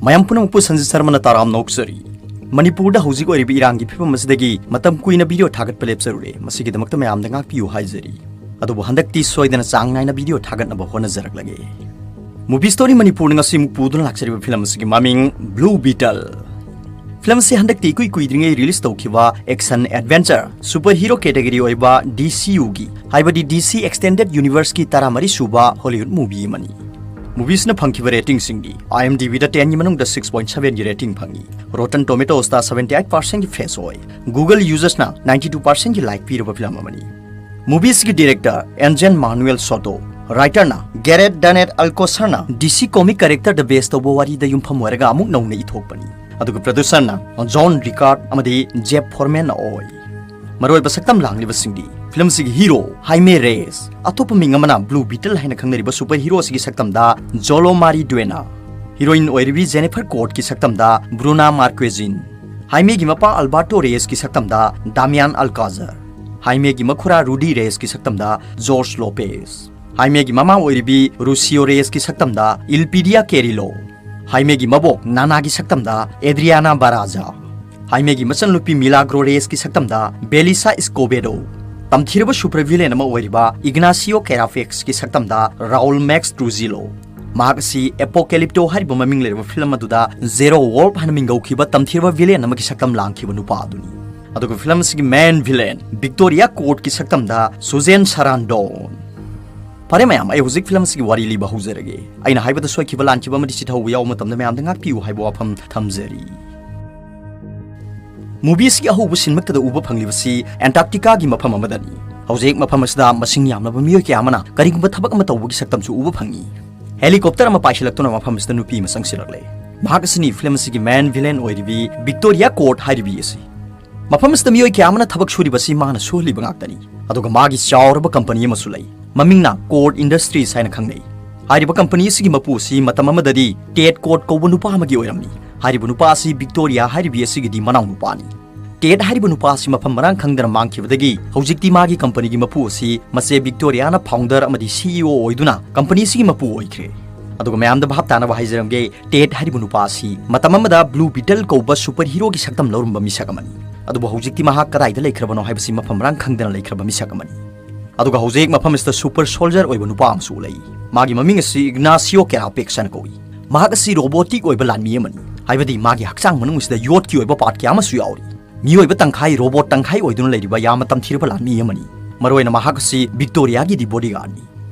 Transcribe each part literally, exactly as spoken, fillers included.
ꯃꯌꯥꯝ ꯄꯨꯝꯅꯃꯛꯄꯨ ꯁꯟꯖꯤꯠ ꯁꯔꯃꯅ ꯇꯔꯥꯝꯅ ꯑꯣꯛꯆꯔꯤ꯫ ꯃꯅꯤꯄꯨꯔꯗ ꯍꯧꯖꯤꯛ ꯑꯣꯏꯔꯤꯕ ꯏꯔꯥꯡꯒꯤ ꯐꯤꯕꯝ ꯑꯁꯤꯗꯒꯤ ꯃꯇꯝ ꯀꯨꯏꯅ ꯚꯤꯗꯤꯑꯣ ꯊꯥꯒꯠꯄ ꯂꯦꯞꯆꯔꯨꯔꯦ꯫ ꯃꯁꯤꯒꯤꯗꯃꯛꯇ ꯃꯌꯥꯝꯗ ꯉꯥꯛꯄꯤꯌꯨ ꯍꯥꯏꯖꯔꯤ꯫ ꯑꯗꯨꯕꯨ ꯍꯟꯗꯛꯇꯤ ꯁꯣꯏꯗꯅ ꯆꯥꯡ ꯅꯥꯏꯅ ꯚꯤꯗꯤꯑꯣ ꯊꯥꯒꯠꯅꯕ ꯍꯣꯠꯅꯖꯔꯛꯂꯒꯦ꯫ Movie Story ꯃꯅꯤꯄꯨꯔꯅ ꯉꯁꯤ ꯑꯃꯨꯛ ꯄꯨꯗꯨꯅ ꯂꯥꯛꯆꯔꯤꯕ ꯐꯤꯂꯝ ꯑꯁꯤꯒꯤ ꯃꯃꯤꯡ Blue Beetle꯫ ꯐꯤꯂꯝ ꯑꯁꯤ ꯍꯟꯗꯛꯇꯤ ꯏꯀꯨꯏ ꯀꯨꯏꯗ꯭ꯔꯤꯉꯩ ꯔꯤꯂꯤꯁ ꯇꯧꯈꯤꯕ action adventure super hero category ꯑꯣꯏꯕ ꯗꯤ ꯁꯤ ꯌꯨꯒꯤ, ꯍꯥꯏꯕꯗꯤ ꯗꯤ ꯁꯤ ꯑꯦꯛꯁꯇꯦꯟꯗꯦꯗ ꯌꯨꯅꯤꯚꯔꯁꯀꯤ ꯇꯔꯥꯃꯔꯤ ꯁꯨꯕ ꯍꯣꯂꯤꯋꯨꯗ ꯃꯨꯚꯤ ꯑꯃꯅꯤ꯫ ꯃꯨꯚꯤꯁꯤꯅ ꯐꯪꯈꯤꯕ ꯔꯦꯇꯤꯡꯁꯤꯡꯗꯤ IMDbꯗ ꯇꯦꯟꯒꯤ ꯃꯅꯨꯡꯗ ꯁꯤꯛꯁ ꯄꯣꯏꯟ ꯁꯚꯦꯟꯒꯤ ꯔꯦꯇꯤꯡ ꯐꯪꯉꯤ꯫ ꯔꯣꯇꯟ ꯇꯣꯃꯦꯇꯣꯁꯇ ꯁꯚꯦꯟꯇꯤ ꯑꯩꯠ ꯄꯥꯔꯁꯦꯟꯒꯤ ꯐꯦꯁ ꯑꯣꯏ꯫ ꯒꯨꯒꯜ ꯌꯨꯖꯔꯁꯅ ꯅꯥꯏꯟꯇꯤ ꯇꯨ ꯄꯥꯔꯁꯦꯟꯒꯤ ꯂꯥꯏꯛ ꯄꯤꯔꯕ ꯐꯤꯂꯝ ꯑꯃꯅꯤ꯫ ꯃꯨꯚꯤꯁꯤꯒꯤ ꯗꯤꯔꯦꯛꯇꯔ ꯑꯦꯟꯖꯦꯟ ꯃꯥꯅꯨꯑꯦꯜ ꯁꯣꯇꯣ, ꯔꯥꯏꯇꯔꯅ ꯒꯦꯔꯦꯠ ꯗꯅꯦꯠ ꯑꯜꯀꯣꯁꯔꯅ ꯗꯤ ꯁꯤ ꯀꯣꯃꯤꯛ ꯀꯦꯔꯦꯛꯇꯔꯗ ꯕꯦꯁ ꯇꯧꯕ ꯋꯥꯔꯤꯗ ꯌꯨꯝꯐꯝ ꯑꯣꯏꯔꯒ ꯑꯃꯨꯛ ꯅꯧꯅ ꯏꯊꯣꯛꯄꯅꯤ꯫ ꯑꯗꯨꯒ ꯄ꯭ꯔꯣꯗ꯭ꯌꯨꯁꯔꯅ ꯖꯣꯟ ꯔꯤꯀꯥꯔꯗ ꯑꯃꯗꯤ ꯖꯦꯞ ꯐꯣꯔꯃꯦꯟꯅ ꯑꯣꯏ꯫ ꯃꯔꯨꯑꯣꯏꯕ ꯁꯛꯇꯝ ꯂꯥꯡꯂꯤꯕꯁꯤꯡꯗꯤ ꯐꯤꯂꯝꯁꯤꯒꯤ ꯍꯤꯔꯣ ꯍꯥꯏꯃꯦ ꯔꯦꯁ, ꯑꯇꯣꯞꯄ ꯃꯤꯡ ꯑꯃꯅ ꯕ꯭ꯂꯨ ꯕꯤꯇꯜ ꯍꯥꯏꯅ ꯈꯪꯅꯔꯤꯕ ꯁꯨꯄꯔ ꯍꯤꯔꯣ ꯑꯁꯤꯒꯤ ꯁꯛꯇꯝꯗ ꯖꯣꯂꯣ ꯃꯥꯔꯤ ꯗ꯭ꯋꯦꯅꯥ, ꯍꯤꯔꯣꯏꯟ ꯑꯣꯏꯔꯤꯕꯤ ꯖꯦꯅꯤꯐꯔ ꯀꯣꯔꯠꯀꯤ ꯁꯛꯇꯝꯗ ꯕ꯭ꯔꯨꯅꯥ ꯃꯥꯔꯀ꯭ꯋꯦꯖꯤꯟ, ꯍꯥꯏꯃꯦꯒꯤ ꯃꯄꯥ ꯑꯜꯕꯥꯔꯇꯣ ꯔꯦꯁꯀꯤ ꯁꯛꯇꯝꯗ ꯗꯥꯃꯤꯌꯥꯟ ꯑꯜꯀꯥꯖꯔ, ꯍꯥꯏꯃꯦꯒꯤ ꯃꯈꯨꯔꯥ ꯔꯨꯗꯤ ꯔꯦꯁꯀꯤ ꯁꯛꯇꯝꯗ ꯖꯣꯔꯖ ꯂꯣꯄꯦꯁ, ꯍꯥꯏꯃꯦꯒꯤ ꯃꯃꯥ ꯑꯣꯏꯔꯤꯕꯤ ꯔꯨꯁꯤꯌꯣ ꯔꯦꯁꯀꯤ ꯁꯛꯇꯝꯗ ꯏꯜꯄꯤꯗꯤꯌꯥ ꯀꯦꯔꯤꯂꯣ, ꯍꯥꯏꯃꯦꯒꯤ ꯃꯕꯣꯛ ꯅꯥꯅꯥꯒꯤ ꯁꯛꯇꯝꯗ ꯑꯦꯗ꯭ꯔꯤꯌꯥꯅꯥ ꯕꯥꯔꯥꯖꯥ, ꯍꯥꯏꯃꯦꯒꯤ ꯃꯆꯟꯅꯨꯄꯤ ꯃꯤꯂꯥꯒ꯭ꯔꯣ ꯔꯦꯁꯀꯤ ꯁꯛꯇꯝꯗ ꯕꯦꯂꯤꯁꯥ ꯏꯁꯀꯣꯕꯦꯗꯣ, ꯇꯝꯊꯤꯔꯕ ꯁꯨꯄꯔ ꯚꯤꯂꯦꯟ ꯑꯃ ꯑꯣꯏꯔꯤꯕ ꯏꯒꯅꯥꯁꯤꯌꯣ ꯀꯦꯔꯥꯐꯦꯛꯁꯀꯤ ꯁꯛꯇꯝꯗ ꯔꯥꯎꯜ ꯃꯦꯛꯁ ꯇ꯭ꯔꯨꯖꯤꯂꯣ꯫ ꯃꯍꯥꯛ ꯑꯁꯤ ꯑꯦꯄꯣꯀꯦꯂꯤꯞꯇꯣ ꯍꯥꯏꯔꯤꯕ ꯃꯃꯤꯡ ꯂꯩꯔꯕ ꯐꯤꯂꯝ ꯑꯗꯨꯗ ꯖꯦꯔꯣ ꯋꯣꯜꯐ ꯍꯥꯏꯅ ꯃꯤꯡꯒꯧꯈꯤꯕ ꯇꯝꯊꯤꯔꯕ ꯚꯤꯂꯦꯟ ꯑꯃꯒꯤ ꯁꯛꯇꯝ ꯂꯥꯡꯈꯤꯕ ꯅꯨꯄꯥ ꯑꯗꯨꯅꯤ꯫ ꯑꯗꯨꯒ ꯐꯤꯂꯝ ꯑꯁꯤꯒꯤ ꯃꯦꯟ ꯚꯤꯂꯦꯟ ꯚꯤꯛꯇꯣꯔꯤꯌꯥ ꯀꯣꯔꯠꯀꯤ ꯁꯛꯇꯝꯗ ꯁꯨꯖꯦꯟ ꯁꯔꯥꯟꯗꯣꯟ꯫ ꯐꯔꯦ ꯃꯌꯥꯝ, ꯑꯩ ꯍꯧꯖꯤꯛ ꯐꯤꯂꯝ ꯑꯁꯤꯒꯤ ꯋꯥꯔꯤ ꯂꯤꯕ ꯍꯧꯖꯔꯒꯦ꯫ ꯑꯩꯅ ꯍꯥꯏꯕꯗ ꯁꯣꯏꯈꯤꯕ ꯂꯥꯟꯈꯤꯕ ꯑꯃꯗꯤ ꯆꯤꯊꯍꯧꯕ ꯌꯥꯎꯕ ꯃꯇꯝꯗ ꯃꯌꯥꯝꯗ ꯉꯥꯛꯄꯤꯌꯨ ꯍꯥꯏꯕ ꯋꯥꯐꯝ ꯊꯝꯖꯔꯤ꯫ ꯃꯨꯚꯤ ꯑꯁꯤꯒꯤ ꯑꯍꯧꯕ ꯁꯤꯟꯃꯛꯇꯗ ꯎꯕ ꯐꯪꯂꯤꯕꯁꯤ ꯑꯦꯟꯇꯥꯔꯛꯇꯤꯀꯥꯒꯤ ꯃꯐꯝ ꯑꯃꯗꯅꯤ꯫ ꯍꯧꯖꯤꯛ ꯃꯐꯝ ꯑꯁꯤꯗ ꯃꯁꯤꯡ ꯌꯥꯝꯂꯕ ꯃꯤꯑꯣꯏ ꯀꯌꯥ ꯑꯃꯅ ꯀꯔꯤꯒꯨꯝꯕ ꯊꯕꯛ ꯑꯃ ꯇꯧꯕꯒꯤ ꯁꯛꯇꯝꯁꯨ ꯎꯕ ꯐꯪꯏ꯫ ꯍꯦꯂꯤꯀꯣꯞꯇꯔ ꯑꯃ ꯄꯥꯏꯁꯤꯜꯂꯛꯇꯨꯅ ꯃꯐꯝ ꯑꯁꯤꯗ ꯅꯨꯄꯤ ꯑꯃ ꯆꯪꯁꯤꯜꯂꯛꯂꯦ꯫ ꯃꯍꯥꯛ ꯑꯁꯤꯅꯤ ꯐꯤꯂꯝ ꯑꯁꯤꯒꯤ ꯃꯦꯟ ꯚꯤꯂꯦꯟ ꯑꯣꯏꯔꯤꯕꯤ ꯚꯤꯛꯇꯣꯔꯤꯌꯥ ꯀꯣꯔꯠ ꯍꯥꯏꯔꯤꯕꯤ ꯑꯁꯤ꯫ ꯃꯐꯝ ꯑꯁꯤꯗ ꯃꯤꯑꯣꯏ ꯀꯌꯥ ꯑꯃꯅ ꯊꯕꯛ ꯁꯨꯔꯤꯕꯁꯤ ꯃꯥꯅ ꯁꯨꯍꯜꯂꯤꯕ ꯉꯥꯛꯇꯅꯤ꯫ ꯑꯗꯨꯒ ꯃꯥꯒꯤ ꯆꯥꯎꯔꯕ ꯀꯝꯄꯅꯤ ꯑꯃꯁꯨ ꯂꯩ꯫ ꯃꯃꯤꯡꯅ ꯀꯣꯔꯠ ꯏꯟꯗꯁꯇ꯭ꯔꯤꯁ ꯍꯥꯏꯅ ꯈꯪꯅꯩ꯫ ꯍꯥꯏꯔꯤꯕ ꯀꯝꯄꯅꯤ ꯑꯁꯤꯒꯤ ꯃꯄꯨ ꯑꯁꯤ ꯃꯇꯝ ꯑꯃꯗꯗꯤ ꯇꯦꯠ ꯀꯣꯔꯠ ꯀꯧꯕ ꯅꯨꯄꯥ ꯑꯃꯒꯤ ꯑꯣꯏꯔꯝꯃꯤ꯫ ꯍꯥꯏꯔꯤꯕ ꯅꯨꯄꯥ ꯑꯁꯤ ꯚꯤꯛꯇꯣꯔꯤꯌꯥ ꯍꯥꯏꯔꯤꯕꯤ ꯑꯁꯤꯒꯤꯗꯤ ꯃꯅꯥꯎ ꯅꯨꯄꯥꯅꯤ꯫ ꯇꯦꯠ ꯍꯥꯏꯔꯤꯕ ꯅꯨꯄꯥ ꯑꯁꯤ ꯃꯐꯝ ꯃꯔꯥꯡ ꯈꯪꯗꯅ ꯃꯥꯡꯈꯤꯕꯗꯒꯤ ꯍꯧꯖꯤꯛꯇꯤ ꯃꯥꯒꯤ ꯀꯝꯄꯅꯤꯒꯤ ꯃꯄꯨ ꯑꯁꯤ ꯃꯆꯦ ꯚꯤꯛꯇꯣꯔꯤꯌꯥꯅ ꯐꯥꯎꯟꯗꯔ ꯑꯃꯗꯤ ꯁꯤ ꯏ ꯑꯣ ꯑꯣꯏꯗꯨꯅ ꯀꯝꯄꯅꯤ ꯑꯁꯤꯒꯤ ꯃꯄꯨ ꯑꯣꯏꯈ꯭ꯔꯦ꯫ ꯑꯗꯨꯒ ꯃꯌꯥꯝꯗ ꯚꯥꯞ ꯇꯥꯅꯕ ꯍꯥꯏꯖꯔꯝꯒꯦ, ꯇꯦꯗ ꯍꯥꯏꯔꯤꯕ ꯅꯨꯄꯥ ꯑꯁꯤ ꯃꯇꯝ ꯑꯃꯗ ꯕ꯭ꯂꯨ ꯕꯤꯇꯜ ꯀꯧꯕ ꯁꯨꯄꯔ ꯍꯤꯔꯣꯒꯤ ꯁꯛꯇꯝ ꯂꯧꯔꯝꯕ ꯃꯤꯁꯛ ꯑꯃꯅꯤ꯫ ꯑꯗꯨꯕꯨ ꯍꯧꯖꯤꯛꯇꯤ ꯃꯍꯥꯛ ꯀꯗꯥꯏꯗ ꯂꯩꯈ꯭ꯔꯕꯅꯣ ꯍꯥꯏꯕꯁꯤ ꯃꯐꯝ ꯃꯔꯥꯡ ꯈꯪꯗꯅ ꯂꯩꯈ꯭ꯔꯕ ꯃꯤꯁꯛ ꯑꯃꯅꯤ꯫ ꯑꯗꯨꯒ ꯍꯧꯖꯤꯛ ꯃꯐꯝ ꯑꯁꯤꯗ ꯁꯨꯄꯔ ꯁꯣꯜꯖꯔ ꯑꯣꯏꯕ ꯅꯨꯄꯥ ꯑꯃꯁꯨ ꯂꯩ꯫ ꯃꯥꯒꯤ ꯃꯃꯤꯡ ꯑꯁꯤ ꯏꯒꯅꯥꯁꯤꯌꯣ ꯀꯦꯔꯥꯄꯦꯛꯁ ꯍꯥꯏꯅ ꯀꯧꯏ꯫ ꯃꯍꯥꯛ ꯑꯁꯤ ꯔꯣꯕꯣꯇꯤꯛ ꯑꯣꯏꯕ ꯂꯥꯟꯃꯤ ꯑꯃꯅꯤ, ꯍꯥꯏꯕꯗꯤ ꯃꯥꯒꯤ ꯍꯛꯆꯥꯡ ꯃꯅꯨꯡ ꯑꯁꯤꯗ ꯌꯣꯠꯀꯤ ꯑꯣꯏꯕ ꯄꯥꯔꯠ ꯀꯌꯥ ꯑꯃꯁꯨ ꯌꯥꯎꯔꯤ꯫ ꯃꯤꯑꯣꯏꯕ ꯇꯪꯈꯥꯏ ꯔꯣꯕꯣꯠ ꯇꯪꯈꯥꯏ ꯑꯣꯏꯗꯨꯅ ꯂꯩꯔꯤꯕ ꯌꯥꯝꯅ ꯇꯝꯊꯤꯔꯕ ꯂꯥꯟꯃꯤ ꯑꯃꯅꯤ꯫ ꯃꯔꯨꯑꯣꯏꯅ ꯃꯍꯥꯛ ꯑꯁꯤ ꯚꯤꯛꯇꯣꯔꯤꯌꯥꯒꯤꯗꯤ ꯕꯣꯗꯤꯒꯥꯔꯗꯅꯤ꯫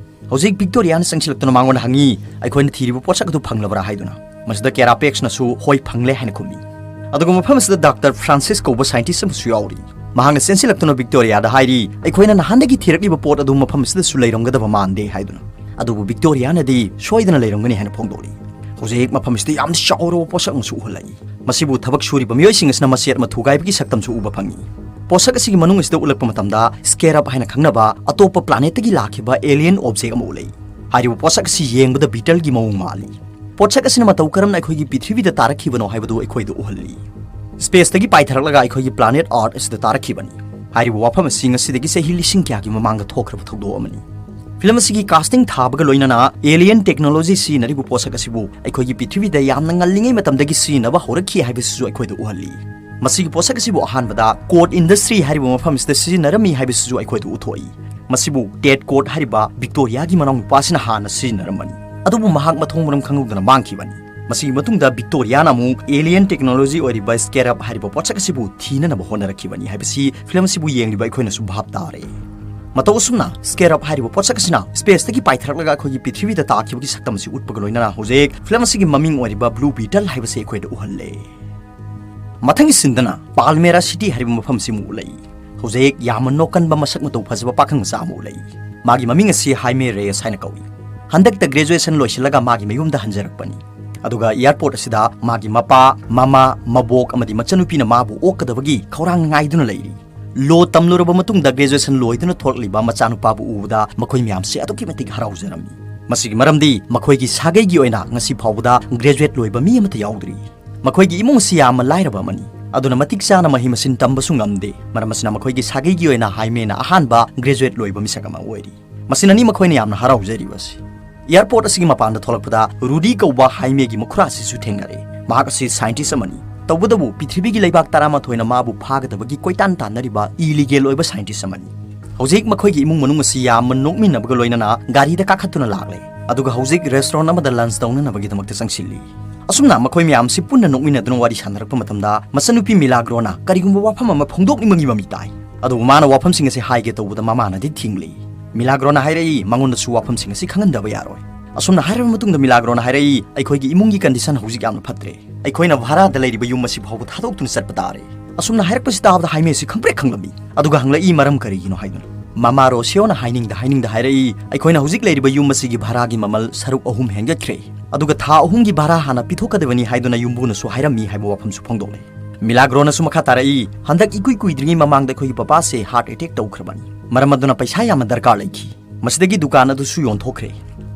ꯍꯧꯖꯤꯛ ꯚꯤꯛꯇꯣꯔꯤꯌꯥꯅ ꯆꯪꯁꯤꯜꯂꯛꯇꯨꯅ ꯃꯉꯣꯟꯗ ꯍꯪꯉꯤ, "ꯑꯩꯈꯣꯏꯅ ꯊꯤꯔꯤꯕ ꯄꯣꯠꯁꯛ ꯑꯗꯨ ꯐꯪꯂꯕ꯭ꯔꯥ?" ꯍꯥꯏꯗꯨꯅ꯫ ꯃꯁꯤꯗ ꯀꯦꯔꯥꯄꯦꯛꯁꯅꯁꯨ, "ꯍꯣꯏ, ꯐꯪꯂꯦ" ꯍꯥꯏꯅ ꯈꯨꯝꯃꯤ꯫ ꯑꯗꯨꯒ ꯃꯐꯝ ꯑꯁꯤꯗ ꯗꯥꯛꯇꯔ ꯐ꯭ꯔꯥꯟꯁꯤꯁ ꯀꯧꯕ ꯁꯥꯏꯟꯇꯤꯁ ꯑꯃꯁꯨ ꯌꯥꯎꯔꯤ꯫ ꯃꯍꯥꯛꯅ ꯆꯦꯟꯁꯤꯜꯂꯛꯇꯨꯅ ꯚꯤꯛꯇꯣꯔꯤꯌꯥꯗ ꯍꯥꯏꯔꯤ, "ꯑꯩꯈꯣꯏꯅ ꯅꯍꯥꯟꯗꯒꯤ ꯊꯤꯔꯛꯂꯤꯕ ꯄꯣꯠ ꯑꯗꯨ ꯃꯐꯝ ꯑꯁꯤꯗꯁꯨ ꯂꯩꯔꯝꯒꯗꯕ ꯃꯥꯟꯗꯦ" ꯍꯥꯏꯗꯨꯅ꯫ ꯑꯗꯨꯕꯨ ꯚꯤꯛꯇꯣꯔꯤꯌꯥꯅꯗꯤ ꯁꯣꯏꯗꯅ ꯂꯩꯔꯝꯒꯅꯤ ꯍꯥꯏꯅ ꯐꯣꯡꯗꯣꯛꯂꯤ꯫ ꯍꯧꯖꯤꯛ ꯃꯐꯝ ꯑꯁꯤꯗ ꯌꯥꯝꯅ ꯆꯥꯎꯔꯕ ꯄꯣꯠꯁꯛ ꯑꯃꯁꯨ ꯎꯍꯜꯂꯛꯏ꯫ ꯃꯁꯤꯕꯨ ꯊꯕꯛ ꯁꯨꯔꯤꯕ ꯃꯤꯑꯣꯏꯁꯤꯡ ꯑꯁꯤꯅ ꯃꯆꯦꯠ ꯑꯃ ꯊꯨꯒꯥꯏꯕꯒꯤ ꯁꯛꯇꯝꯁꯨ ꯎꯕ ꯐꯪꯏ꯫ ꯄꯣꯠꯁꯛ ꯑꯁꯤꯒꯤ ꯃꯅꯨꯡ ꯑꯁꯤꯗ ꯎꯠꯂꯛꯄ ꯃꯇꯝꯗ, ꯁ꯭ꯀꯦꯔꯞ ꯍꯥꯏꯅ ꯈꯪꯅꯕ ꯑꯇꯣꯞꯄ ꯄ꯭ꯂꯥꯅꯦꯠꯇꯒꯤ ꯂꯥꯛꯈꯤꯕ ꯑꯦꯂꯤꯌꯟ ꯑꯣꯕꯖꯦꯛ ꯑꯃ ꯎꯠꯂꯛꯏ꯫ ꯍꯥꯏꯔꯤꯕ ꯄꯣꯠꯁꯛ ꯑꯁꯤ ꯌꯦꯡꯕꯗ ꯕꯤꯇꯜꯒꯤ ꯃꯑꯣꯡ ꯃꯥꯜꯂꯤ꯫ ꯄꯣꯠꯁꯛ ꯑꯁꯤꯅ ꯃꯇꯧ ꯀꯔꯝꯅ ꯑꯩꯈꯣꯏꯒꯤ ꯄ꯭ꯔꯤꯊꯤꯕꯤꯗ ꯇꯥꯔꯛꯈꯤꯕꯅꯣ ꯍꯥꯏꯕꯗꯨ ꯑꯩꯈꯣꯏꯗ ꯎꯍꯜꯂꯤ꯫ ꯁ꯭ꯄꯦꯁꯇꯒꯤ ꯄꯥꯏꯊꯔꯛꯂꯒ ꯑꯩꯈꯣꯏꯒꯤ ꯄ꯭ꯂꯥꯅꯦꯠ ꯑꯥꯔꯊ ꯑꯁꯤꯗ ꯇꯥꯔꯛꯈꯤꯕꯅꯤ꯫ ꯍꯥꯏꯔꯤꯕ ꯋꯥꯐꯝ ꯑꯁꯤ ꯉꯁꯤꯗꯒꯤ ꯆꯍꯤ ꯂꯤꯁꯤꯡ ꯀꯌꯥꯒꯤ ꯃꯃꯥꯡꯗ ꯊꯣꯛꯈ꯭ꯔꯕ ꯊꯧꯗꯣꯛ ꯑꯃꯅꯤ꯫ ꯐꯤꯂꯝ ꯑꯁꯤꯒꯤ ꯀꯥꯁꯇꯤꯡ ꯊꯥꯕꯒ ꯂꯣꯏꯅꯅ ꯑꯦꯂꯤꯌꯟ ꯇꯦꯛꯅꯣꯂꯣꯖꯤ ꯁꯤꯖꯤꯟꯅꯔꯤꯕ ꯄꯣꯠꯁꯛ ꯑꯁꯤꯕꯨ ꯑꯩꯈꯣꯏꯒꯤ ꯄ꯭ꯔꯤꯊꯤꯕꯤꯗ ꯌꯥꯝꯅ ꯉꯜꯂꯤꯉꯩ ꯃꯇꯝꯗꯒꯤ ꯁꯤꯖꯤꯟꯅꯕ ꯍꯧꯔꯛꯈꯤ ꯍꯥꯏꯕꯁꯤꯁꯨ ꯑꯩꯈꯣꯏꯗ ꯎꯍꯜꯂꯤ꯫ ꯃꯁꯤꯒꯤ ꯄꯣꯠꯁꯛ ꯑꯁꯤꯕꯨ ꯑꯍꯥꯟꯕꯗ ꯀꯣꯠ ꯏꯟꯗꯁꯇ꯭ꯔꯤ ꯍꯥꯏꯔꯤꯕ ꯃꯐꯝ ꯑꯁꯤꯗ ꯁꯤꯖꯤꯟꯅꯔꯝꯃꯤ ꯍꯥꯏꯕꯁꯤꯁꯨ ꯑꯩꯈꯣꯏꯗ ꯎꯠꯊꯣꯛꯏ꯫ ꯃꯁꯤꯕꯨ ꯇꯦꯠ ꯀꯣꯠ ꯍꯥꯏꯔꯤꯕ ꯚꯤꯛꯇꯣꯔꯤꯌꯥꯒꯤ ꯃꯅꯥꯎꯅꯨꯄꯥ ꯑꯁꯤꯅ ꯍꯥꯟꯅ ꯁꯤꯖꯤꯟꯅꯔꯝꯕꯅꯤ꯫ ꯑꯗꯨꯕꯨ ꯃꯍꯥꯛ ꯃꯊꯣꯡ ꯃꯔꯝ ꯈꯪꯍꯧꯗꯅ ꯃꯥꯡꯈꯤꯕꯅꯤ꯫ ꯃꯁꯤꯒꯤ ꯃꯇꯨꯡꯗ ꯚꯤꯛꯇꯣꯔꯤꯌꯥꯅ ꯑꯃꯨꯛ ꯑꯦꯂꯤꯌꯟ ꯇꯦꯛꯅꯣꯂꯣꯖꯤ ꯑꯣꯏꯔꯤꯕ ꯁ꯭ꯀꯦꯔꯞ ꯍꯥꯏꯔꯤꯕ ꯄꯣꯠꯁꯛ ꯑꯁꯤꯕꯨ ꯊꯤꯅꯅꯕ ꯍꯣꯠꯅꯔꯛꯈꯤꯕꯅꯤ ꯍꯥꯏꯕꯁꯤ ꯐꯤꯂꯝ ꯑꯁꯤꯕꯨ ꯌꯦꯡꯂꯤꯕ ꯑꯩꯈꯣꯏꯅꯁꯨ ꯚꯥꯞ ꯇꯥꯔꯦ꯫ ꯃꯇꯧ ꯑꯁꯨꯝꯅ ꯁ꯭ꯀꯦꯔꯞ ꯍꯥꯏꯔꯤꯕ ꯄꯣꯠꯁꯛ ꯑꯁꯤꯅ ꯁ꯭ꯄꯦꯁꯇꯒꯤ ꯄꯥꯏꯊꯔꯛꯂꯒ ꯑꯩꯈꯣꯏꯒꯤ ꯄ꯭ꯔꯤꯊꯤꯕꯤꯗ ꯇꯥꯈꯤꯕꯒꯤ ꯁꯛꯇꯝ ꯑꯁꯤ ꯎꯠꯄꯒ ꯂꯣꯏꯅꯅ ꯍꯧꯖꯤꯛ ꯐꯤꯂꯝ ꯑꯁꯤꯒꯤ ꯃꯃꯤꯡ ꯑꯣꯏꯔꯤꯕ ꯕ꯭ꯂꯨ ꯕꯤꯇꯜ ꯍꯥꯏꯕꯁꯤ ꯑꯩꯈꯣꯏꯗ ꯎꯍꯜꯂꯦ꯫ ꯃꯊꯪꯒꯤ ꯁꯤꯟꯗꯅ ꯄꯥꯜꯃꯦꯔꯥ ꯁꯤꯇꯤ ꯍꯥꯏꯔꯤꯕ ꯃꯐꯝꯁꯤ ꯑꯃꯨꯛ ꯎꯠꯂꯛꯏ꯫ ꯍꯧꯖꯤꯛ ꯌꯥꯝꯅ ꯅꯣꯛꯀꯟꯕ ꯃꯁꯛ ꯃꯇꯧ ꯐꯖꯕ ꯄꯥꯈꯪ ꯃꯆꯥ ꯑꯃ ꯎꯠꯂꯛꯏ꯫ ꯃꯥꯒꯤ ꯃꯃꯤꯡ ꯑꯁꯤ ꯍꯥꯏꯃꯦ ꯔꯦꯌꯁ ꯍꯥꯏꯅ ꯀꯧꯏ꯫ ꯍꯟꯗꯛꯇ ꯒ꯭ꯔꯦꯖꯨꯑꯦꯁꯟ ꯂꯣꯏꯁꯤꯜꯂꯒ ꯃꯥꯒꯤ ꯃꯌꯨꯝꯗ ꯍꯟꯖꯔꯛꯄꯅꯤ꯫ ꯑꯗꯨꯒ ꯑꯦꯌꯥꯔꯄꯣꯔꯠ ꯑꯁꯤꯗ ꯃꯥꯒꯤ ꯃꯄꯥ, ꯃꯃꯥ, ꯃꯕꯣꯛ ꯑꯃꯗꯤ ꯃꯆꯟꯅꯨꯄꯤꯅ ꯃꯥꯕꯨ ꯑꯣꯛꯀꯗꯕꯒꯤ ꯈꯧꯔꯥꯡꯅ ꯉꯥꯏꯗꯨꯅ ꯂꯩꯔꯤ꯫ ꯂꯣ ꯇꯝꯂꯨꯔꯕ ꯃꯇꯨꯡꯗ ꯒ꯭ꯔꯦꯖꯨꯑꯦꯁꯟ ꯂꯣꯏꯗꯨꯅ ꯊꯣꯛꯂꯛꯂꯤꯕ ꯃꯆꯥꯅꯨꯄꯥꯕꯨ ꯎꯕꯗ ꯃꯈꯣꯏ ꯃꯌꯥꯝꯁꯦ ꯑꯗꯨꯛꯀꯤ ꯃꯇꯤꯛ ꯍꯔꯥꯎꯖꯔꯝꯃꯤ꯫ ꯃꯁꯤꯒꯤ ꯃꯔꯝꯗꯤ ꯃꯈꯣꯏꯒꯤ ꯁꯥꯒꯩꯒꯤ ꯑꯣꯏꯅ ꯉꯁꯤ ꯐꯥꯎꯕꯗ ꯒ꯭ꯔꯦꯖꯨꯑꯦꯠ ꯂꯣꯏꯕ ꯃꯤ ꯑꯃꯠꯇ ꯌꯥꯎꯗ꯭ꯔꯤ꯫ ꯃꯈꯣꯏꯒꯤ ꯏꯃꯨꯡ ꯑꯁꯤ ꯌꯥꯝꯅ ꯂꯥꯏꯔꯕ ꯑꯃꯅꯤ, ꯑꯗꯨꯅ ꯃꯇꯤꯛ ꯆꯥꯅ ꯃꯍꯩ ꯃꯁꯤꯡ ꯇꯝꯕꯁꯨ ꯉꯝꯗꯦ꯫ ꯃꯔꯝ ꯑꯁꯤꯅ ꯃꯈꯣꯏꯒꯤ ꯁꯥꯒꯩꯒꯤ ꯑꯣꯏꯅ ꯍꯥꯏꯃꯦꯅ ꯑꯍꯥꯟꯕ ꯒ꯭ꯔꯦꯖꯨꯑꯦꯠ ꯂꯣꯏꯕ ꯃꯤꯁꯛ ꯑꯃ ꯑꯣꯏꯔꯤ꯫ ꯃꯁꯤꯅꯅꯤ ꯃꯈꯣꯏꯅ ꯌꯥꯝꯅ ꯍꯔꯥꯎꯖꯔꯤꯕꯁꯤ꯫ ꯑꯦꯌꯔꯄꯣꯔꯠ ꯑꯁꯤꯒꯤ ꯃꯄꯥꯟꯗ ꯊꯣꯛꯂꯛꯄꯗ ꯔꯨꯗꯤ ꯀꯧꯕ ꯍꯥꯏꯃꯦꯒꯤ ꯃꯈꯨꯔꯥꯁꯤꯁꯨ ꯊꯦꯡꯅꯔꯦ꯫ ꯃꯍꯥꯛ ꯑꯁꯤ ꯁꯥꯏꯟꯇꯤꯁ ꯑꯃꯅꯤ꯫ ꯇꯧꯕꯇꯕꯨ ꯄ꯭ꯔꯤꯊꯤꯕꯤꯒꯤ ꯂꯩꯕꯥꯛ ꯇꯔꯥꯃꯥꯊꯣꯏꯅ ꯃꯥꯕꯨ ꯐꯥꯒꯗꯕꯒꯤ ꯀꯣꯏꯇꯥꯟ ꯇꯥꯟꯅꯔꯤꯕ ꯏꯂꯤꯒꯦꯜ ꯑꯣꯏꯕ ꯁꯥꯏꯟꯇꯤꯁ ꯑꯃꯅꯤ꯫ ꯍꯧꯖꯤꯛ ꯃꯈꯣꯏꯒꯤ ꯏꯃꯨꯡ ꯃꯅꯨꯡ ꯑꯁꯤ ꯌꯥꯝꯅ ꯅꯣꯛꯃꯤꯟꯅꯕꯒ ꯂꯣꯏꯅꯅ ꯒꯥꯔꯤꯗ ꯀꯥꯈꯠꯇꯨꯅ ꯂꯥꯛꯂꯦ꯫ ꯑꯗꯨꯒ ꯍꯧꯖꯤꯛ ꯔꯦꯁꯇꯨꯔꯦꯟꯠ ꯑꯃꯗ ꯂꯟꯆ ꯇꯧꯅꯅꯕꯒꯤꯗꯃꯛꯇ ꯆꯪꯁꯤꯜꯂꯤ꯫ ꯑꯁꯨꯝꯅ ꯃꯈꯣꯏ ꯃꯌꯥꯝꯁꯤ ꯄꯨꯟꯅ ꯅꯣꯛꯃꯤꯟꯅꯗꯨꯅ ꯋꯥꯔꯤ ꯁꯥꯟꯅꯔꯛꯄ ꯃꯇꯝꯗ ꯃꯆꯟꯅꯨꯄꯤ ꯃꯤꯂꯥꯒ꯭ꯔꯣꯅ ꯀꯔꯤꯒꯨꯝꯕ ꯋꯥꯐꯝ ꯑꯃ ꯐꯣꯡꯗꯣꯛꯅꯤꯡꯕꯒꯤ ꯃꯃꯤ ꯇꯥꯏ꯫ ꯑꯗꯨꯕꯨ ꯃꯥꯅ ꯋꯥꯐꯝꯁꯤꯡ ꯑꯁꯤ ꯍꯥꯏꯒꯦ ꯇꯧꯕꯗ ꯃꯃꯥꯅꯗꯤ ꯊꯤꯡꯂꯤ꯫ ꯃꯤꯂꯥꯒ꯭ꯔꯣꯅ ꯍꯥꯏꯔꯛꯏ, ꯃꯉꯣꯟꯗꯁꯨ ꯋꯥꯐꯝꯁꯤꯡ ꯑꯁꯤ ꯈꯪꯍꯟꯗꯕ ꯌꯥꯔꯣꯏ꯫ ꯑꯁꯨꯝꯅ ꯍꯥꯏꯔꯕ ꯃꯇꯨꯡꯗ ꯃꯤꯂꯥꯒ꯭ꯔꯣꯅ ꯍꯥꯏꯔꯛꯏ, ꯑꯩꯈꯣꯏꯒꯤ ꯏꯃꯨꯡꯒꯤ ꯀꯟꯗꯤꯁꯟ ꯍꯧꯖꯤꯛ ꯌꯥꯝꯅ ꯐꯠꯇ꯭ꯔꯦ꯫ ꯑꯩꯈꯣꯏꯅ ꯚꯔꯥꯗ ꯂꯩꯔꯤꯕ ꯌꯨꯝ ꯑꯁꯤ ꯐꯥꯎꯕ ꯊꯥꯗꯣꯛꯇꯨꯅ ꯆꯠꯄ ꯇꯥꯔꯦ꯫ ꯑꯁꯨꯝꯅ ꯍꯥꯏꯔꯛꯄꯁꯤ ꯇꯥꯕꯗ ꯍꯥꯏꯃꯦ ꯑꯁꯤ ꯈꯪꯄ꯭ꯔꯦꯛ ꯈꯪꯂꯝꯃꯤ꯫ ꯑꯗꯨꯒ ꯍꯪꯂꯛꯏ, ꯃꯔꯝ ꯀꯔꯤꯒꯤꯅꯣ ꯍꯥꯏꯗꯨꯅ꯫ ꯃꯃꯥ ꯔꯣꯁꯤꯌꯣꯅ ꯍꯥꯏꯅꯤꯡꯗ ꯍꯥꯏꯅꯤꯡꯗ ꯍꯥꯏꯔꯛꯏ, ꯑꯩꯈꯣꯏꯅ ꯍꯧꯖꯤꯛ ꯂꯩꯔꯤꯕ ꯌꯨꯝ ꯑꯁꯤꯒꯤ ꯚꯔꯥꯒꯤ ꯃꯃꯜ ꯁꯔꯨꯛ ꯑꯍꯨꯝ ꯍꯦꯟꯒꯠꯈ꯭ꯔꯦ꯫ ꯑꯗꯨꯒ ꯊꯥ ꯑꯍꯨꯝꯒꯤ ꯚꯔꯥ ꯍꯥꯟꯅ ꯄꯤꯊꯣꯛꯀꯗꯕꯅꯤ ꯍꯥꯏꯗꯨꯅ ꯌꯨꯝꯕꯨꯅꯁꯨ ꯍꯥꯏꯔꯝꯃꯤ ꯍꯥꯏꯕ ꯋꯥꯐꯝꯁꯨ ꯐꯣꯡꯗꯣꯛꯂꯦ꯫ ꯃꯤꯂꯥꯒ꯭ꯔꯣꯅꯁꯨ ꯃꯈꯥ ꯇꯥꯔꯛꯏ, ꯍꯟꯗꯛ ꯏꯀꯨꯏ ꯀꯨꯏꯗ꯭ꯔꯤꯉꯩ ꯃꯃꯥꯡꯗ ꯑꯩꯈꯣꯏꯒꯤ ꯄꯄꯥꯁꯦ ꯍꯥꯔꯠ ꯑꯦꯇꯦꯛ ꯇꯧꯈ꯭ꯔꯕꯅꯤ꯫ ꯃꯔꯝ ꯑꯗꯨꯅ ꯄꯩꯁꯥ ꯌꯥꯝꯅ ꯗꯔꯀꯥꯔ ꯂꯩꯈꯤ꯫ ꯃꯁꯤꯗꯒꯤ ꯗꯨꯀꯥꯟ ꯑꯗꯨꯁꯨ ꯌꯣꯟꯊꯣꯛꯈ꯭ꯔꯦ꯫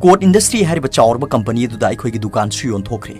ꯀꯣꯠ ꯏꯟꯗꯁꯇ꯭ꯔꯤ ꯍꯥꯏꯔꯤꯕ ꯆꯥꯎꯔꯕ ꯀꯝꯄꯅꯤ ꯑꯗꯨꯗ ꯑꯩꯈꯣꯏꯒꯤ ꯗꯨꯀꯥꯟꯁꯨ ꯌꯣꯟꯊꯣꯛꯈ꯭ꯔꯦ꯫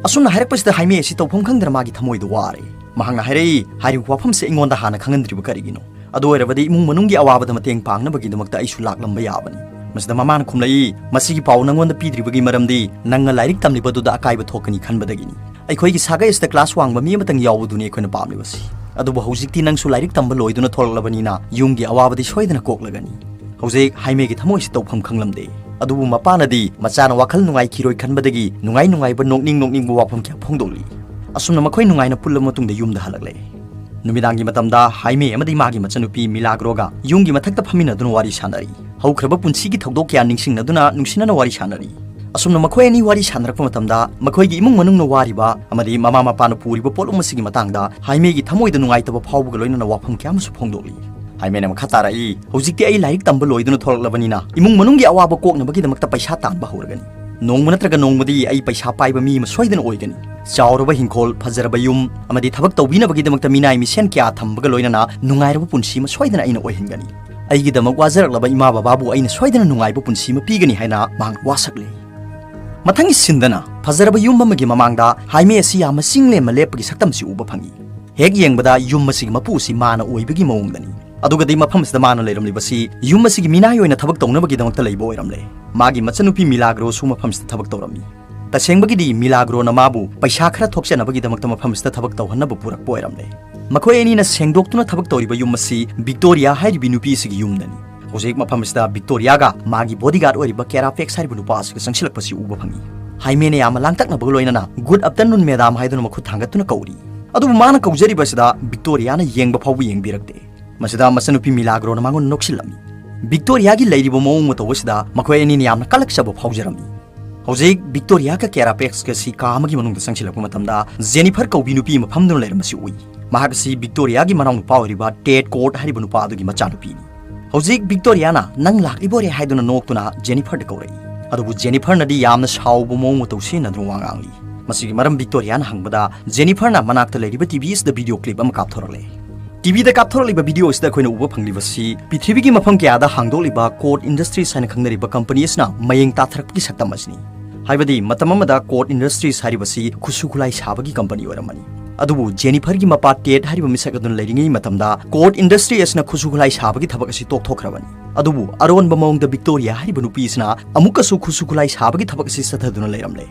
ꯑꯁꯨꯝꯅ ꯍꯥꯏꯔꯛꯄꯁꯤꯗ ꯍꯥꯏꯃꯦ ꯑꯁꯤ ꯇꯧꯐꯝ ꯈꯪꯗꯅ ꯃꯥꯒꯤ ꯊꯃꯣꯏꯗ ꯋꯥꯔꯦ꯫ ꯃꯍꯥꯛꯅ ꯍꯥꯏꯔꯛꯏ, ꯍꯥꯏꯔꯤꯕ ꯋꯥꯐꯝꯁꯦ ꯑꯩꯉꯣꯟꯗ ꯍꯥꯟꯅ ꯈꯪꯍꯟꯗ꯭ꯔꯤꯕ ꯀꯔꯤꯒꯤꯅꯣ? ꯑꯗꯨ ꯑꯣꯏꯔꯕꯗꯤ ꯏꯃꯨꯡ ꯃꯅꯨꯡꯒꯤ ꯑꯋꯥꯕꯗ ꯃꯇꯦꯡ ꯄꯥꯡꯅꯕꯒꯤꯗꯃꯛꯇ ꯑꯩꯁꯨ ꯂꯥꯛꯂꯝꯕ ꯌꯥꯕꯅꯤ꯫ ꯃꯁꯤꯗ ꯃꯃꯥꯅ ꯈꯨꯝꯂꯛꯏ, ꯃꯁꯤꯒꯤ ꯄꯥꯎ ꯅꯪꯉꯣꯟꯗ ꯄꯤꯗ꯭ꯔꯤꯕꯒꯤ ꯃꯔꯝꯗꯤ ꯅꯪꯅ ꯂꯥꯏꯔꯤꯛ ꯇꯝꯂꯤꯕꯗꯨꯗ ꯑꯀꯥꯏꯕ ꯊꯣꯛꯀꯅꯤ ꯈꯟꯕꯗꯒꯤꯅꯤ꯫ ꯑꯩꯈꯣꯏꯒꯤ ꯁꯥꯒꯩ ꯑꯁꯤꯗ ꯀ꯭ꯂꯥꯁ ꯋꯥꯡꯕ ꯃꯤ ꯑꯃꯇꯪ ꯌꯥꯎꯕꯗꯨꯅꯤ ꯑꯩꯈꯣꯏꯅ ꯄꯥꯝꯂꯤꯕꯁꯤ꯫ ꯑꯗꯨꯕꯨ ꯍꯧꯖꯤꯛꯇꯤ ꯅꯪꯁꯨ ꯂꯥꯏꯔꯤꯛ ꯇꯝꯕ ꯂꯣꯏꯗꯨꯅ ꯊꯣꯛꯂꯛꯂꯕꯅꯤꯅ ꯌꯨꯝꯒꯤ ꯑꯋꯥꯕꯗꯤ ꯁꯣꯏꯗꯅ ꯀꯣꯛꯂꯒꯅꯤ꯫ ꯍꯧꯖꯤꯛ ꯍꯥꯏꯃꯦꯒꯤ ꯊꯃꯣꯏꯁꯤ ꯇꯧꯐꯝ ꯈꯪꯂꯝꯗꯦ꯫ ꯑꯗꯨꯕꯨ ꯃꯄꯥꯅꯗꯤ ꯃꯆꯥꯅ ꯋꯥꯈꯜ ꯅꯨꯡꯉꯥꯏꯈꯤꯔꯣꯏ ꯈꯟꯕꯗꯒꯤ ꯅꯨꯡꯉꯥꯏ ꯅꯨꯡꯉꯥꯏꯕ ꯅꯣꯛꯅꯤꯡ ꯅꯣꯛꯅꯤꯡꯕ ꯋꯥꯐꯝ ꯀꯌꯥ ꯐꯣꯡꯗꯣꯛꯂꯤ꯫ ꯑꯁꯨꯝꯅ ꯃꯈꯣꯏ ꯅꯨꯡꯉꯥꯏꯅ ꯄꯨꯜꯂꯕ ꯃꯇꯨꯡꯗ ꯌꯨꯝꯗ ꯍꯜꯂꯛꯂꯦ꯫ ꯅꯨꯃꯤꯗꯥꯡꯒꯤ ꯃꯇꯝꯗ ꯍꯥꯏꯃꯦ ꯑꯃꯗꯤ ꯃꯥꯒꯤ ꯃꯆꯟꯅꯨꯄꯤ ꯃꯤꯂꯥꯒ꯭ꯔꯣꯒ ꯌꯨꯝꯒꯤ ꯃꯊꯛꯇ ꯐꯝꯃꯤꯟꯅꯗꯨꯅ ꯋꯥꯔꯤ ꯁꯥꯟꯅꯔꯤ꯫ ꯍꯧꯈ꯭ꯔꯕ ꯄꯨꯟꯁꯤꯒꯤ ꯊꯧꯗꯣꯛ ꯀꯌꯥ ꯅꯤꯡꯁꯤꯡꯅꯗꯨꯅ ꯅꯨꯡꯁꯤꯅꯅ ꯋꯥꯔꯤ ꯁꯥꯟꯅꯔꯤ꯫ ꯑꯁꯨꯝꯅ ꯃꯈꯣꯏ ꯑꯅꯤ ꯋꯥꯔꯤ ꯁꯥꯟꯅꯔꯛꯄ ꯃꯇꯝꯗ ꯃꯈꯣꯏꯒꯤ ꯏꯃꯨꯡ ꯃꯅꯨꯡꯅ ꯋꯥꯔꯤꯕ ꯑꯃꯗꯤ ꯃꯃꯥ ꯃꯄꯥꯅ ꯄꯨꯔꯤꯕ ꯄꯣꯠꯂꯨꯝ ꯑꯁꯤꯒꯤ ꯃꯇꯥꯡꯗ ꯍꯥꯏꯃꯦꯒꯤ ꯊꯃꯣꯏꯗ ꯅꯨꯡꯉꯥꯏꯇꯕ ꯐꯥꯎꯕꯒ ꯂꯣꯏꯅꯅ ꯋꯥꯐꯝ ꯀꯌꯥ ꯑꯃꯁꯨ ꯐꯣꯡꯗꯣꯛꯂꯤ꯫ ꯍꯥꯏꯃꯦꯅ ꯃꯈꯥ ꯇꯥꯔꯛꯏ, ꯍꯧꯖꯤꯛꯇꯤ ꯑꯩ ꯂꯥꯏꯔꯤꯛ ꯇꯝꯕ ꯂꯣꯏꯗꯨꯅ ꯊꯣꯛꯂꯛꯂꯕꯅꯤꯅ ꯏꯃꯨꯡ ꯃꯅꯨꯡꯒꯤ ꯑꯋꯥꯕ ꯀꯣꯛꯅꯕꯒꯤꯗꯃꯛꯇ ꯄꯩꯁꯥ ꯇꯥꯟꯕ ꯍꯧꯔꯒꯅꯤ꯫ ꯅꯣꯡꯃ ꯅꯠꯇ꯭ꯔꯒ ꯅꯣꯡꯃꯗꯤ ꯑꯩ ꯄꯩꯁꯥ ꯄꯥꯏꯕ ꯃꯤ ꯑꯃ ꯁꯣꯏꯗꯅ ꯑꯣꯏꯒꯅꯤ꯫ ꯆꯥꯎꯔꯕ ꯍꯤꯡꯈꯣꯜ, ꯐꯖꯔꯕ ꯌꯨꯝ ꯑꯃꯗꯤ ꯊꯕꯛ ꯇꯧꯕꯤꯅꯕꯒꯤꯗꯃꯛꯇ ꯃꯤꯅꯥꯏ ꯃꯤꯁꯦꯟ ꯀꯌꯥ ꯊꯝꯕꯒ ꯂꯣꯏꯅꯅ ꯅꯨꯡꯉꯥꯏꯔꯕ ꯄꯨꯟꯁꯤ ꯑꯃ ꯁꯣꯏꯗꯅ ꯑꯩꯅ ꯑꯣꯏꯍꯟꯒꯅꯤ꯫ ꯑꯩꯒꯤꯗꯃꯛ ꯋꯥꯖꯔꯛꯂꯕ ꯏꯃꯥ ꯕꯕꯥꯕꯨ ꯑꯩꯅ ꯁꯣꯏꯗꯅ ꯅꯨꯡꯉꯥꯏꯕ ꯄꯨꯟꯁꯤ ꯑꯃ ꯄꯤꯒꯅꯤ ꯍꯥꯏꯅ ꯃꯍꯥꯛ ꯋꯥꯁꯛꯂꯤ꯫ ꯃꯊꯪꯒꯤ ꯁꯤꯟꯗꯅ ꯐꯖꯔꯕ ꯌꯨꯝ ꯑꯃꯒꯤ ꯃꯃꯥꯡꯗ ꯍꯥꯏꯃꯦ ꯑꯁꯤ ꯌꯥꯝꯅ ꯆꯤꯡ ꯂꯦꯝꯅ ꯂꯦꯞꯄꯒꯤ ꯁꯛꯇꯝꯁꯤ ꯎꯕ ꯐꯪꯏ꯫ ꯍꯦꯛ ꯌꯦꯡꯕꯗ ꯌꯨꯝ ꯑꯁꯤꯒꯤ ꯃꯄꯨ ꯑꯁꯤ ꯃꯥꯅ ꯑꯣꯏꯕꯒꯤ ꯃꯑꯣꯡꯗꯅꯤ꯫ ꯑꯗꯨꯒꯗꯤ ꯃꯐꯝꯁꯤꯗ ꯃꯥꯅ ꯂꯩꯔꯝꯂꯤꯕꯁꯤ ꯌꯨꯝ ꯑꯁꯤꯒꯤ ꯃꯤꯅꯥꯏ ꯑꯣꯏꯅ ꯊꯕꯛ ꯇꯧꯅꯕꯒꯤꯗꯃꯛꯇ ꯂꯩꯕ ꯑꯣꯏꯔꯝꯂꯦ꯫ ꯃꯥꯒꯤ ꯃꯆꯟꯅꯨꯄꯤ ꯃꯤꯂꯥꯒ꯭ꯔꯣꯁꯨ ꯃꯐꯝꯁꯤꯗ ꯊꯕꯛ ꯇꯧꯔꯝꯃꯤ꯫ ꯇꯁꯦꯡꯕꯒꯤꯗꯤ ꯃꯤꯂꯥꯒ꯭ꯔꯣꯅ ꯃꯥꯕꯨ ꯄꯩꯁꯥ ꯈꯔ ꯊꯣꯛꯆꯅꯕꯒꯤꯗꯃꯛꯇ ꯃꯐꯝꯁꯤꯗ ꯊꯕꯛ ꯇꯧꯍꯟꯅꯕ ꯄꯨꯔꯛꯄ ꯑꯣꯏꯔꯝꯂꯦ꯫ ꯃꯈꯣꯏ ꯑꯅꯤꯅ ꯁꯦꯡꯗꯣꯛꯇꯨꯅ ꯊꯕꯛ ꯇꯧꯔꯤꯕ ꯌꯨꯝ ꯑꯁꯤ ꯕꯤꯛꯇꯣꯔꯤꯌꯥ ꯍꯥꯏꯔꯤꯕꯤ ꯅꯨꯄꯤ ꯑꯁꯤꯒꯤ ꯌꯨꯝꯗꯅꯤ꯫ ꯍꯧꯖꯤꯛ ꯃꯐꯝ ꯑꯁꯤꯗ ꯕꯤꯛꯇꯣꯔꯤꯌꯥꯒ ꯃꯥꯒꯤ ꯕꯣꯗꯤꯒꯥꯔꯗ ꯑꯣꯏꯔꯤꯕ ꯀꯦꯔꯥꯐꯦꯛꯁ ꯍꯥꯏꯔꯤꯕ ꯅꯨꯄꯥ ꯑꯁꯤꯒ ꯆꯪꯁꯤꯜꯂꯛꯄꯁꯤ ꯎꯕ ꯐꯪꯏ꯫ ꯍꯥꯏꯃꯦꯅ ꯌꯥꯝꯅ ꯂꯥꯡꯇꯛꯅꯕꯒ ꯂꯣꯏꯅꯅ "Good afternoon, madam" ꯍꯥꯏꯗꯨꯅ ꯃꯈꯨꯠ ꯊꯥꯡꯒꯠꯇꯨꯅ ꯀꯧꯔꯤ꯫ ꯑꯗꯨꯕꯨ ꯃꯥꯅ ꯀꯧꯖꯔꯤꯕ ꯑꯁꯤꯗ ꯕꯤꯛꯇꯣꯔꯤꯌꯥꯅ ꯌꯦꯡꯕ ꯐꯥꯎꯕ ꯌꯦꯡꯕꯤꯔꯛꯇꯦ꯫ ꯃꯁꯤꯗ ꯃꯆꯟꯅꯨꯄꯤ ꯃꯤꯂꯥꯒ꯭ꯔꯣꯅ ꯃꯉꯣꯟꯗ ꯅꯣꯛꯁꯤꯜꯂꯝꯃꯤ꯫ ꯕꯤꯛꯇꯣꯔꯤꯌꯥꯒꯤ ꯂꯩꯔꯤꯕ ꯃꯑꯣꯡ ꯃꯇꯧ ꯑꯁꯤꯗ ꯃꯈꯣꯏ ꯑꯅꯤꯅ ꯌꯥꯝꯅ ꯀꯂꯛꯆꯕ ꯐꯥꯎꯖꯔꯝꯃꯤ꯫ ꯍꯧꯖꯤꯛ ꯕꯤꯛꯇꯣꯔꯤꯌꯥꯒ ꯀꯦꯔꯥꯄꯦꯛꯁꯀ ꯑꯁꯤ ꯀꯥ ꯑꯃꯒꯤ ꯃꯅꯨꯡꯗ ꯆꯪꯁꯤꯜꯂꯛꯄ ꯃꯇꯝꯗ ꯖꯦꯅꯤꯐꯔ ꯀꯧꯕꯤ ꯅꯨꯄꯤ ꯑꯃ ꯐꯝꯗꯨꯅ ꯂꯩꯔꯝꯕꯁꯤ ꯎꯏ꯫ ꯃꯍꯥꯛ ꯑꯁꯤ ꯕꯤꯛꯇꯣꯔꯤꯌꯥꯒꯤ ꯃꯅꯥꯎꯅꯨꯄꯥ ꯑꯣꯏꯔꯤꯕ ꯇꯦꯗ ꯀꯣꯔꯠ ꯍꯥꯏꯔꯤꯕ ꯅꯨꯄꯥ ꯑꯗꯨꯒꯤ ꯃꯆꯥꯅꯨꯄꯤꯅꯤ꯫ ꯍꯧꯖꯤꯛ ꯕꯤꯛꯇꯣꯔꯤꯌꯥꯅ "ꯅꯪ ꯂꯥꯛꯂꯤꯕꯣꯔꯦ" ꯍꯥꯏꯗꯨꯅ ꯅꯣꯛꯇꯨꯅ ꯖꯦꯅꯤꯐꯔꯗ ꯀꯧꯔꯛꯏ꯫ ꯑꯗꯨꯕꯨ ꯖꯦꯅꯤꯐꯔꯅꯗꯤ ꯌꯥꯝꯅ ꯁꯥꯎꯕ ꯃꯑꯣꯡ ꯃꯇꯧ ꯁꯤꯖꯤꯟꯅꯗꯨꯅ ꯋꯥ ꯉꯥꯡꯂꯤ꯫ ꯃꯁꯤꯒꯤ ꯃꯔꯝ ꯕꯤꯛꯇꯣꯔꯤꯌꯥꯅ ꯍꯪꯕꯗ ꯖꯦꯅꯤꯐꯔꯅ ꯃꯅꯥꯛꯇ ꯂꯩꯔꯤꯕ ꯇꯤꯚꯤ ꯑꯁꯤꯗ ꯚꯤꯗꯤꯑꯣ ꯀ꯭ꯂꯤꯞ ꯑꯃ ꯀꯥꯞꯊꯣꯔꯛꯂꯦ꯫ ꯇꯤꯚꯤꯗ ꯀꯥꯞꯊꯣꯔꯛꯂꯤꯕ ꯚꯤꯗꯤꯑꯣ ꯑꯁꯤꯗ ꯑꯩꯈꯣꯏꯅ ꯎꯕ ꯐꯪꯂꯤꯕꯁꯤ ꯄ꯭ꯔꯤꯊꯤꯕꯤꯒꯤ ꯃꯐꯝ ꯀꯌꯥꯗ ꯍꯥꯡꯗꯣꯛꯂꯤꯕ ꯀꯣꯔꯠ ꯏꯟꯗꯁꯇ꯭ꯔꯤꯁ ꯍꯥꯏꯅ ꯈꯪꯅꯔꯤꯕ ꯀꯝꯄꯅꯤ ꯑꯁꯤꯅ ꯃꯌꯦꯡ ꯇꯥꯊꯔꯛꯄꯒꯤ ꯁꯛꯇꯝ ꯑꯁꯤꯅꯤ꯫ ꯍꯥꯏꯕꯗꯤ ꯃꯇꯝ ꯑꯃꯗ ꯀꯣꯔꯠ ꯏꯟꯗꯁꯇ꯭ꯔꯤꯁ ꯍꯥꯏꯔꯤꯕꯁꯤ ꯈꯨꯠꯁꯨ ꯈꯨꯠꯂꯥꯏ ꯁꯥꯕꯒꯤ ꯀꯝꯄꯅꯤ ꯑꯣꯏꯔꯝꯕꯅꯤ꯫ ꯑꯗꯨꯕꯨ ꯖꯦꯅꯤꯐꯔꯒꯤ ꯃꯄꯥ ꯇꯦꯗ ꯍꯥꯏꯔꯤꯕ ꯃꯤꯁꯛ ꯑꯗꯨꯅ ꯂꯩꯔꯤꯉꯩ ꯃꯇꯝꯗ ꯀꯣꯔꯠ ꯏꯟꯗꯁꯇ꯭ꯔꯤ ꯑꯁꯤꯅ ꯈꯨꯠꯁꯨ ꯈꯨꯠꯂꯥꯏ ꯁꯥꯕꯒꯤ ꯊꯕꯛ ꯑꯁꯤ ꯇꯣꯛꯊꯣꯛꯈ꯭ꯔꯕꯅꯤ꯫ ꯑꯗꯨꯕꯨ ꯑꯔꯣꯟꯕ ꯃꯑꯣꯡꯗ ꯕꯤꯛꯇꯣꯔꯤꯌꯥ ꯍꯥꯏꯔꯤꯕ ꯅꯨꯄꯤ ꯑꯁꯤꯅ ꯑꯃꯨꯛꯀꯁꯨ ꯈꯨꯠꯁꯨ ꯈꯨꯠꯂꯥꯏ ꯁꯥꯕꯒꯤ ꯊꯕꯛ ꯑꯁꯤ ꯆꯠꯊꯗꯨꯅ ꯂꯩꯔꯝꯂꯦ꯫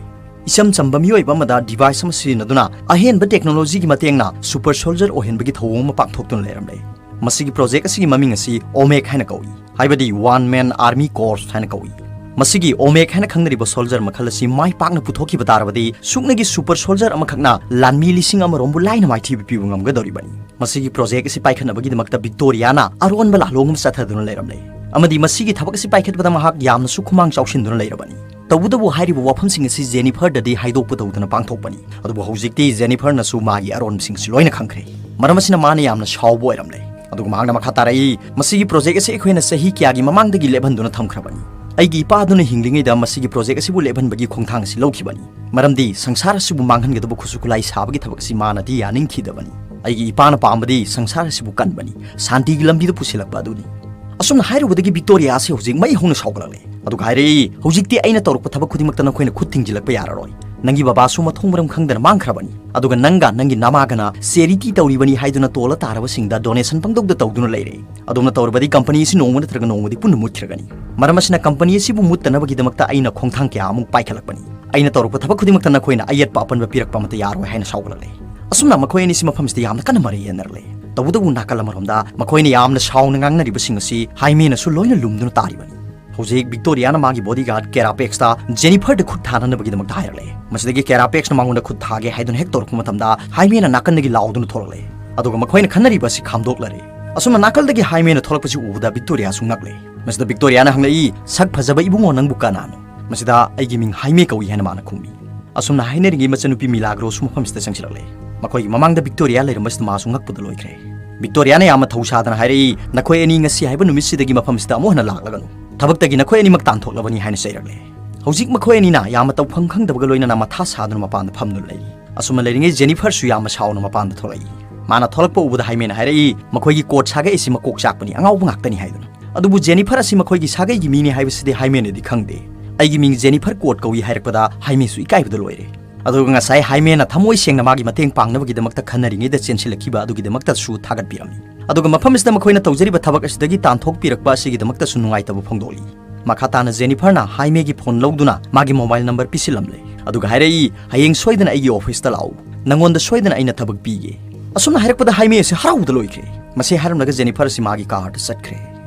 ꯏꯆꯝ ꯆꯝꯕ ꯃꯤꯑꯣꯏꯕ ꯑꯃꯗ ꯗꯤꯚꯥꯏꯁ ꯑꯃ ꯁꯤꯖꯤꯟꯅꯗꯨꯅ ꯑꯍꯦꯟꯕ ꯇꯦꯛꯅꯣꯂꯣꯖꯤꯒꯤ ꯃꯇꯦꯡꯅ ꯁꯨꯄꯔ ꯁꯣꯜꯖꯔ ꯑꯣꯏꯍꯟꯕꯒꯤ ꯊꯧꯑꯣꯡ ꯑꯃ ꯄꯥꯡꯊꯣꯛꯇꯨꯅ ꯂꯩꯔꯝꯂꯦ꯫ ꯃꯁꯤꯒꯤ ꯄ꯭ꯔꯣꯖꯦꯛ ꯑꯁꯤꯒꯤ ꯃꯃꯤꯡ ꯑꯁꯤ ꯑꯣꯃꯦꯛ ꯍꯥꯏꯅ ꯀꯧꯏ, ꯍꯥꯏꯕꯗꯤ ꯋꯥꯟ ꯃꯦꯟ ꯑꯥꯔꯃꯤ ꯀꯣꯔꯞꯁ ꯍꯥꯏꯅ ꯀꯧꯏ꯫ ꯃꯁꯤꯒꯤ ꯑꯣꯃꯦꯛ ꯍꯥꯏꯅ ꯈꯪꯅꯔꯤꯕ ꯁꯣꯜꯖꯔ ꯃꯈꯜ ꯑꯁꯤ ꯃꯥꯏ ꯄꯥꯛꯅ ꯄꯨꯊꯣꯛꯈꯤꯕ ꯇꯥꯔꯕꯗꯤ ꯁꯨꯞꯅꯒꯤ ꯁꯨꯄꯔ ꯁꯣꯜꯖꯔ ꯑꯃꯈꯛꯅ ꯂꯥꯟꯃꯤ ꯂꯤꯁꯤꯡ ꯑꯃꯔꯣꯝꯕꯨ ꯂꯥꯏꯅ ꯃꯥꯏꯊꯤꯕ ꯄꯤꯕ ꯉꯝꯒꯗꯧꯔꯤꯕꯅꯤ꯫ ꯃꯁꯤꯒꯤ ꯄ꯭ꯔꯣꯖꯦꯛ ꯑꯁꯤ ꯄꯥꯏꯈꯠꯅꯕꯒꯤꯗꯃꯛꯇ ꯕꯤꯛꯇꯣꯔꯤꯌꯥꯅ ꯑꯔꯣꯟꯕ ꯂꯥꯂꯣꯡ ꯑꯃ ꯆꯠꯊꯗꯨꯅ ꯂꯩꯔꯝꯂꯦ, ꯑꯃꯗꯤ ꯃꯁꯤꯒꯤ ꯊꯕꯛ ꯑꯁꯤ ꯄꯥꯏꯈꯠꯄꯗ ꯃꯍꯥꯛ ꯌꯥꯝꯅꯁꯨ ꯈꯨꯃꯥꯡ ꯆꯥꯎꯁꯤꯟꯗꯨꯅ ꯂꯩꯔꯕꯅꯤ꯫ ꯇꯧꯕꯇꯕꯨ ꯍꯥꯏꯔꯤꯕ ꯋꯥꯐꯝꯁꯤꯡ ꯑꯁꯤ ꯖꯦꯅꯤꯐꯔꯗꯗꯤ ꯍꯥꯏꯗꯣꯛꯄ ꯇꯧꯗꯅ ꯄꯥꯡꯊꯣꯛꯄꯅꯤ꯫ ꯑꯗꯨꯕꯨ ꯍꯧꯖꯤꯛꯇꯤ ꯖꯦꯅꯤꯐꯔꯅꯁꯨ ꯃꯥꯒꯤ ꯑꯔꯣꯟꯕꯁꯤꯡꯁꯤ ꯂꯣꯏꯅ ꯈꯪꯈ꯭ꯔꯦ꯫ ꯃꯔꯝ ꯑꯁꯤꯅ ꯃꯥꯅ ꯌꯥꯝꯅ ꯁꯥꯎꯕ ꯑꯣꯏꯔꯝꯂꯦ꯫ ꯑꯗꯨꯒ ꯃꯍꯥꯛꯅ ꯃꯈꯥ ꯇꯥꯔꯛꯏ, "ꯃꯁꯤꯒꯤ ꯄ꯭ꯔꯣꯖꯦꯛ ꯑꯁꯤ ꯑꯩꯈꯣꯏꯅ ꯆꯍꯤ ꯀꯌꯥꯒꯤ ꯃꯃꯥꯡꯗꯒꯤ ꯂꯦꯞꯍꯟꯗꯨꯅ ꯊꯝꯈ꯭ꯔꯕꯅꯤ꯫ ꯑꯩꯒꯤ ꯏꯄꯥ ꯑꯗꯨꯅ ꯍꯤꯡꯂꯤꯉꯩꯗ ꯃꯁꯤꯒꯤ ꯄ꯭ꯔꯣꯖꯦꯛ ꯑꯁꯤꯕꯨ ꯂꯦꯞꯍꯟꯕꯒꯤ ꯈꯣꯡꯊꯥꯡ ꯑꯁꯤ ꯂꯧꯈꯤꯕꯅꯤ, ꯃꯔꯝꯗꯤ ꯁꯪꯁꯥꯔ ꯑꯁꯤꯕꯨ ꯃꯥꯡꯍꯟꯒꯗꯕ ꯈꯨꯠꯁꯨ ꯈꯨꯠꯂꯥꯏ ꯁꯥꯕꯒꯤ ꯊꯕꯛ ꯑꯁꯤ ꯃꯥꯅꯗꯤ ꯌꯥꯅꯤꯡꯈꯤꯗꯕꯅꯤ꯫ ꯑꯩꯒꯤ ꯏꯄꯥꯅ ꯄꯥꯝꯕꯗꯤ ꯁꯪꯁꯥꯔ ꯑꯁꯤꯕꯨ ꯀꯟꯕꯅꯤ, ꯁꯥꯟꯇꯤꯒꯤ ꯂꯝꯕꯤꯗ ꯄꯨꯁꯤꯜꯂꯛꯄ ꯑꯗꯨꯅꯤ"꯫ ꯑꯁꯨꯝꯅ ꯍꯥꯏꯔꯨꯕꯗꯒꯤ ꯕꯤꯛꯇꯣꯔꯤꯌꯥ ꯑꯁꯤ ꯍꯧꯖꯤꯛ ꯃꯩ ꯍꯧꯅ ꯁꯥꯎꯒꯠꯂꯛꯂꯦ꯫ ꯑꯗꯨꯒ ꯍꯥꯏꯔꯛꯏ, "ꯍꯧꯖꯤꯛꯇꯤ ꯑꯩꯅ ꯇꯧꯔꯛꯄ ꯊꯕꯛ ꯈꯨꯗꯤꯡꯃꯛꯇ ꯅꯈꯣꯏꯅ ꯈꯨꯠ ꯊꯤꯡꯖꯤꯜꯂꯛꯄ ꯌꯥꯔꯔꯣꯏ꯫ ꯅꯪꯒꯤ ꯕꯕꯥꯁꯨ ꯃꯊꯣꯡ ꯃꯔꯝ ꯈꯪꯗꯅ ꯃꯥꯡꯈ꯭ꯔꯕꯅꯤ꯫ ꯑꯗꯨꯒ ꯅꯪꯒ ꯅꯪꯒꯤ ꯅꯃꯥꯒꯅ ꯆꯦꯔꯤꯇꯤ ꯇꯧꯔꯤꯕꯅꯤ ꯍꯥꯏꯗꯨꯅ ꯇꯣꯜꯂ ꯇꯥꯔꯕꯁꯤꯡꯗ ꯗꯣꯅꯦꯁꯟ ꯄꯪꯇꯧꯗ ꯇꯧꯗꯨꯅ ꯂꯩꯔꯦ꯫ ꯑꯗꯣꯝꯅ ꯇꯧꯔꯕꯗꯤ ꯀꯝꯄꯅꯤ ꯑꯁꯤ ꯅꯣꯡꯃ ꯅꯠꯇ꯭ꯔꯒ ꯅꯣꯡꯃꯗꯤ ꯄꯨꯟꯅ ꯃꯨꯠꯈ꯭ꯔꯒꯅꯤ꯫ ꯃꯔꯝ ꯑꯁꯤꯅ ꯀꯝꯄꯅꯤ ꯑꯁꯤꯕꯨ ꯃꯨꯠꯇꯅꯕꯒꯤꯗꯃꯛꯇ ꯑꯩꯅ ꯈꯣꯡꯊꯥꯡ ꯀꯌꯥ ꯑꯃꯨꯛ ꯄꯥꯏꯈꯠꯂꯛꯄꯅꯤ꯫ ꯑꯩꯅ ꯇꯧꯔꯛꯄ ꯊꯕꯛ ꯈꯨꯗꯤꯡꯃꯛꯇ ꯅꯈꯣꯏꯅ ꯑꯌꯦꯠꯄ ꯑꯄꯟꯕ ꯄꯤꯔꯛꯄ ꯑꯃꯠꯇ ꯌꯥꯔꯣꯏ ꯍꯥꯏꯅ ꯁꯥꯎꯒꯠꯂꯛꯂꯦ꯫ ꯑꯁꯨꯝꯅ ꯃꯈꯣꯏ ꯑꯅꯤꯁꯤ ꯃꯐꯝꯁꯤꯗ ꯌꯥꯝꯅ ꯀꯟꯅ ꯃꯔꯩ ꯌꯦꯠꯅꯔꯛꯂꯦ꯫ ꯇꯧꯕꯇꯕꯨ ꯅꯥꯀꯜ ꯑꯃꯔꯣꯝꯗ ꯃꯈꯣꯏꯅ ꯌꯥꯝꯅ ꯁꯥꯎꯅ ꯉꯥꯡꯅꯔꯤꯕꯁꯤꯡ ꯑꯁꯤ ꯍꯥꯏꯃꯦꯅꯁꯨ ꯂꯣꯏꯅ ꯂꯨꯝꯗꯨꯅ ꯇꯥꯔꯤꯕꯅꯤ꯫ ꯍꯧꯖꯤꯛ ꯚꯤꯛꯇꯣꯔꯤꯌꯥꯅ ꯃꯥꯒꯤ ꯕꯣꯗꯤꯒꯥꯔꯗ ꯀꯦꯔꯥꯄꯦꯛꯁꯇ ꯖꯦꯅꯤꯐꯔꯗ ꯈꯨꯠ ꯊꯥꯅꯅꯕꯒꯤꯗꯃꯛꯇ ꯍꯥꯏꯔꯛꯂꯦ꯫ ꯃꯁꯤꯗꯒꯤ ꯀꯦꯔꯥꯄꯦꯛꯁꯅ ꯃꯉꯣꯟꯗ ꯈꯨꯠ ꯊꯥꯒꯦ ꯍꯥꯏꯗꯨꯅ ꯍꯦꯛ ꯇꯧꯔꯛꯄ ꯃꯇꯝꯗ ꯍꯥꯏꯃꯦꯅ ꯅꯥꯀꯟꯗꯒꯤ ꯂꯥꯎꯗꯨꯅ ꯊꯣꯛꯂꯛꯂꯦ꯫ ꯑꯗꯨꯒ ꯃꯈꯣꯏꯅ ꯈꯟꯅꯔꯤꯕ ꯑꯁꯤ ꯈꯥꯝꯗꯣꯛꯂꯔꯦ꯫ ꯑꯁꯨꯝꯅ ꯅꯥꯀꯜꯗꯒꯤ ꯍꯥꯏꯃꯦꯅ ꯊꯣꯛꯂꯛꯄꯁꯤ ꯎꯕꯗ ꯚꯤꯛꯇꯣꯔꯤꯌꯥꯁꯨ ꯉꯛꯂꯦ꯫ ꯃꯁꯤꯗ ꯚꯤꯛꯇꯣꯔꯤꯌꯥꯅ ꯍꯪꯂꯛꯏ, "ꯁꯛ ꯐꯖꯕ ꯏꯕꯨꯡꯉꯣ, ꯅꯪꯕꯨ ꯀꯅꯥꯅꯣ?" ꯃꯁꯤꯗ, "ꯑꯩꯒꯤ ꯃꯤꯡ ꯍꯥꯏꯃꯦ ꯀꯧꯏ" ꯍꯥꯏꯅ ꯃꯥꯅ ꯈꯨꯝꯃꯤ꯫ ꯑꯁꯨꯝꯅ ꯍꯥꯏꯅꯔꯤꯉꯩ ꯃꯆꯟꯅꯨꯄꯤ ꯃꯤꯂꯥꯒ꯭ꯔꯣꯁꯨ ꯃꯐꯝꯁꯤꯗ ꯆꯪꯁꯤꯜꯂꯛꯂꯦ꯫ ꯃꯈꯣꯏꯒꯤ ꯃꯃꯥꯡꯗ ꯚꯤꯛꯇꯣꯔꯤꯌꯥ ꯂꯩꯔꯝꯕꯁꯤꯗ ꯃꯥꯁꯨ ꯉꯛꯄꯗ ꯂꯣꯏꯈ꯭ꯔꯦ꯫ ꯚꯤꯛꯇꯣꯔꯤꯌꯥꯅ ꯌꯥꯝꯅ ꯊꯧ ꯁꯥꯗꯅ ꯍꯥꯏꯔꯛꯏ, "ꯅꯈꯣꯏ ꯑꯅꯤ ꯉꯁꯤ ꯍꯥꯏꯕ ꯅꯨꯃꯤꯠꯁꯤꯗꯒꯤ ꯃꯐꯝꯁꯤꯗ ꯑꯃꯨꯛ ꯍꯟꯅ ꯂꯥꯛꯂꯒꯅꯨ꯫ ꯊꯕꯛꯇꯒꯤ ꯅꯈꯣꯏ ꯑꯅꯤꯃꯛ ꯇꯥꯟꯊꯣꯛꯂꯕꯅꯤ" ꯍꯥꯏꯅ ꯆꯩꯔꯛꯂꯦ꯫ ꯍꯧꯖꯤꯛ ꯃꯈꯣꯏ ꯑꯅꯤꯅ ꯌꯥꯝꯅ ꯇꯧꯐꯝ ꯈꯪꯗꯕꯒ ꯂꯣꯏꯅꯅ ꯃꯊꯥ ꯁꯥꯗꯨꯅ ꯃꯄꯥꯟꯗ ꯐꯝꯗꯨꯅ ꯂꯩꯔꯤ꯫ ꯑꯁꯨꯝꯅ ꯂꯩꯔꯤꯉꯩ ꯖꯦꯅꯤꯐꯔꯁꯨ ꯌꯥꯝꯅ ꯁꯥꯎꯅ ꯃꯄꯥꯟꯗ ꯊꯣꯛꯂꯛꯏ꯫ ꯃꯥꯅ ꯊꯣꯛꯂꯛꯄ ꯎꯕꯗ ꯍꯥꯏꯃꯦꯅ ꯍꯥꯏꯔꯛꯏ, "ꯃꯈꯣꯏꯒꯤ ꯀꯣꯔꯠ ꯁꯥꯒꯩ ꯑꯁꯤ ꯃꯀꯣꯛ ꯆꯥꯛꯄꯅꯤ, ꯑꯉꯥꯎꯕ ꯉꯥꯛꯇꯅꯤ" ꯍꯥꯏꯗꯨꯅ꯫ ꯑꯗꯨꯕꯨ ꯖꯦꯅꯤꯐꯔ ꯑꯁꯤ ꯃꯈꯣꯏꯒꯤ ꯁꯥꯒꯩꯒꯤ ꯃꯤꯅꯤ ꯍꯥꯏꯕꯁꯤꯗꯤ ꯍꯥꯏꯃꯦꯅꯗꯤ ꯈꯪꯗꯦ꯫ "ꯑꯩꯒꯤ ꯃꯤꯡ ꯖꯦꯅꯤꯐꯔ ꯀꯣꯔꯠ ꯀꯧꯏ" ꯍꯥꯏꯔꯛꯄꯗ ꯍꯥꯏꯃꯦꯁꯨ ꯏꯀꯥꯏꯕꯗ ꯂꯣꯏꯔꯦ꯫ ꯑꯗꯨꯒ ꯉꯁꯥꯏ ꯍꯥꯏꯃꯦꯅ ꯊꯃꯣꯏ ꯁꯦꯡꯅ ꯃꯥꯒꯤ ꯃꯇꯦꯡ ꯄꯥꯡꯅꯕꯒꯤꯗꯃꯛꯇ ꯈꯟꯅꯔꯤꯉꯩꯗ ꯆꯦꯟꯁꯤꯜꯂꯛꯈꯤꯕ ꯑꯗꯨꯒꯤꯗꯃꯛꯇꯁꯨ ꯊꯥꯒꯠꯄꯤꯔꯝꯃꯤ꯫ ꯑꯗꯨꯒ ꯃꯐꯝ ꯑꯁꯤꯗ ꯃꯈꯣꯏꯅ ꯇꯧꯖꯔꯤꯕ ꯊꯕꯛ ꯑꯁꯤꯗꯒꯤ ꯇꯥꯟꯊꯣꯛꯄꯤꯔꯛꯄ ꯑꯁꯤꯒꯤꯗꯃꯛꯇꯁꯨ ꯅꯨꯡꯉꯥꯏꯇꯕ ꯐꯣꯡꯗꯣꯛꯂꯤ꯫ ꯃꯈꯥ ꯇꯥꯅ ꯖꯦꯅꯤꯐꯔꯅ ꯍꯥꯏꯃꯦꯒꯤ ꯐꯣꯟ ꯂꯧꯗꯨꯅ ꯃꯥꯒꯤ ꯃꯣꯕꯥꯏꯜ ꯅꯝꯕꯔ ꯄꯤꯁꯤꯜꯂꯝꯂꯦ꯫ ꯑꯗꯨꯒ ꯍꯥꯏꯔꯛꯏ, "ꯍꯌꯦꯡ ꯁꯣꯏꯗꯅ ꯑꯩꯒꯤ ꯑꯣꯐꯤꯁꯇ ꯂꯥꯛꯎ꯫ ꯅꯪꯉꯣꯟꯗ ꯁꯣꯏꯗꯅ ꯑꯩꯅ ꯊꯕꯛ ꯄꯤꯒꯦ꯫" ꯑꯁꯨꯝꯅ ꯍꯥꯏꯔꯛꯄꯗ ꯍꯥꯏꯃꯦ ꯑꯁꯤ ꯍꯔꯥꯎꯕꯗ ꯂꯣꯏꯈ꯭ꯔꯦ꯫ ꯃꯁꯤ ꯍꯥꯏꯔꯝꯂꯒ ꯖꯦꯅꯤꯐꯔ ꯑꯁꯤ ꯃꯥꯒꯤ ꯀꯥꯔꯗ ꯆꯠꯈ꯭ꯔꯦ꯫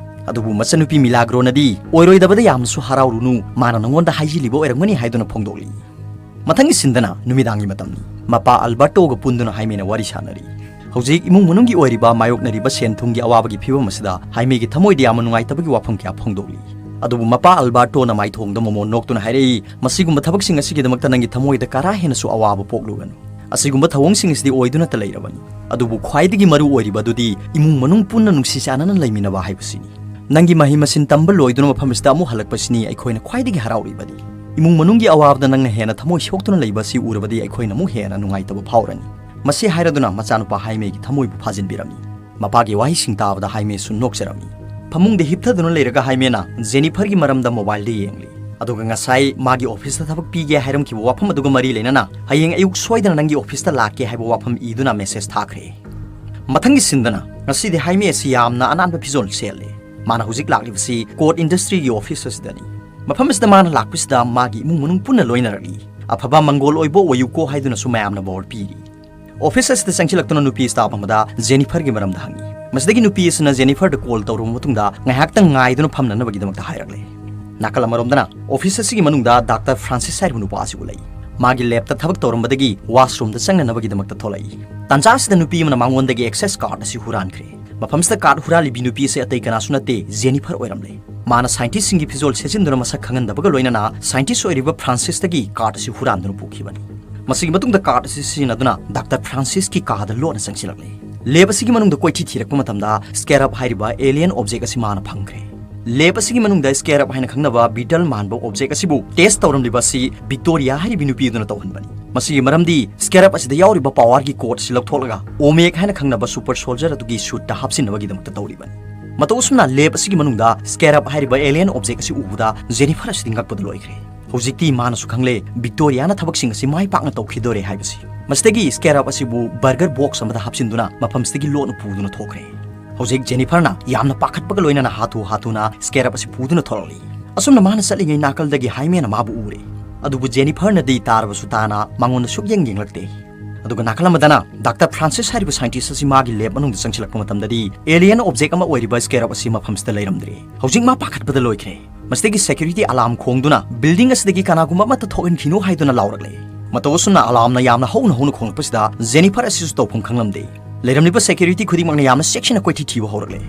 ꯑꯗꯨꯕꯨ ꯃꯆꯟꯅꯨꯄꯤ ꯃꯤꯂꯥꯒ꯭ꯔꯣꯅꯗꯤ, "ꯑꯣꯏꯔꯣꯏꯗꯕꯗ ꯌꯥꯝꯅꯁꯨ ꯍꯔꯥꯎꯔꯨꯅꯨ, ꯃꯥꯅ ꯅꯉꯣꯟꯗ ꯍꯥꯏꯖꯤꯜꯂꯤꯕ ꯑꯣꯏꯔꯝꯒꯅꯤ" ꯍꯥꯏꯗꯨꯅ ꯐꯣꯡꯗꯣꯛꯂꯤ꯫ ꯃꯊꯪꯒꯤ ꯁꯤꯟꯗꯅ ꯅꯨꯃꯤꯗꯥꯡꯒꯤ ꯃꯇꯝꯅꯤ꯫ ꯃꯄꯥ ꯑꯜꯕꯔꯇꯣꯒ ꯄꯨꯟꯗꯨꯅ ꯍꯥꯏꯃꯦꯅ ꯋꯥꯔꯤ ꯁꯥꯟꯅꯔꯤ꯫ ꯍꯧꯖꯤꯛ ꯏꯃꯨꯡ ꯃꯅꯨꯡꯒꯤ ꯑꯣꯏꯔꯤꯕ ꯃꯥꯌꯣꯛꯅꯔꯤꯕ ꯁꯦꯟ ꯊꯨꯝꯒꯤ ꯑꯋꯥꯕꯒꯤ ꯐꯤꯕꯝ ꯑꯁꯤꯗ ꯍꯥꯏꯃꯦꯒꯤ ꯊꯃꯣꯏꯗ ꯌꯥꯝꯅ ꯅꯨꯡꯉꯥꯏꯇꯕꯒꯤ ꯋꯥꯐꯝ ꯀꯌꯥ ꯐꯣꯡꯗꯣꯛꯂꯤ꯫ ꯑꯗꯨꯕꯨ ꯃꯄꯥ ꯑꯜꯕꯥꯔꯇꯣꯅ ꯃꯥꯏꯊꯣꯡꯗ ꯃꯣꯃꯣꯟ ꯅꯣꯛꯇꯨꯅ ꯍꯥꯏꯔꯛꯏ, "ꯃꯁꯤꯒꯨꯝꯕ ꯊꯕꯛꯁꯤꯡ ꯑꯁꯤꯒꯤꯗꯃꯛꯇ ꯅꯪꯒꯤ ꯊꯃꯣꯏꯗ ꯀꯔꯥ ꯍꯦꯟꯅꯁꯨ ꯑꯋꯥꯕ ꯄꯣꯛꯂꯨꯒꯅꯨ꯫ ꯑꯁꯤꯒꯨꯝꯕ ꯊꯧꯑꯣꯡꯁꯤꯡ ꯑꯁꯤꯗꯤ ꯑꯣꯏꯗꯨꯅꯇ ꯂꯩꯔꯕꯅꯤ꯫ ꯑꯗꯨꯕꯨ ꯈ꯭ꯋꯥꯏꯗꯒꯤ ꯃꯔꯨ ꯑꯣꯏꯔꯤꯕ ꯑꯗꯨꯗꯤ ꯏꯃꯨꯡ ꯃꯅꯨꯡ ꯄꯨꯟꯅ ꯅꯨꯡꯁꯤ ꯆꯥꯟꯅꯅ ꯂꯩꯃꯤꯟꯅꯕ ꯍꯥꯏꯕꯁꯤꯅꯤ꯫ ꯅꯪꯒꯤ ꯃꯍꯩ ꯃꯁꯤꯡ ꯇꯝꯕ ꯂꯣꯏꯗꯨꯅ ꯃꯐꯝ ꯑꯁꯤꯗ ꯑꯃꯨꯛ ꯍꯜꯂꯛꯄꯁꯤꯅꯤ ꯑꯩꯈꯣꯏꯅ ꯈ꯭ꯋꯥꯏꯗꯒꯤ ꯍꯔꯥꯎꯔꯤꯕꯗꯤ꯫ ꯏꯃꯨꯡ ꯃꯅꯨꯡꯒꯤ ꯑꯋꯥꯕꯗ ꯅꯪꯅ ꯍꯦꯟꯅ ꯊꯃꯣꯏ ꯁꯣꯛꯇꯨꯅ ꯂꯩꯕ ꯑꯁꯤ ꯎꯔꯕꯗꯤ ꯑꯩꯈꯣꯏꯅ ꯑꯃꯨꯛ ꯍꯦꯟꯅ ꯅꯨꯡꯉꯥꯏꯇꯕ ꯐꯥꯎꯔꯅꯤ꯫" ꯃꯁꯤ ꯍꯥꯏꯔꯗꯨꯅ ꯃꯆꯥꯅꯨꯄꯥ ꯍꯥꯏꯃꯦꯒꯤ ꯊꯃꯣꯏꯕꯨ ꯐꯥꯖꯤꯟꯕꯤꯔꯝꯃꯤ꯫ ꯃꯄꯥꯒꯤ ꯋꯥꯍꯩꯁꯤꯡ ꯇꯥꯕꯗ ꯍꯥꯏꯃꯦꯁꯨ ꯅꯣꯛꯆꯔꯝꯃꯤ꯫ ꯐꯃꯨꯡꯗ ꯍꯤꯞꯊꯗꯨꯅ ꯂꯩꯔꯒ ꯍꯥꯏꯃꯦꯅ ꯖꯦꯅꯤꯐꯔꯒꯤ ꯃꯔꯝꯗ ꯃꯣꯕꯥꯏꯜꯗ ꯌꯦꯡꯂꯤ꯫ ꯑꯗꯨꯒ ꯉꯁꯥꯏ ꯃꯥꯒꯤ ꯑꯣꯐꯤꯁꯇ ꯊꯕꯛ ꯄꯤꯒꯦ ꯍꯥꯏꯔꯝꯈꯤꯕ ꯋꯥꯐꯝ ꯑꯗꯨꯒ ꯃꯔꯤ ꯂꯩꯅꯅ ꯍꯌꯦꯡ ꯑꯌꯨꯛ ꯁꯣꯏꯗꯅ ꯅꯪꯒꯤ ꯑꯣꯐꯤꯁꯇ ꯂꯥꯛꯀꯦ ꯍꯥꯏꯕ ꯋꯥꯐꯝ ꯏꯗꯨꯅ ꯃꯦꯁꯦꯖ ꯊꯥꯈ꯭ꯔꯦ꯫ ꯃꯊꯪꯒꯤ ꯁꯤꯟꯗꯅ ꯉꯁꯤꯗꯤ ꯍꯥꯏꯃꯦ ꯑꯁꯤ ꯌꯥꯝꯅ ꯑꯅꯥꯟꯕ ꯐꯤꯖꯣꯜ ꯁꯦꯠꯂꯦ꯫ ꯃꯥꯅ ꯍꯧꯖꯤꯛ ꯂꯥꯛꯂꯤꯕꯁꯤ ꯀꯣꯠ ꯏꯟꯗꯁꯇ꯭ꯔꯤꯒꯤ ꯑꯣꯐꯤꯁ ꯑꯁꯤꯗꯅꯤ꯫ ꯃꯐꯝ ꯑꯁꯤꯗ ꯃꯥꯅ ꯂꯥꯛꯄꯁꯤꯗ ꯃꯥꯒꯤ ꯏꯃꯨꯡ ꯃꯅꯨꯡ ꯄꯨꯟꯅ ꯂꯣꯏꯅꯔꯛꯂꯤ꯫ "ꯑꯐꯕ ꯃꯪꯒꯣꯜ ꯑꯣꯏꯕ ꯑꯣꯏꯌꯨꯀꯣ" ꯍꯥꯏꯗꯨꯅꯁꯨ ꯃꯌꯥꯝꯅ ꯕꯣꯔ ꯄꯤꯔꯤ꯫ ꯑꯣꯐꯤꯁ ꯑꯁꯤꯗ ꯆꯪꯁꯤꯜꯂꯛꯇꯨꯅ ꯅꯨꯄꯤ ꯁ꯭ꯇꯥꯐ ꯑꯃꯗ ꯖꯦꯅꯤꯐꯔꯒꯤ ꯃꯔꯝꯗ ꯍꯪꯉꯤ꯫ ꯃꯁꯤꯗꯒꯤ ꯅꯨꯄꯤ ꯑꯁꯤꯅ ꯖꯦꯅꯤꯐꯔꯗ ꯀꯣꯜ ꯇꯧꯔꯕ ꯃꯇꯨꯡꯗ ꯉꯥꯏꯍꯥꯛꯇꯪ ꯉꯥꯏꯗꯨꯅ ꯐꯝꯅꯅꯕꯒꯤꯗꯃꯛꯇ ꯍꯥꯏꯔꯛꯂꯦ꯫ ꯅꯥꯀꯜ ꯑꯃꯔꯣꯝꯗꯅ ꯑꯣꯐꯤꯁ ꯑꯁꯤꯒꯤ ꯃꯅꯨꯡꯗ ꯗꯥꯛꯇꯔ ꯐ꯭ꯔꯥꯟꯁꯤꯁ ꯍꯥꯏꯔꯤꯕ ꯅꯨꯄꯥ ꯑꯁꯤ ꯎꯠꯂꯛꯏ꯫ ꯃꯥꯒꯤ ꯂꯦꯞꯇ ꯊꯕꯛ ꯇꯧꯔꯝꯕꯗꯒꯤ ꯋꯥꯁꯔꯨꯝꯗ ꯆꯪꯅꯅꯕꯒꯤꯗꯃꯛꯇ ꯊꯣꯛꯂꯛꯏ꯫ ꯇꯥꯟꯖꯥ ꯑꯁꯤꯗ ꯅꯨꯄꯤ ꯑꯃꯅ ꯃꯉꯣꯟꯗꯒꯤ ꯑꯦꯛꯁꯦꯁ ꯀꯥꯔꯗ ꯑꯁꯤ ꯍꯨꯔꯥꯟꯈ꯭ꯔꯦ꯫ ꯃꯐꯝꯁꯤꯗ ꯀꯥꯔꯗ ꯍꯨꯔꯥꯜꯂꯤꯕꯤ ꯅꯨꯄꯤ ꯑꯁꯤ ꯑꯇꯩ ꯀꯅꯥꯁꯨ ꯅꯠꯇꯦ, ꯖꯦꯅꯤꯐꯔ ꯑꯣꯏꯔꯝꯂꯦ꯫ ꯃꯥꯅ ꯁꯥꯏꯟꯇꯤꯁꯁꯤꯡꯒꯤ ꯐꯤꯖꯣꯜ ꯁꯦꯠꯆꯤꯟꯗꯨꯅ ꯃꯁꯛ ꯈꯪꯍꯟꯗꯕꯒ ꯂꯣꯏꯅꯅ ꯁꯥꯏꯟꯇꯤꯁ ꯑꯣꯏꯔꯤꯕ ꯐ꯭ꯔꯥꯟꯁꯤꯁꯇꯒꯤ ꯀꯥꯔꯗ ꯑꯁꯤ ꯍꯨꯔꯥꯟꯗꯨꯅ ꯄꯨꯈꯤꯕꯅꯤ꯫ ꯃꯁꯤꯒꯤ ꯃꯇꯨꯡꯗ ꯀꯥꯔꯗ ꯑꯁꯤ ꯁꯤꯖꯤꯟꯅꯗꯨꯅ ꯗꯥꯛꯇꯔ ꯐ꯭ꯔꯥꯟꯁꯤꯁꯀꯤ ꯀꯥꯗ ꯂꯣꯠꯅ ꯆꯪꯁꯤꯜꯂꯛꯂꯦ꯫ ꯂꯦꯕ ꯑꯁꯤꯒꯤ ꯃꯅꯨꯡꯗ ꯀꯣꯏꯊꯤ ꯊꯤꯔꯛꯄ ꯃꯇꯝꯗ ꯁ꯭ꯀꯦꯔꯞ ꯍꯥꯏꯔꯤꯕ ꯑꯦꯂꯤꯌꯟ ꯑꯣꯕꯖꯦꯛ ꯑꯁꯤ ꯃꯥꯅ ꯐꯪꯈ꯭ꯔꯦ꯫ ꯂꯦꯕ ꯑꯁꯤꯒꯤ ꯃꯅꯨꯡꯗ ꯁ꯭ꯀꯦꯔꯞ ꯍꯥꯏꯅ ꯈꯪꯅꯕ ꯕꯤꯇꯜ ꯃꯥꯟꯕ ꯑꯣꯕꯖꯦꯛ ꯑꯁꯤꯕꯨ ꯇꯦꯁ ꯇꯧꯔꯝꯂꯤꯕ ꯑꯁꯤ ꯚꯤꯛꯇꯣꯔꯤꯌꯥ ꯍꯥꯏꯔꯤꯕꯤ ꯅꯨꯄꯤ ꯑꯗꯨꯅ ꯇꯧꯍꯟꯕꯅꯤ꯫ ꯃꯁꯤꯒꯤ ꯃꯔꯝꯗꯤ ꯁ꯭ꯀꯦꯔꯞ ꯑꯁꯤꯗ ꯌꯥꯎꯔꯤꯕ ꯄꯋꯥꯔꯒꯤ ꯀꯣꯠ ꯑꯁꯤ ꯂꯧꯊꯣꯛꯂꯒ ꯑꯣꯃꯦꯒ ꯍꯥꯏꯅ ꯈꯪꯅꯕ ꯁꯨꯄꯔ ꯁꯣꯜꯖꯔ ꯑꯗꯨꯒꯤ ꯁꯨꯠꯇ ꯍꯥꯞꯆꯤꯟꯅꯕꯒꯤꯗꯃꯛꯇ ꯇꯧꯔꯤꯕꯅꯤ꯫ ꯃꯇꯧ ꯑꯁꯨꯝꯅ ꯂꯦꯕ ꯑꯁꯤꯒꯤ ꯃꯅꯨꯡꯗ ꯁ꯭ꯀꯦꯔꯞ ꯍꯥꯏꯔꯤꯕ ꯑꯦꯂꯤꯌꯟ ꯑꯣꯕꯖꯦꯛ ꯑꯁꯤ ꯎꯕꯗ ꯖꯦꯅꯤꯐꯔ ꯑꯁꯤꯗꯤ ꯉꯛꯄꯗ ꯂꯣꯏꯈ꯭ꯔꯦ꯫ ꯍꯧꯖꯤꯛꯇꯤ ꯃꯥꯅꯁꯨ ꯈꯪꯂꯦ ꯚꯤꯛꯇꯣꯔꯤꯌꯥꯅ ꯊꯕꯛꯁꯤꯡ ꯑꯁꯤ ꯃꯥꯏ ꯄꯥꯛꯅ ꯇꯧꯈꯤꯗꯣꯔꯦ ꯍꯥꯏꯕꯁꯤ꯫ ꯃꯁꯤꯗꯒꯤ ꯁ꯭ꯀꯦꯔꯞ ꯑꯁꯤꯕꯨ ꯕꯔꯒꯔ ꯕꯣꯛꯁ ꯑꯃꯗ ꯍꯥꯞꯆꯤꯟꯗꯨꯅ ꯃꯐꯝꯁꯤꯗꯒꯤ ꯂꯣꯠꯅ ꯄꯨꯗꯨꯅ ꯊꯣꯛꯈ꯭ꯔꯦ꯫ ꯍꯧꯖꯤꯛ ꯖꯦꯅꯤꯐꯔꯅ ꯌꯥꯝꯅ ꯄꯥꯈꯠꯄꯒ ꯂꯣꯏꯅꯅ ꯍꯥꯊꯨ ꯍꯥꯊꯨꯅ ꯁ꯭ꯀꯦꯔꯞ ꯑꯁꯤ ꯄꯨꯗꯨꯅ ꯊꯣꯛꯂꯛꯂꯤ꯫ ꯑꯁꯨꯝꯅ ꯃꯥꯅ ꯆꯠꯂꯤꯉꯩ ꯅꯥꯀꯜꯗꯒꯤ ꯍꯥꯏꯃꯦꯅ ꯃꯥꯕꯨ ꯎꯔꯦ꯫ ꯑꯗꯨꯕꯨ ꯖꯦꯅꯤꯐꯔꯅꯗꯤ ꯇꯥꯔꯕꯁꯨ ꯇꯥꯅ ꯃꯉꯣꯟꯗ ꯁꯨꯛꯌꯦꯡ ꯌꯦꯡꯂꯛꯇꯦ꯫ ꯑꯗꯨꯒ ꯅꯥꯀꯜ ꯑꯃꯗꯅ ꯗꯥꯛꯇꯔ ꯐ꯭ꯔꯥꯟꯁꯤꯁ ꯍꯥꯏꯔꯤꯕ ꯁꯥꯏꯟꯇꯤꯁ ꯑꯁꯤ ꯃꯥꯒꯤ ꯂꯦꯕ ꯃꯅꯨꯡꯗ ꯆꯪꯁꯤꯜꯂꯛꯄ ꯃꯇꯝꯗꯗꯤ ꯑꯦꯂꯤꯌꯟ ꯑꯣꯕꯖꯦꯛ ꯑꯃ ꯑꯣꯏꯔꯤꯕ ꯁ꯭ꯀꯦꯔꯞ ꯑꯁꯤ ꯃꯐꯝꯁꯤꯗ ꯂꯩꯔꯝꯗ꯭ꯔꯦ꯫ ꯍꯧꯖꯤꯛ ꯃꯥ ꯄꯥꯈꯠꯄꯗ ꯂꯣꯏꯈ꯭ꯔꯦ꯫ ꯃꯁꯤꯗꯒꯤ ꯁꯦꯀ꯭ꯌꯨꯔꯤꯇꯤ ꯑꯂꯥꯔꯝ ꯈꯣꯡꯗꯨꯅ ꯕꯤꯜꯗꯤꯡ ꯑꯁꯤꯗꯒꯤ ꯀꯅꯥꯒꯨꯝꯕ ꯑꯃꯠꯇ ꯊꯣꯛꯍꯟꯈꯤꯅꯨ ꯍꯥꯏꯗꯨꯅ ꯂꯥꯎꯔꯛꯂꯦ꯫ ꯃꯇꯧ ꯑꯁꯨꯝꯅ ꯑꯂꯥꯔꯝꯅ ꯌꯥꯝꯅ ꯍꯧꯅ ꯍꯧꯅ ꯈꯣꯡꯂꯛꯄꯁꯤꯗ ꯖꯦꯅꯤꯐꯔ ꯑꯁꯤꯁꯨ ꯇꯧꯐꯝ ꯈꯪꯂꯝꯗꯦ꯫ ꯂꯩꯔꯝꯂꯤꯕ ꯁꯦꯀ꯭ꯌꯨꯔꯤꯇꯤ ꯈꯨꯗꯤꯡꯃꯛꯅ ꯌꯥꯝꯅ ꯆꯦꯛꯁꯤꯟꯅ ꯀꯣꯏꯊꯤ ꯊꯤꯕ ꯍꯧꯔꯛꯂꯦ꯫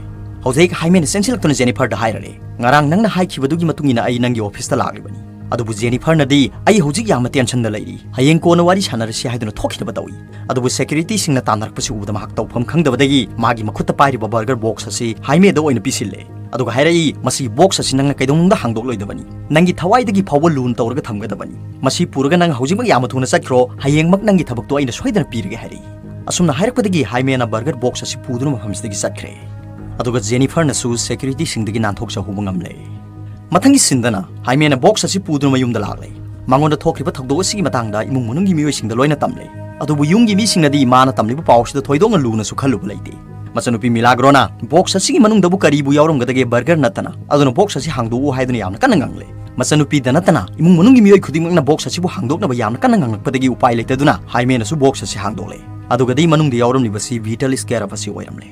ꯍꯧꯖꯤꯛ ꯍꯥꯏꯃꯦꯅ ꯆꯦꯟꯁꯤꯜꯂꯛꯇꯨꯅ ꯖꯦꯅꯤꯐꯔꯗ ꯍꯥꯏꯔꯛꯂꯦ, "ꯉꯔꯥꯡ ꯅꯪꯅ ꯍꯥꯏꯈꯤꯕꯗꯨꯒꯤ ꯃꯇꯨꯡ ꯏꯟꯅ ꯑꯩ ꯅꯪꯒꯤ ꯑꯣꯐꯤꯁꯇ ꯂꯥꯛꯂꯤꯕꯅꯤ"꯫ ꯑꯗꯨꯕꯨ ꯖꯦꯅꯤꯐꯔꯅꯗꯤ "ꯑꯩ ꯍꯧꯖꯤꯛ ꯌꯥꯝꯅ ꯇꯦꯟꯁꯟꯗ ꯂꯩꯔꯤ, ꯍꯌꯦꯡ ꯀꯣꯟꯅ ꯋꯥꯔꯤ ꯁꯥꯟꯅꯔꯁꯤ" ꯍꯥꯏꯗꯨꯅ ꯊꯣꯛꯈꯤꯅꯕ ꯇꯧꯏ꯫ ꯑꯗꯨꯕꯨ ꯁꯦꯀ꯭ꯌꯨꯔꯤꯇꯤꯁꯤꯡꯅ ꯇꯥꯟꯅꯔꯛꯄꯁꯤ ꯎꯕꯗ ꯃꯍꯥꯛ ꯇꯧꯐꯝ ꯈꯪꯗꯕꯗꯒꯤ ꯃꯥꯒꯤ ꯃꯈꯨꯠꯇ ꯄꯥꯏꯔꯤꯕ ꯕꯔꯒꯔ ꯕꯣꯛꯁ ꯑꯁꯤ ꯍꯥꯏꯃꯦꯗ ꯑꯣꯏꯅ ꯄꯤꯁꯤꯜꯂꯦ꯫ ꯑꯗꯨꯒ ꯍꯥꯏꯔꯛꯏ, "ꯃꯁꯤ ꯕꯣꯛꯁ ꯑꯁꯤ ꯅꯪꯅ ꯀꯩꯗꯧꯅꯨꯡꯗ ꯍꯥꯡꯗꯣꯛꯂꯣꯏꯗꯕꯅꯤ꯫ ꯅꯪꯒꯤ ꯊꯋꯥꯏꯗꯒꯤ ꯐꯥꯎꯕ ꯂꯨꯟ ꯇꯧꯔꯒ ꯊꯝꯒꯗꯕꯅꯤ꯫ ꯃꯁꯤ ꯄꯨꯔꯒ ꯅꯪ ꯍꯧꯖꯤꯛꯃꯛ ꯌꯥꯝꯅ ꯊꯨꯅ ꯆꯠꯈ꯭ꯔꯣ꯫ ꯍꯌꯦꯡꯃꯛ ꯅꯪꯒꯤ ꯊꯕꯛꯇꯣ ꯑꯩꯅ ꯁꯣꯏꯗꯅ ꯄꯤꯔꯒꯦ" ꯍꯥꯏꯔꯛꯏ꯫ ꯑꯁꯨꯝꯅ ꯍꯥꯏꯔꯛꯄꯗꯒꯤ ꯍꯥꯏꯃꯦꯅ ꯕꯔꯒꯔ ꯕꯣꯛꯁ ꯑꯁꯤ ꯄꯨꯗꯨꯅ ꯃꯐꯝꯁꯤꯗꯒꯤ ꯆꯠꯈ꯭ꯔꯦ꯫ ꯑꯗꯨꯒ ꯖꯦꯅꯤꯐꯔꯅꯁꯨ ꯁꯦꯀ꯭ꯌꯨꯔꯤꯇꯤꯁꯤꯡꯗꯒꯤ ꯅꯥꯟꯊꯣꯛꯆꯍꯧꯕ ꯉꯝꯂꯦ꯫ ꯃꯊꯪꯒꯤ ꯁꯤꯟꯗꯅ ꯍꯥꯏꯃꯦꯅ ꯕꯣꯛꯁ ꯑꯁꯤ ꯄꯨꯗꯨꯅ ꯃꯌꯨꯝꯗ ꯂꯥꯛꯂꯦ꯫ ꯃꯉꯣꯟꯗ ꯊꯣꯛꯈꯤꯕ ꯊꯧꯗꯣꯛ ꯑꯁꯤꯒꯤ ꯃꯇꯥꯡꯗ ꯏꯃꯨꯡ ꯃꯅꯨꯡꯒꯤ ꯃꯤꯑꯣꯏꯁꯤꯡꯗ ꯂꯣꯏꯅ ꯇꯝꯂꯦ꯫ ꯑꯗꯨꯕꯨ ꯌꯨꯝꯒꯤ ꯃꯤꯁꯤꯡꯅꯗꯤ ꯃꯥꯅ ꯇꯝꯂꯤꯕ ꯄꯥꯎ ꯑꯁꯤꯗ ꯊꯣꯏꯗꯣꯛꯅ ꯂꯨꯅꯁꯨ ꯈꯜꯂꯨꯕ ꯂꯩꯇꯦ꯫ ꯃꯆꯟꯅꯨꯄꯤ ꯃꯤꯂꯥꯒ꯭ꯔꯣꯅ ꯕꯣꯛꯁ ꯑꯁꯤꯒꯤ ꯃꯅꯨꯡꯗꯕꯨ ꯀꯔꯤꯕꯨ ꯌꯥꯎꯔꯝꯒꯗꯒꯦ, ꯕꯔꯒꯔ ꯅꯠꯇꯅ, ꯑꯗꯨꯅ ꯕꯣꯛꯁ ꯑꯁꯤ ꯍꯥꯡꯗꯣꯛꯎ ꯍꯥꯏꯗꯨꯅ ꯌꯥꯝꯅ ꯀꯟꯅ ꯉꯥꯡꯂꯦ꯫ ꯃꯆꯟꯅꯨꯄꯤꯗ ꯅꯠꯇꯅ ꯏꯃꯨꯡ ꯃꯅꯨꯡꯒꯤ ꯃꯤꯑꯣꯏ ꯈꯨꯗꯤꯡꯃꯛꯅ ꯕꯣꯛꯁ ꯑꯁꯤꯕꯨ ꯍꯥꯡꯗꯣꯛꯅꯕ ꯌꯥꯝꯅ ꯀꯟꯅ ꯉꯥꯡꯂꯛꯄꯗꯒꯤ ꯎꯄꯥꯏ ꯂꯩꯇꯗꯨꯅ ꯍꯥꯏꯃꯦꯅꯁꯨ ꯕꯣꯛꯁ ꯑꯁꯤ ꯍꯥꯡꯗꯣꯛꯂꯦ꯫ ꯑꯗꯨꯒꯗꯤ ꯃꯅꯨꯡꯗ ꯌꯥꯎꯔꯝꯂꯤꯕꯁꯤ ꯚꯤꯇꯜ ꯁ꯭ꯀꯦꯔꯞ ꯑꯁꯤ ꯑꯣꯏꯔꯝꯂꯦ꯫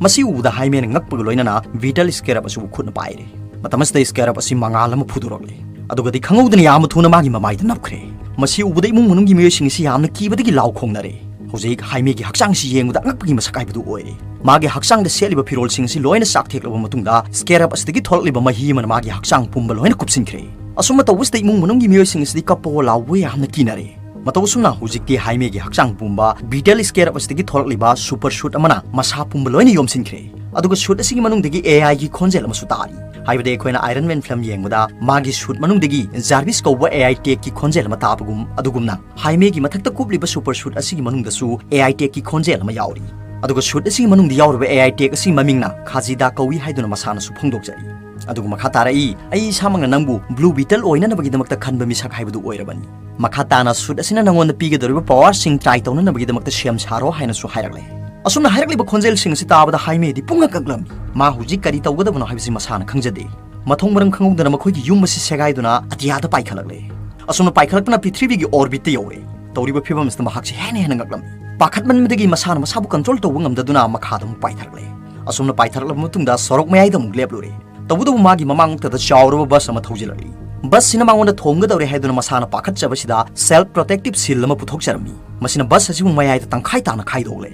ꯃꯁꯤ ꯎꯕꯗ ꯍꯥꯏꯃꯦꯅ ꯉꯛꯄꯒ ꯂꯣꯏꯅꯅ ꯚꯤꯇꯜ ꯁ꯭ꯀꯦꯔꯞ ꯑꯁꯤꯕꯨ ꯈꯨꯠꯅ ꯄꯥꯏꯔꯦ꯫ ꯃꯇꯝ ꯑꯁꯤꯗ ꯁ꯭ꯀꯦꯔꯞ ꯑꯁꯤ ꯃꯉꯥꯜ ꯑꯃ ꯐꯨꯗꯣꯔꯛꯂꯦ꯫ ꯑꯗꯨꯒꯗꯤ ꯈꯪꯍꯧꯗꯅ ꯌꯥꯝꯅ ꯊꯨꯅ ꯃꯥꯒꯤ ꯃꯃꯥꯏꯗ ꯅꯞꯈ꯭ꯔꯦ꯫ ꯃꯁꯤ ꯎꯕꯗ ꯏꯃꯨꯡ ꯃꯅꯨꯡꯒꯤ ꯃꯤꯑꯣꯏꯁꯤꯡ ꯑꯁꯤ ꯌꯥꯝꯅ ꯀꯤꯕꯗꯒꯤ ꯂꯥꯎ ꯈꯣꯡꯅꯔꯦ꯫ ꯍꯧꯖꯤꯛ ꯍꯥꯏꯃꯦꯒꯤ ꯍꯛꯆꯥꯡꯁꯤ ꯌꯦꯡꯕꯗ ꯑꯉꯛꯄꯒꯤ ꯃꯁꯛ ꯍꯥꯏꯕꯗꯨ ꯑꯣꯏꯔꯦ꯫ ꯃꯥꯒꯤ ꯍꯛꯆꯥꯡꯗ ꯁꯦꯠꯂꯤꯕ ꯐꯤꯔꯣꯜꯁꯤꯡ ꯑꯁꯤ ꯂꯣꯏꯅ ꯆꯥꯛꯊꯦꯛꯂꯕ ꯃꯇꯨꯡꯗ ꯁ꯭ꯀꯦꯔꯞ ꯑꯁꯤꯗꯒꯤ ꯊꯣꯛꯂꯛꯂꯤꯕ ꯃꯍꯤ ꯑꯃꯅ ꯃꯥꯒꯤ ꯍꯛꯆꯥꯡ ꯄꯨꯝꯕ ꯂꯣꯏꯅ ꯀꯨꯞꯁꯤꯟꯈ꯭ꯔꯦ꯫ ꯑꯁꯨꯝꯅ ꯇꯧꯕꯁꯤꯗ ꯏꯃꯨꯡ ꯃꯅꯨꯡꯒꯤ ꯃꯤꯑꯣꯏꯁꯤꯡ ꯑꯁꯤꯗꯤ ꯀꯞꯄꯑꯣ ꯂꯥꯎꯕ ꯌꯥꯝꯅ ꯀꯤꯅꯔꯦ꯫ ꯃꯇꯧ ꯑꯁꯨꯝꯅ ꯍꯧꯖꯤꯛꯇꯤ ꯍꯥꯏꯃꯦꯒꯤ ꯍꯛꯆꯥꯡ ꯄꯨꯝꯕ ꯚꯤꯇꯜ ꯁ꯭ꯀꯦꯔꯞ ꯑꯁꯤꯗꯒꯤ ꯊꯣꯛꯂꯛꯂꯤꯕ ꯁꯨꯄꯔ ꯁꯨꯠ ꯑꯃꯅ ꯃꯁꯥ ꯄꯨꯝꯕ ꯂꯣꯏꯅ ꯌꯣꯝꯁꯤꯟꯈ꯭ꯔꯦ꯫ ꯑꯗꯨꯒ ꯁꯨꯠ ꯑꯁꯤꯒꯤ ꯃꯅꯨꯡꯗꯒꯤ ꯑꯦ ꯑꯥꯏꯒꯤ ꯈꯣꯟꯖꯦꯜ ꯑꯃꯁꯨ ꯇꯥꯔꯤ꯫ ꯍꯥꯏꯕꯗꯤ ꯑꯩꯈꯣꯏꯅ ꯑꯥꯏꯔꯟ ꯃꯦꯟ ꯐꯤꯂꯝ ꯌꯦꯡꯕꯗ ꯃꯥꯒꯤ ꯁꯨꯠ ꯃꯅꯨꯡꯗꯒꯤ ꯖꯥꯔꯚꯤꯁ ꯀꯧꯕ ꯑꯦ ꯑꯥꯏ ꯇꯦꯛꯀꯤ ꯈꯣꯟꯖꯦꯜ ꯑꯃ ꯇꯥꯕꯒꯨꯝ, ꯑꯗꯨꯒꯨꯝꯅ ꯍꯥꯏꯃꯦꯒꯤ ꯃꯊꯛꯇ ꯀꯨꯞꯂꯤꯕ ꯁꯨꯄꯔ ꯁꯨꯠ ꯑꯁꯤꯒꯤ ꯃꯅꯨꯡꯗꯁꯨ ꯑꯦ ꯑꯥꯏ ꯇꯦꯛꯀꯤ ꯈꯣꯟꯖꯦꯜ ꯑꯃ ꯌꯥꯎꯔꯤ꯫ ꯑꯗꯨꯒ ꯁꯨꯠ ꯑꯁꯤꯒꯤ ꯃꯅꯨꯡꯗ ꯌꯥꯎꯔꯤꯕ ꯑꯦ ꯑꯥꯏ ꯇꯦꯛ ꯑꯁꯤꯒꯤ ꯃꯃꯤꯡꯅ ꯈꯥꯖꯤꯗꯥ ꯀꯧꯏ ꯍꯥꯏꯗꯨꯅ ꯃꯁꯥꯅꯁꯨ ꯐꯣꯡꯗꯣꯛꯆꯔꯤ꯫ ꯑꯗꯨꯒ ꯃꯈꯥ ꯇꯥꯔꯛꯏ, "ꯑꯩ ꯏꯁꯥꯃꯛꯅ ꯅꯪꯕꯨ ꯕ꯭ꯂꯨ ꯕꯤꯇꯜ ꯑꯣꯏꯅꯅꯕꯒꯤꯗꯃꯛꯇ ꯈꯟꯕ ꯃꯤꯁꯛ ꯍꯥꯏꯕꯗꯨ ꯑꯣꯏꯔꯕꯅꯤ꯫" ꯃꯈꯥ ꯇꯥꯅ ꯁꯨꯠ ꯑꯁꯤꯅ ꯅꯉꯣꯟꯗ ꯄꯤꯒꯗꯧꯔꯤꯕ ꯄꯋꯥꯔꯁꯤꯡ ꯇ꯭ꯔꯥꯏ ꯇꯧꯅꯅꯕꯒꯤꯗꯃꯛꯇ ꯁꯦꯝ ꯁꯥꯔꯣ ꯍꯥꯏꯅꯁꯨ ꯍꯥꯏꯔꯛꯂꯦ꯫ ꯑꯁꯨꯝꯅ ꯍꯥꯏꯔꯛꯂꯤꯕ ꯈꯣꯟꯖꯦꯜꯁꯤꯡ ꯑꯁꯤ ꯇꯥꯕꯗ ꯍꯥꯏꯃꯦꯗꯤ ꯄꯨꯡꯉꯛ ꯉꯛꯂꯝꯃꯤ꯫ ꯃꯥ ꯍꯧꯖꯤꯛ ꯀꯔꯤ ꯇꯧꯒꯗꯕꯅꯣ ꯍꯥꯏꯕꯁꯤ ꯃꯁꯥꯅ ꯈꯪꯖꯗꯦ꯫ ꯃꯊꯣꯡ ꯃꯔꯝ ꯈꯪꯍꯧꯗꯅ ꯃꯈꯣꯏꯒꯤ ꯌꯨꯝ ꯑꯁꯤ ꯁꯦꯒꯥꯏꯗꯨꯅ ꯑꯇꯤꯌꯥꯗ ꯄꯥꯏꯈꯠꯂꯛꯂꯦ꯫ ꯑꯁꯨꯝꯅ ꯄꯥꯏꯈꯠꯂꯛꯇꯨꯅ ꯄ꯭ꯔꯤꯊꯤꯕꯤꯒꯤ ꯑꯣꯔꯕꯤꯠꯇ ꯌꯧꯔꯦ꯫ ꯇꯧꯔꯤꯕ ꯐꯤꯕꯝ ꯑꯁꯤꯗ ꯃꯍꯥꯛꯁꯤ ꯍꯦꯟꯅ ꯍꯦꯟꯅ ꯉꯛꯂꯝꯃꯤ꯫ ꯄꯥꯈꯠꯃꯟꯕꯗꯒꯤ ꯃꯁꯥꯅ ꯃꯁꯥꯕꯨ ꯀꯟꯇ꯭ꯔꯣꯜ ꯇꯧꯕ ꯉꯝꯗꯗꯨꯅ ꯃꯈꯥꯗ ꯑꯃꯨꯛ ꯄꯥꯏꯊꯔꯛꯂꯦ꯫ ꯑꯁꯨꯝꯅ ꯄꯥꯏꯊꯔꯛꯂꯕ ꯃꯇꯨꯡꯗ ꯁꯣꯔꯣꯛ ꯃꯌꯥꯏꯗ ꯑꯃꯨꯛ ꯂꯦꯞꯂꯨꯔꯦ꯫ ꯇꯧꯕꯇꯕꯨ ꯃꯥꯒꯤ ꯃꯃꯥꯡꯃꯛꯇꯗ ꯆꯥꯎꯔꯕ ꯕꯁ ꯑꯃ ꯊꯧꯖꯤꯜꯂꯛꯂꯤ꯫ ꯕꯁꯁꯤꯅ ꯃꯉꯣꯟꯗ ꯊꯣꯝꯒꯗꯧꯔꯦ ꯍꯥꯏꯗꯨꯅ ꯃꯁꯥꯅ ꯄꯥꯈꯠꯆꯕꯁꯤꯗ ꯁꯦꯜꯐ ꯄ꯭ꯔꯣꯇꯦꯛꯇꯤꯞ ꯁꯤꯜ ꯑꯃ ꯄꯨꯊꯣꯛꯆꯔꯝꯃꯤ꯫ ꯃꯁꯤꯅ ꯕꯁ ꯑꯁꯤꯕꯨ ꯃꯌꯥꯏꯗ ꯇꯪꯈꯥꯏ ꯇꯥꯅ ꯈꯥꯏꯗꯣꯛꯂꯦ꯫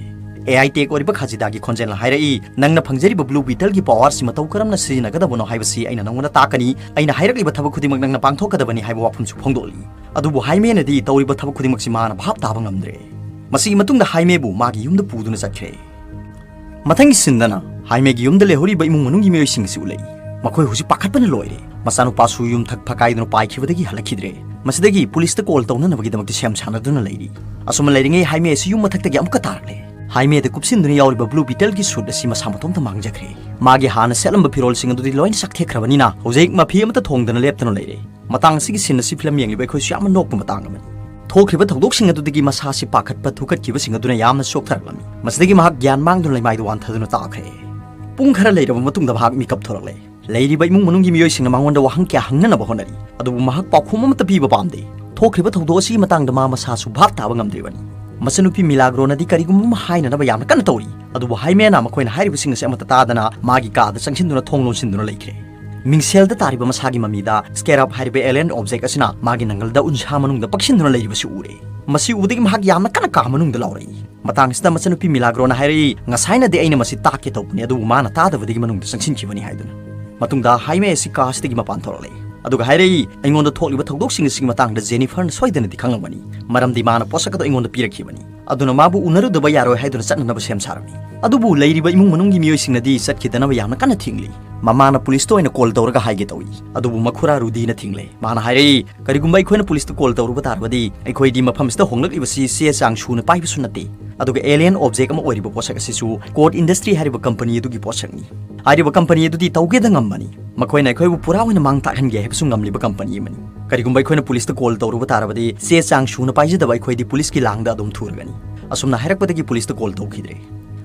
ꯑꯦ ꯑꯥꯏ ꯇꯦꯛ ꯑꯣꯏꯔꯤꯕ ꯈꯥꯖꯤꯗꯥꯒꯤ ꯈꯣꯟꯖꯦꯜꯅ ꯍꯥꯏꯔꯛꯏ, "ꯅꯪꯅ ꯐꯪꯖꯔꯤꯕ ꯕ꯭ꯂꯨ ꯕꯤꯇꯜꯒꯤ ꯄꯋꯥꯔꯁꯤ ꯃꯇꯧ ꯀꯔꯝꯅ ꯁꯤꯖꯤꯟꯅꯒꯗꯕꯅꯣ ꯍꯥꯏꯕꯁꯤ ꯑꯩꯅ ꯅꯪꯉꯣꯟꯗ ꯇꯥꯛꯀꯅꯤ꯫ ꯑꯩꯅ ꯍꯥꯏꯔꯛꯂꯤꯕ ꯊꯕꯛ ꯈꯨꯗꯤꯡꯃꯛ ꯅꯪꯅ ꯄꯥꯡꯊꯣꯛꯀꯗꯕꯅꯤ" ꯍꯥꯏꯕ ꯋꯥꯐꯝꯁꯨ ꯐꯣꯡꯗꯣꯛꯂꯤ꯫ ꯑꯗꯨꯕꯨ ꯍꯥꯏꯃꯦꯅꯗꯤ ꯇꯧꯔꯤꯕ ꯊꯕꯛ ꯈꯨꯗꯤꯡꯃꯛꯁꯤ ꯃꯥꯅ ꯚꯥꯞ ꯇꯥꯕ ꯉꯝꯗ꯭ꯔꯦ꯫ ꯃꯁꯤꯒꯤ ꯃꯇꯨꯡꯗ ꯍꯥꯏꯃꯦꯕꯨ ꯃꯥꯒꯤ ꯌꯨꯝꯗ ꯄꯨꯗꯨꯅ ꯆꯠꯈ꯭ꯔꯦ꯫ ꯃꯊꯪꯒꯤ ꯁꯤꯟꯗꯅ ꯍꯥꯏꯃꯦꯒꯤ ꯌꯨꯝꯗ ꯂꯩꯍꯧꯔꯤꯕ ꯏꯃꯨꯡ ꯃꯅꯨꯡꯒꯤ ꯃꯤꯑꯣꯏꯁꯤꯡ ꯑꯁꯤ ꯎꯠꯂꯛꯏ꯫ ꯃꯈꯣꯏ ꯍꯧꯖꯤꯛ ꯄꯥꯈꯠꯄꯅ ꯂꯣꯏꯔꯦ꯫ ꯃꯆꯥꯅꯨꯄꯥꯁꯨ ꯌꯨꯝ ꯊꯛ ꯐꯀꯥꯏꯗꯨꯅ ꯄꯥꯏꯈꯤꯕꯗꯒꯤ ꯍꯜꯂꯛꯈꯤꯗ꯭ꯔꯦ꯫ ꯃꯁꯤꯗꯒꯤ ꯄꯨꯂꯤꯁꯇ ꯀꯣꯜ ꯇꯧꯅꯅꯕꯒꯤꯗꯃꯛꯇ ꯁꯦꯝ ꯁꯥꯟꯅꯗꯨꯅ ꯂꯩꯔꯤ꯫ ꯑꯁꯨꯝꯅ ꯂꯩꯔꯤꯉꯩ ꯍꯥꯏꯃꯦ ꯑꯁꯤ ꯌꯨꯝ ꯃꯊꯛꯇꯒꯤ ꯑꯃꯨꯛꯀ ꯇꯥꯔꯛꯂꯦ꯫ ꯍꯥꯏꯃꯦꯗ ꯀꯨꯞꯁꯤꯟꯗꯨꯅ ꯌꯥꯎꯔꯤꯕ ꯕ꯭ꯂꯨ ꯕꯤꯇꯜꯒꯤ ꯁꯨꯠ ꯑꯁꯤ ꯃꯁꯥ ꯃꯇꯣꯝꯇ ꯃꯥꯡꯖꯈ꯭ꯔꯦ꯫ ꯃꯥꯒꯤ ꯍꯥꯟꯅ ꯁꯦꯠꯂꯝꯕ ꯐꯤꯔꯣꯜꯁꯤꯡ ꯑꯗꯨꯗꯤ ꯂꯣꯏꯅ ꯆꯥꯛꯊꯦꯛꯈ꯭ꯔꯕꯅꯤꯅ ꯍꯧꯖꯤꯛ ꯃꯐꯤ ꯑꯃꯠꯇ ꯊꯣꯡꯗꯅ ꯂꯦꯞꯇꯅ ꯂꯩꯔꯦ꯫ ꯃꯇꯥꯡ ꯑꯁꯤꯒꯤ scene ꯑꯁꯤ film ꯌꯦꯡꯂꯤꯕ ꯑꯩꯈꯣꯏꯁꯨ ꯌꯥꯝꯅ ꯅꯣꯛꯄ ꯃꯇꯥꯡ ꯑꯃꯅꯤ꯫ ꯊꯣꯛꯈ꯭ꯔꯤꯕ ꯊꯧꯗꯣꯛꯁꯤꯡ ꯑꯗꯨꯗꯒꯤ ꯃꯁꯥꯁꯤ ꯄꯥꯈꯠꯄ ꯊꯨꯀꯠꯈꯤꯕꯁꯤꯡ ꯑꯗꯨꯅ ꯌꯥꯝꯅ ꯆꯣꯛꯊꯔꯛꯂꯝꯃꯤ꯫ ꯃꯁꯤꯗꯒꯤ ꯃꯍꯥꯛ ꯒ꯭ꯌꯥꯟ ꯃꯥꯡꯗꯨꯅ ꯂꯩꯃꯥꯏꯗ ꯋꯥꯟꯊꯗꯨꯅ ꯇꯥꯈ꯭ꯔꯦ꯫ ꯄꯨꯡ ꯈꯔ ꯂꯩꯔꯕ ꯃꯇꯨꯡꯗ ꯃꯍꯥꯛ ꯃꯤꯀꯞ ꯊꯣꯔꯛꯂꯦ꯫ ꯂꯩꯔꯤꯕ ꯏꯃꯨꯡ ꯃꯅꯨꯡꯒꯤ ꯃꯤꯑꯣꯏꯁꯤꯡꯅ ꯃꯉꯣꯟꯗ ꯋꯥꯍꯪ ꯀꯌꯥ ꯍꯪꯅꯅꯕ ꯍꯣꯠꯅꯔꯤ, ꯑꯗꯨꯕꯨ ꯃꯍꯥꯛ ꯄꯥꯎꯈꯨꯝ ꯑꯃꯠꯇ ꯄꯤꯕ ꯄꯥꯝꯗꯦ꯫ ꯊꯣꯛꯈ꯭ꯔꯤꯕ ꯊꯧꯗꯣꯛ ꯑꯁꯤꯒꯤ ꯃꯇꯥꯡꯗ ꯃꯥ ꯃꯁꯥꯁꯨ ꯚꯥꯞ ꯇꯥꯕ ꯉꯝꯗ꯭ꯔꯤꯕꯅꯤ꯫ ꯃꯆꯟꯅꯨꯄꯤ ꯃꯤꯂꯥꯒ꯭ꯔꯣꯅꯗꯤ ꯀꯔꯤꯒꯨꯝꯕ ꯑꯃ ꯍꯥꯏꯅꯅꯕ ꯌꯥꯝꯅ ꯀꯟꯅ ꯇꯧꯔꯤ, ꯑꯗꯨꯕꯨ ꯍꯥꯏꯃꯦꯅ ꯃꯈꯣꯏꯅ ꯍꯥꯏꯔꯤꯕꯁꯤꯡ ꯑꯁꯤ ꯑꯃꯠꯇ ꯇꯥꯗꯅ ꯃꯥꯒꯤ ꯀꯥꯗ ꯆꯪꯁꯤꯟꯗꯨꯅ ꯊꯣꯡ ꯂꯣꯟꯁꯤꯟꯗꯨꯅ ꯂꯩꯈ꯭ꯔꯦ꯫ ꯃꯤꯡꯁꯦꯜꯗ ꯇꯥꯔꯤꯕ ꯃꯁꯥꯒꯤ ꯃꯃꯤꯗ Scarab ꯍꯥꯏꯔꯤꯕ alien object ꯑꯁꯤꯅ ꯃꯥꯒꯤ ꯅꯪꯒꯜꯗ ꯎꯟꯁꯥ ꯃꯅꯨꯡꯗ ꯄꯛꯁꯤꯟꯗꯨꯅ ꯂꯩꯔꯤꯕꯁꯤ ꯎꯔꯦ꯫ ꯃꯁꯤ ꯎꯕꯗꯒꯤ ꯃꯍꯥꯛ ꯌꯥꯝꯅ ꯀꯟꯅ ꯀꯥ ꯃꯅꯨꯡꯗ ꯂꯥꯎꯔꯛꯏ꯫ ꯃꯇꯥꯡꯁꯤꯗ ꯃꯆꯟꯅꯨꯄꯤ ꯃꯤꯂꯥꯒ꯭ꯔꯣꯅ ꯍꯥꯏꯔꯛꯏ, "ꯉꯁꯥꯏꯅꯗꯤ ꯑꯩꯅ ꯃꯁꯤ ꯇꯥꯛꯀꯦ ꯇꯧꯕꯅꯤ, ꯑꯗꯨꯕꯨ ꯃꯥꯅ ꯇꯥꯗꯕꯗꯒꯤ ꯃꯅꯨꯡꯗ ꯆꯪꯁꯤꯟꯈꯤꯕꯅꯤ" ꯍꯥꯏꯗꯨꯅ꯫ ꯃꯇꯨꯡꯗ ꯍꯥꯏꯃꯦ ꯑꯁꯤ ꯀꯥ ꯑꯁꯤꯗꯒꯤ ꯃꯄꯥꯟ ꯊꯣꯔꯛꯂꯦ꯫ ꯑꯗꯨꯒ ꯍꯥꯏꯔꯛꯏ, "ꯑꯩꯉꯣꯟꯗ ꯊꯣꯛꯂꯤꯕ ꯊꯧꯗꯣꯛꯁꯤꯡ ꯑꯁꯤꯒꯤ ꯃꯇꯥꯡꯗ ꯖꯦꯅꯤꯐꯔꯅ ꯁꯣꯏꯗꯅꯗꯤ ꯈꯪꯂꯝꯒꯅꯤ, ꯃꯔꯝꯗꯤ ꯃꯥꯅ ꯄꯣꯠꯁꯛ ꯑꯗꯨ ꯑꯩꯉꯣꯟꯗ ꯄꯤꯔꯛꯈꯤꯕꯅꯤ꯫ ꯑꯗꯨꯅ ꯃꯥꯕꯨ ꯎꯅꯔꯨꯗꯕ ꯌꯥꯔꯣꯏ" ꯍꯥꯏꯗꯨꯅ ꯆꯠꯅꯅꯕ ꯁꯦꯝ ꯁꯥꯔꯝꯃꯤ꯫ ꯑꯗꯨꯕꯨ ꯂꯩꯔꯤꯕ ꯏꯃꯨꯡ ꯃꯅꯨꯡꯒꯤ ꯃꯤꯑꯣꯏꯁꯤꯡꯅꯗꯤ ꯆꯠꯈꯤꯗꯅꯕ ꯌꯥꯝꯅ ꯀꯟꯅ ꯊꯤꯡꯂꯤ꯫ ꯃꯃꯥꯅ ꯄꯨꯂꯤꯁꯇ ꯑꯣꯏꯅ ꯀꯣꯜ ꯇꯧꯔꯒ ꯍꯥꯏꯒꯦ ꯇꯧꯏ, ꯑꯗꯨꯕꯨ ꯃꯈꯨꯔꯥ ꯔꯨꯗꯤꯅ ꯊꯤꯡꯂꯦ꯫ ꯃꯥꯅ ꯍꯥꯏꯔꯛꯏ, "ꯀꯔꯤꯒꯨꯝꯕ ꯑꯩꯈꯣꯏꯅ ꯄꯨꯂꯤꯁꯇ ꯀꯣꯜ ꯇꯧꯔꯨꯕ ꯇꯥꯔꯕꯗꯤ ꯑꯩꯈꯣꯏꯗꯤ ꯃꯐꯝꯁꯤꯗ ꯍꯣꯡꯂꯛꯂꯤꯕꯁꯤ ꯆꯦ ꯆꯥꯡ ꯁꯨꯅ ꯄꯥꯏꯕꯁꯨ ꯅꯠꯇꯦ, ꯑꯗꯨꯒ alien object ꯑꯃ ꯑꯣꯏꯔꯤꯕ ꯄꯣꯠꯁꯛ ꯑꯁꯤꯁꯨ Code Industry ꯍꯥꯏꯔꯤꯕ ꯀꯝꯄꯅꯤ ꯑꯗꯨꯒꯤ ꯄꯣꯠꯁꯛꯅꯤ꯫ ꯍꯥꯏꯔꯤꯕ ꯀꯝꯄꯅꯤ ꯑꯗꯨꯗꯤ ꯇꯧꯒꯦꯗ ꯉꯝꯕꯅꯤ꯫ ꯃꯈꯣꯏꯅ ꯑꯩꯈꯣꯏꯕꯨ ꯄꯨꯔꯥ ꯑꯣꯏꯅ ꯃꯥꯡ ꯇꯥꯛꯍꯟꯒꯦ ꯍꯥꯏꯕꯁꯨ ꯉꯝꯂꯤꯕ ꯀꯝꯄꯅꯤ ꯑꯃꯅꯤ꯫ ꯀꯔꯤꯒꯨꯝꯕ ꯑꯩꯈꯣꯏꯅ ꯄꯨꯂꯤꯁꯇ ꯀꯣꯜ ꯇꯧꯔꯨꯕ ꯇꯥꯔꯕꯗꯤ ꯆꯦ ꯆꯥꯡ ꯁꯨꯅ ꯄꯥꯏꯖꯗꯕ ꯑꯩꯈꯣꯏꯗꯤ ꯄꯨꯂꯤꯁꯀꯤ ꯂꯥꯡꯗ ꯑꯗꯨꯝ ꯊꯨꯔꯒꯅꯤ꯫" ꯑꯁꯨꯝꯅ ꯍꯥꯏꯔꯛꯄꯗꯒꯤ ꯄꯨꯂꯤꯁꯇ ꯀꯣꯜ ꯇꯧꯈꯤꯗ꯭ꯔꯦ꯫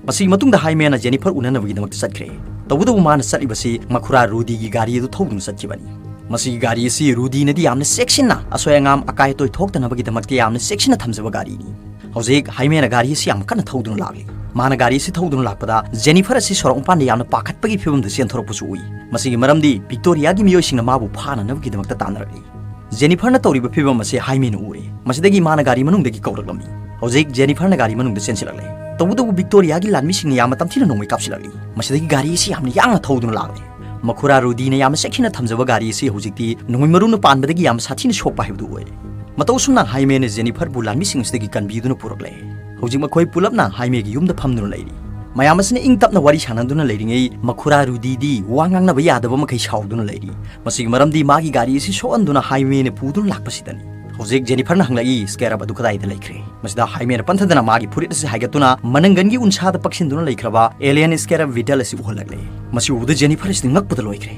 ꯃꯁꯤꯒꯤ ꯃꯇꯨꯡꯗ ꯍꯥꯏꯃꯦꯅ ꯖꯦꯅꯤꯐꯔ ꯎꯅꯅꯕꯒꯤꯗꯃꯛꯇ ꯆꯠꯈ꯭ꯔꯦ꯫ ꯇꯧꯕꯇꯕꯨ ꯃꯥꯅ ꯆꯠꯂꯤꯕꯁꯤ ꯃꯈꯨꯔꯥ ꯔꯨꯗꯤꯒꯤ ꯒꯥꯔꯤ ꯑꯗꯨ ꯊꯧꯗꯨꯅ ꯆꯠꯈꯤꯕꯅꯤ꯫ ꯃꯁꯤꯒꯤ ꯒꯥꯔꯤ ꯑꯁꯤ ꯔꯨꯗꯤꯅꯗꯤ ꯌꯥꯝꯅ ꯆꯦꯛꯁꯤꯟꯅ, ꯑꯁꯣꯏ ꯑꯉꯥꯝ ꯑꯀꯥꯏ ꯑꯇꯣꯏ ꯊꯣꯛꯇꯅꯕꯒꯤꯗꯃꯛꯇ ꯌꯥꯝꯅ ꯆꯦꯛꯁꯤꯟꯅ ꯊꯝꯖꯕ ꯒꯥꯔꯤꯅꯤ꯫ ꯍꯧꯖꯤꯛ ꯍꯥꯏꯃꯦꯅ ꯒꯥꯔꯤ ꯑꯁꯤ ꯌꯥꯝ ꯀꯟꯅ ꯊꯧꯗꯨꯅ ꯂꯥꯛꯂꯤ꯫ ꯃꯥꯅ ꯒꯥꯔꯤ ꯑꯁꯤ ꯊꯧꯗꯨꯅ ꯂꯥꯛꯄꯗ ꯖꯦꯅꯤꯐꯔ ꯑꯁꯤ ꯁꯣꯔꯣꯛ ꯃꯄꯥꯟꯗ ꯌꯥꯝꯅ ꯄꯥꯈꯠꯄꯒꯤ ꯐꯤꯕꯝꯗ ꯆꯦꯟꯊꯣꯔꯛꯄꯁꯨ ꯎꯏ꯫ ꯃꯁꯤꯒꯤ ꯃꯔꯝꯗꯤ ꯚꯤꯛꯇꯣꯔꯤꯌꯥꯒꯤ ꯃꯤꯑꯣꯏꯁꯤꯡꯅ ꯃꯥꯕꯨ ꯐꯥꯅꯅꯕꯒꯤꯗꯃꯛꯇ ꯇꯥꯟꯅꯔꯛꯂꯤ꯫ ꯖꯦꯅꯤꯐꯔꯅ ꯇꯧꯔꯤꯕ ꯐꯤꯕꯝ ꯑꯁꯤ ꯍꯥꯏꯃꯦꯅ ꯎꯔꯦ꯫ ꯃꯁꯤꯗꯒꯤ ꯃꯥꯅ ꯒꯥꯔꯤ ꯃꯅꯨꯡꯗꯒꯤ ꯀꯧꯔꯛꯂꯝꯃꯤ꯫ ꯍꯧꯖꯤꯛ ꯖꯦꯅꯤꯐꯔꯅ ꯒꯥꯔꯤ ꯃꯅꯨꯡꯗ ꯆꯦꯟꯁꯤꯜꯂꯛꯂꯦ꯫ ꯇꯧꯕꯇꯕꯨ ꯚꯤꯛꯇꯣꯔꯤꯌꯥꯒꯤ ꯂꯥꯟꯃꯤꯁꯤꯡꯅ ꯌꯥꯝꯅ ꯇꯝꯊꯤꯅ ꯅꯣꯡꯃꯩ ꯀꯥꯞꯁꯤꯜꯂꯛꯂꯤ꯫ ꯃꯁꯤꯗꯒꯤ ꯒꯥꯔꯤ ꯑꯁꯤ ꯌꯥꯝꯅ ꯌꯥꯡꯅ ꯊꯧꯗꯨꯅ ꯂꯥꯛꯂꯦ꯫ ꯃꯈꯨꯔꯥ ꯔꯨꯗꯤꯅ ꯌꯥꯝꯅ ꯆꯦꯛꯁꯤꯟꯅ ꯊꯝꯖꯕ ꯒꯥꯔꯤ ꯑꯁꯤ ꯍꯧꯖꯤꯛꯇꯤ ꯅꯣꯡꯃꯩ ꯃꯔꯨꯅ ꯄꯥꯟꯕꯗꯒꯤ ꯌꯥꯝꯅ ꯁꯥꯊꯤꯅ ꯁꯣꯛꯄ ꯍꯥꯏꯕꯗꯨ ꯑꯣꯏꯔꯦ꯫ ꯃꯇꯧ ꯑꯁꯨꯝꯅ ꯍꯥꯏꯃꯦꯅ ꯖꯦꯅꯤꯐꯔꯕꯨ ꯂꯥꯟꯃꯤꯁꯤꯡ ꯑꯁꯤꯗꯒꯤ ꯀꯟꯕꯤꯗꯨꯅ ꯄꯨꯔꯛꯂꯦ꯫ ꯍꯧꯖꯤꯛ ꯃꯈꯣꯏ ꯄꯨꯂꯞꯅ ꯍꯥꯏꯃꯦꯒꯤ ꯌꯨꯝꯗ ꯐꯝꯗꯨꯅ ꯂꯩꯔꯤ꯫ ꯃꯌꯥꯝ ꯑꯁꯤꯅ ꯏꯪ ꯇꯞꯅ ꯋꯥꯔꯤ ꯁꯥꯟꯅꯗꯨꯅ ꯂꯩꯔꯤꯉꯩ ꯃꯈꯨꯔꯥ ꯔꯨꯗꯤꯗꯤ ꯋꯥ ꯉꯥꯡꯅꯕ ꯌꯥꯗꯕ ꯃꯈꯩ ꯁꯥꯎꯗꯨꯅ ꯂꯩꯔꯤ꯫ ꯃꯁꯤꯒꯤ ꯃꯔꯝꯗꯤ ꯃꯥꯒꯤ ꯒꯥꯔꯤ ꯑꯁꯤ ꯁꯣꯛꯍꯟꯗꯨꯅ ꯍꯥꯏꯃꯦꯅ ꯄꯨꯗꯨꯅ ꯂꯥꯛꯄꯁꯤꯗꯅꯤ꯫ ꯍꯧꯖꯤꯛ ꯖꯦꯅꯤꯐꯔꯅ ꯍꯪꯂꯛꯏ, "Scarab ꯑꯗꯨ ꯀꯗꯥꯏꯗ ꯂꯩꯈ꯭ꯔꯦ?" ꯃꯁꯤꯗ ꯍꯥꯏꯃꯦꯅ ꯄꯟꯊꯗꯅ ꯃꯥꯒꯤ ꯐꯨꯔꯤꯠ ꯑꯁꯤ ꯍꯥꯏꯒꯠꯇꯨꯅ ꯃꯅꯪꯒꯟꯒꯤ ꯎꯟꯁꯥꯗ ꯄꯛꯁꯤꯟꯗꯨꯅ ꯂꯩꯈ꯭ꯔꯕ alien scarab beetle ꯑꯁꯤ ꯎꯍꯜꯂꯛꯂꯦ꯫ ꯃꯁꯤ ꯎꯕꯗ ꯖꯦꯅꯤꯐꯔ ꯑꯁꯤ ꯉꯛꯄꯗ ꯂꯣꯏꯈ꯭ꯔꯦ꯫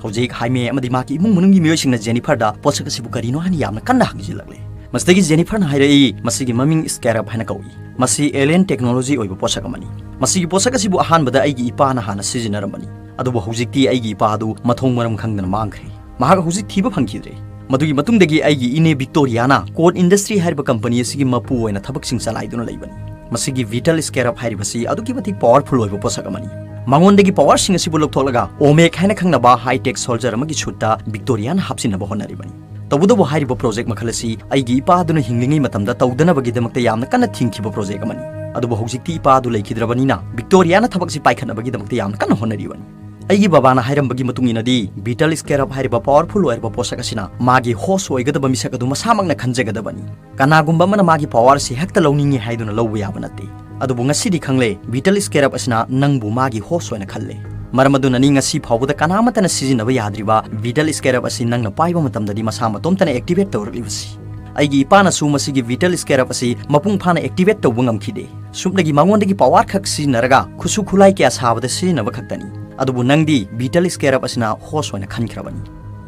ꯍꯧꯖꯤꯛ ꯍꯥꯏꯃꯦ ꯑꯃꯗꯤ ꯃꯥꯒꯤ ꯏꯃꯨꯡ ꯃꯅꯨꯡꯒꯤ ꯃꯤꯑꯣꯏꯁꯤꯡꯅ ꯖꯦꯅꯤꯐꯔꯗ ꯄꯣꯠꯁꯛ ꯑꯁꯤꯕꯨ ꯀꯔꯤꯅꯣ ꯍꯥꯏꯅ ꯌꯥꯝꯅ ꯀꯟꯅ ꯍꯪꯖꯤꯜꯂꯛꯂꯦ꯫ ꯃꯁꯤꯗꯒꯤ ꯖꯦꯅꯤꯐꯔꯅ ꯍꯥꯏꯔꯛꯏ, "ꯃꯁꯤꯒꯤ ꯃꯃꯤꯡ scarab ꯍꯥꯏꯅ ꯀꯧꯏ꯫ ꯃꯁꯤ alien technology ꯑꯣꯏꯕ ꯄꯣꯠꯁꯛ ꯑꯃꯅꯤ꯫ ꯃꯁꯤꯒꯤ ꯄꯣꯠꯁꯛ ꯑꯁꯤꯕꯨ ꯑꯍꯥꯟꯕꯗ ꯑꯩꯒꯤ ꯏꯄꯥꯅ ꯍꯥꯟꯅ ꯁꯤꯖꯤꯟꯅꯔꯝꯕꯅꯤ꯫ ꯑꯗꯨꯕꯨ ꯍꯧꯖꯤꯛꯇꯤ ꯑꯩꯒꯤ ꯏꯄꯥ ꯑꯗꯨ ꯃꯊꯣꯡ ꯃꯔꯝ ꯈꯪꯗꯅ ꯃꯥꯡꯈ꯭ꯔꯦ꯫ ꯃꯍꯥꯛ ꯍꯧꯖꯤꯛ ꯊꯤꯕ ꯐꯪꯈꯤꯗ꯭ꯔꯦ꯫ ꯃꯗꯨꯒꯤ ꯃꯇꯨꯡꯗꯒꯤ ꯑꯩꯒꯤ ꯏꯅꯦ ꯚꯤꯛꯇꯣꯔꯤꯌꯥꯅ Code Industry ꯍꯥꯏꯔꯤꯕ ꯀꯝꯄꯅꯤ ꯑꯁꯤꯒꯤ ꯃꯄꯨ ꯑꯣꯏꯅ ꯊꯕꯛꯁꯤꯡ ꯆꯂꯥꯏꯗꯨꯅ ꯂꯩꯕꯅꯤ꯫ ꯃꯁꯤꯒꯤ beetle scarab ꯍꯥꯏꯔꯤꯕꯁꯤ ꯑꯗꯨꯛꯀꯤ ꯃꯇꯤꯛ powerful ꯑꯣꯏꯕ ꯄꯣꯠꯁꯛ ꯑꯃꯅꯤ꯫ ꯃꯉꯣꯟꯗꯒꯤ powerꯁꯤꯡ ꯑꯁꯤꯕꯨ ꯂꯧꯊꯣꯛꯂꯒ Omek ꯍꯥꯏꯅ ꯈꯪꯅꯕ high-tech soldier ꯑꯃꯒꯤ suitꯇ ꯚꯤꯛꯇꯣꯔꯤꯌꯥꯅ ꯍꯥꯞꯆꯤꯟꯅꯕ ꯍꯣꯠꯅꯔꯤꯕꯅꯤ꯫ ꯇꯧꯕꯇꯕꯨ ꯍꯥꯏꯔꯤꯕ project ꯃꯈꯜ ꯑꯁꯤ ꯑꯩꯒꯤ ꯏꯄꯥ ꯑꯗꯨꯅ ꯍꯤꯡꯂꯤꯉꯩ ꯃꯇꯝꯗ ꯇꯧꯗꯅꯕꯒꯤꯗꯃꯛꯇ ꯌꯥꯝꯅ ꯀꯟꯅ ꯊꯤꯡꯈꯤꯕ project ꯑꯃꯅꯤ꯫ ꯑꯗꯨꯕꯨ ꯍꯧꯖꯤꯛꯇꯤ ꯏꯄꯥ ꯑꯗꯨ ꯂꯩꯈꯤꯗ꯭ꯔꯕꯅꯤꯅ ꯚꯤꯛꯇꯣꯔꯤꯌꯥꯅ ꯊꯕꯛꯁꯤ ꯄꯥꯏꯈꯠꯅꯕꯒꯤꯗꯃꯛꯇ ꯌꯥꯝꯅ ꯀꯟꯅ ꯍꯣꯠꯅꯔꯤꯕꯅꯤ꯫ ꯑꯩꯒꯤ ꯕꯕꯥꯅ ꯍꯥꯏꯔꯝꯕꯒꯤ ꯃꯇꯨꯡ ꯏꯟꯅꯗꯤ, beetle scarab ꯍꯥꯏꯔꯤꯕ powerful ꯑꯣꯏꯔꯕ ꯄꯣꯠꯁꯛ ꯑꯁꯤꯅ ꯃꯥꯒꯤ host ꯑꯣꯏꯒꯗꯕ ꯃꯤꯁꯛ ꯑꯗꯨ ꯃꯁꯥꯃꯛꯅ ꯈꯟꯖꯒꯗꯕꯅꯤ꯫ ꯀꯅꯥꯒꯨꯝꯕ ꯑꯃꯅ ꯃꯥꯒꯤ power ꯑꯁꯤ ꯍꯦꯛꯇ ꯂꯧꯅꯤꯡꯉꯤ ꯍꯥꯏꯗꯨꯅ ꯂꯧꯕ ꯌꯥꯕ ꯅꯠꯇꯦ꯫ ꯑꯗꯨꯕꯨ ꯉꯁꯤꯗꯤ ꯈꯪꯂꯦ, beetle scarab ꯑꯁꯤꯅ ꯅꯪꯕꯨ ꯃꯥꯒꯤ host ꯑꯣꯏꯅ ꯈꯜꯂꯦ꯫ ꯃꯔꯝ ꯑꯗꯨꯅꯅꯤ ꯉꯁꯤ ꯐꯥꯎꯕꯗ ꯀꯅꯥꯃꯠꯇꯅ ꯁꯤꯖꯤꯟꯅꯕ ꯌꯥꯗ꯭ꯔꯤꯕ beetle scarab ꯑꯁꯤ ꯅꯪꯅ ꯄꯥꯏꯕ ꯃꯇꯝꯗꯗꯤ ꯃꯁꯥ ꯃꯇꯣꯝꯇꯅ activate ꯇꯧꯔꯛꯂꯤꯕꯁꯤ꯫ ꯑꯩꯒꯤ ꯏꯄꯥꯅꯁꯨ ꯃꯁꯤꯒꯤ beetle scarab ꯑꯁꯤ ꯃꯄꯨꯡ ꯐꯥꯅ activate ꯇꯧꯕ ꯉꯝꯈꯤꯗꯦ꯫ ꯁꯨꯞꯅꯒꯤ ꯃꯉꯣꯟꯗꯒꯤ power ꯈꯛ ꯁꯤꯖꯤꯟꯅꯔꯒ ꯈꯨꯠꯁꯨ ꯈꯨꯠꯂꯥꯏ ꯀꯌꯥ ꯁꯥꯕꯗ ꯁꯤꯖꯤꯟꯅꯕ ꯈꯛꯇꯅꯤ꯫ ꯑꯗꯨꯕꯨ ꯅꯪꯗꯤ beetle scarab ꯑꯁꯤꯅ host ꯑꯣꯏꯅ ꯈꯟꯈ꯭ꯔꯕꯅꯤ꯫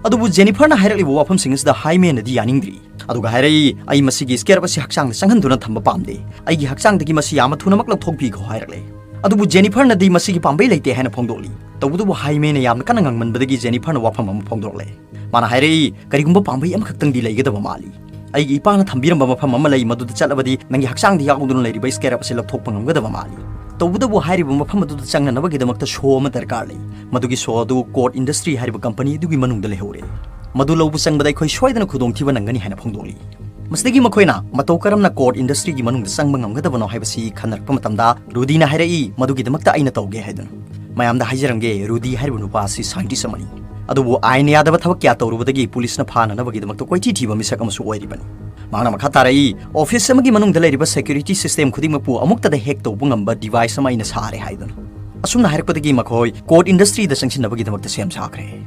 ꯑꯗꯨꯕꯨ ꯖꯦꯅꯤꯐꯔꯅ ꯍꯥꯏꯔꯛꯂꯤꯕ ꯋꯥꯐꯝꯁꯤꯡ ꯑꯁꯤꯗ ꯍꯥꯏꯃꯦꯅꯗꯤ ꯌꯥꯅꯤꯡꯗ꯭ꯔꯤ꯫ ꯑꯗꯨꯒ ꯍꯥꯏꯔꯛꯏ, "ꯑꯩ ꯃꯁꯤꯒꯤ scarab ꯑꯁꯤ ꯍꯛꯆꯥꯡꯗ ꯆꯪꯍꯟꯗꯨꯅ ꯊꯝꯕ ꯄꯥꯝꯗꯦ꯫ ꯑꯩꯒꯤ ꯍꯛꯆꯥꯡꯗꯒꯤ ꯃꯁꯤ ꯌꯥꯝꯅ ꯊꯨꯅꯃꯛ ꯂꯧꯊꯣꯛꯄꯤꯈꯣ" ꯍꯥꯏꯔꯛꯂꯦ꯫ ꯑꯗꯨꯕꯨ ꯖꯦꯅꯤꯐꯔꯅꯗꯤ ꯃꯁꯤꯒꯤ ꯄꯥꯝꯕꯩ ꯂꯩꯇꯦ ꯍꯥꯏꯅ ꯐꯣꯡꯗꯣꯛꯂꯤ꯫ ꯇꯧꯕꯇꯕꯨ ꯍꯥꯏꯃꯦꯅ ꯌꯥꯝꯅ ꯀꯟꯅ ꯉꯥꯡꯃꯟꯕꯗꯒꯤ ꯖꯦꯅꯤꯐꯔꯅ ꯋꯥꯐꯝ ꯑꯃ ꯐꯣꯡꯗꯣꯔꯛꯂꯦ꯫ ꯃꯥꯅ ꯍꯥꯏꯔꯛꯏ, "ꯀꯔꯤꯒꯨꯝꯕ ꯄꯥꯝꯕꯩ ꯑꯃꯈꯛꯇꯪꯗꯤ ꯂꯩꯒꯗꯕ ꯃꯥꯜꯂꯤ꯫ ꯑꯩꯒꯤ ꯏꯄꯥꯅ ꯊꯝꯕꯤꯔꯝꯕ ꯃꯐꯝ ꯑꯃ ꯂꯩ, ꯃꯗꯨꯗ ꯆꯠꯂꯕꯗꯤ ꯅꯪꯒꯤ ꯍꯛꯆꯥꯡꯗ ꯌꯥꯎꯗꯨꯅ ꯂꯩꯔꯤꯕ scarab ꯑꯁꯤ ꯂꯧꯊꯣꯛꯄ ꯉꯝꯒꯗꯕ ꯃꯥꯜꯂꯤ꯫ ꯇꯧꯕꯇꯕꯨ ꯍꯥꯏꯔꯤꯕ ꯃꯐꯝ ꯑꯗꯨꯗ ꯆꯪꯅꯅꯕꯒꯤꯗꯃꯛꯇ show ꯑꯃ ꯗꯔꯀꯥꯔ ꯂꯩ꯫ ꯃꯗꯨꯒꯤ show ꯑꯗꯨ Code Industry ꯍꯥꯏꯔꯤꯕ ꯀꯝꯄꯅꯤ ꯑꯗꯨꯒꯤ ꯃꯅꯨꯡꯗ ꯂꯩꯍꯧꯔꯦ꯫ ꯃꯗꯨ ꯂꯧꯕ ꯆꯪꯕꯗ ꯑꯩꯈꯣꯏ ꯁꯣꯏꯗꯅ ꯈꯨꯗꯣꯡꯊꯤꯕ ꯅꯪꯒꯅꯤ" ꯍꯥꯏꯅ ꯐꯣꯡꯗꯣꯛꯂꯤ꯫ ꯃꯁꯤꯗꯒꯤ ꯃꯈꯣꯏꯅ ꯃꯇꯧ ꯀꯔꯝꯅ Code Industryꯒꯤ ꯃꯅꯨꯡꯗ ꯆꯪꯕ ꯉꯝꯒꯗꯕꯅꯣ ꯍꯥꯏꯕꯁꯤ ꯈꯟꯅꯔꯛꯄ ꯃꯇꯝꯗ, ꯔꯨꯗꯤꯅ ꯍꯥꯏꯔꯛꯏ, "ꯃꯗꯨꯒꯤꯗꯃꯛꯇ ꯑꯩꯅ ꯇꯧꯒꯦ" ꯍꯥꯏꯗꯨꯅ꯫ ꯃꯌꯥꯝꯗ ꯍꯥꯏꯖꯔꯝꯒꯦ, ꯔꯨꯗꯤ ꯍꯥꯏꯔꯤꯕ ꯅꯨꯄꯥ ꯑꯁꯤ scientist ꯑꯃꯅꯤ꯫ ꯑꯗꯨꯕꯨ ꯑꯥꯏꯟ ꯌꯥꯗꯕ ꯊꯕꯛ ꯀꯌꯥ ꯇꯧꯔꯨꯕꯗꯒꯤ ꯄꯨꯂꯤꯁꯅ ꯐꯥꯅꯅꯕꯒꯤꯗꯃꯛꯇ ꯀꯣꯏꯊꯤ ꯊꯤꯕ ꯃꯤꯁꯛ ꯑꯃꯁꯨ ꯑꯣꯏꯔꯤꯕꯅꯤ꯫ ꯃꯍꯥꯛꯅ ꯃꯈꯥ ꯇꯥꯔꯛꯏ, "Office ꯑꯃꯒꯤ ꯃꯅꯨꯡꯗ ꯂꯩꯔꯤꯕ security system ꯈꯨꯗꯤꯡꯃꯛꯄꯨ ꯑꯃꯨꯛꯇꯗ hack ꯇꯧꯕ ꯉꯝꯕ device ꯑꯃ ꯑꯩꯅ ꯁꯥꯔꯦ" ꯍꯥꯏꯗꯨꯅ꯫ ꯑꯁꯨꯝꯅ ꯍꯥꯏꯔꯛꯄꯗꯒꯤ ꯃꯈꯣꯏ Code Industryꯗ ꯆꯪꯁꯤꯟꯅꯕꯒꯤꯗꯃꯛꯇ ꯁꯦꯝ ꯁꯥꯈ꯭ꯔꯦ꯫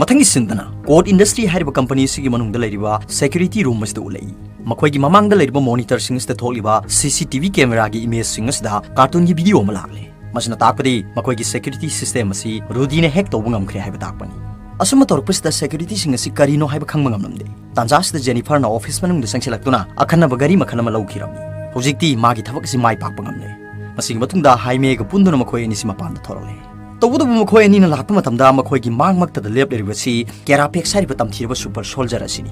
ꯃꯊꯪꯒꯤ ꯁꯤꯟꯗꯅ ꯀꯣꯠ ꯏꯟꯗꯁꯇ꯭ꯔꯤ ꯍꯥꯏꯔꯤꯕ ꯀꯝꯄꯅꯤ ꯑꯁꯤꯒꯤ ꯃꯅꯨꯡꯗ ꯂꯩꯔꯤꯕ ꯁꯦꯀ꯭ꯌꯨꯔꯤꯇꯤ ꯔꯨꯝ ꯑꯁꯤꯗ ꯎꯠꯂꯛꯏ꯫ ꯃꯈꯣꯏꯒꯤ ꯃꯃꯥꯡꯗ ꯂꯩꯔꯤꯕ ꯃꯣꯅꯤꯇꯔꯁꯤꯡ ꯑꯁꯤꯗ ꯊꯣꯛꯂꯤꯕ ꯁꯤ ꯁꯤ ꯇꯤ ꯚꯤ ꯀꯦꯃꯦꯔꯥꯒꯤ ꯏꯃꯦꯖꯁꯤꯡ ꯑꯁꯤꯗ ꯀꯥꯔꯇꯨꯟꯒꯤ ꯚꯤꯗꯤꯑꯣ ꯑꯃ ꯂꯥꯛꯂꯦ꯫ ꯃꯁꯤꯅ ꯇꯥꯛꯄꯗꯤ ꯃꯈꯣꯏꯒꯤ ꯁꯦꯀ꯭ꯌꯨꯔꯤꯇꯤ ꯁꯤꯁꯇꯦꯝ ꯑꯁꯤ ꯔꯨꯗꯤꯅ ꯍꯦꯛ ꯇꯧꯕ ꯉꯝꯈ꯭ꯔꯦ ꯍꯥꯏꯕ ꯇꯥꯛꯄꯅꯤ꯫ ꯑꯁꯨꯝꯅ ꯇꯧꯔꯛꯄꯁꯤꯗ ꯁꯦꯀ꯭ꯌꯨꯔꯤꯇꯤꯁꯤꯡ ꯑꯁꯤ ꯀꯔꯤꯅꯣ ꯍꯥꯏꯕ ꯈꯪꯕ ꯉꯝꯂꯝꯗꯦ꯫ ꯇꯥꯟꯖꯥ ꯑꯁꯤꯗ ꯖꯦꯅꯤꯐꯔꯅ ꯑꯣꯐꯤꯁ ꯃꯅꯨꯡꯗ ꯆꯪꯁꯤꯜꯂꯛꯇꯨꯅ ꯑꯈꯟꯅꯕ ꯒꯥꯔꯤ ꯃꯈꯜ ꯑꯃ ꯂꯧꯈꯤꯔꯝꯃꯤ꯫ ꯍꯧꯖꯤꯛꯇꯤ ꯃꯥꯒꯤ ꯊꯕꯛ ꯑꯁꯤ ꯃꯥꯏ ꯄꯥꯛꯄ ꯉꯝꯂꯦ꯫ ꯃꯁꯤꯒꯤ ꯃꯇꯨꯡꯗ ꯍꯥꯏꯃꯦꯒ ꯄꯨꯟꯗꯨꯅ ꯃꯈꯣꯏ ꯑꯅꯤꯁꯤ ꯃꯄꯥꯟꯗ ꯊꯣꯔꯛꯂꯦ꯫ ꯇꯧꯕꯇꯕꯨ ꯃꯈꯣꯏ ꯑꯅꯤꯅ ꯂꯥꯛꯄ ꯃꯇꯝꯗ ꯃꯈꯣꯏꯒꯤ ꯃꯥꯡꯃꯛꯇꯗ ꯂꯦꯞꯂꯤꯕꯁꯤ ꯀꯦꯔꯥꯄꯦꯛꯁ ꯍꯥꯏꯔꯤꯕ ꯇꯝꯊꯤꯔꯕ ꯁꯨꯄꯔ ꯁꯣꯜꯖꯔ ꯑꯁꯤꯅꯤ꯫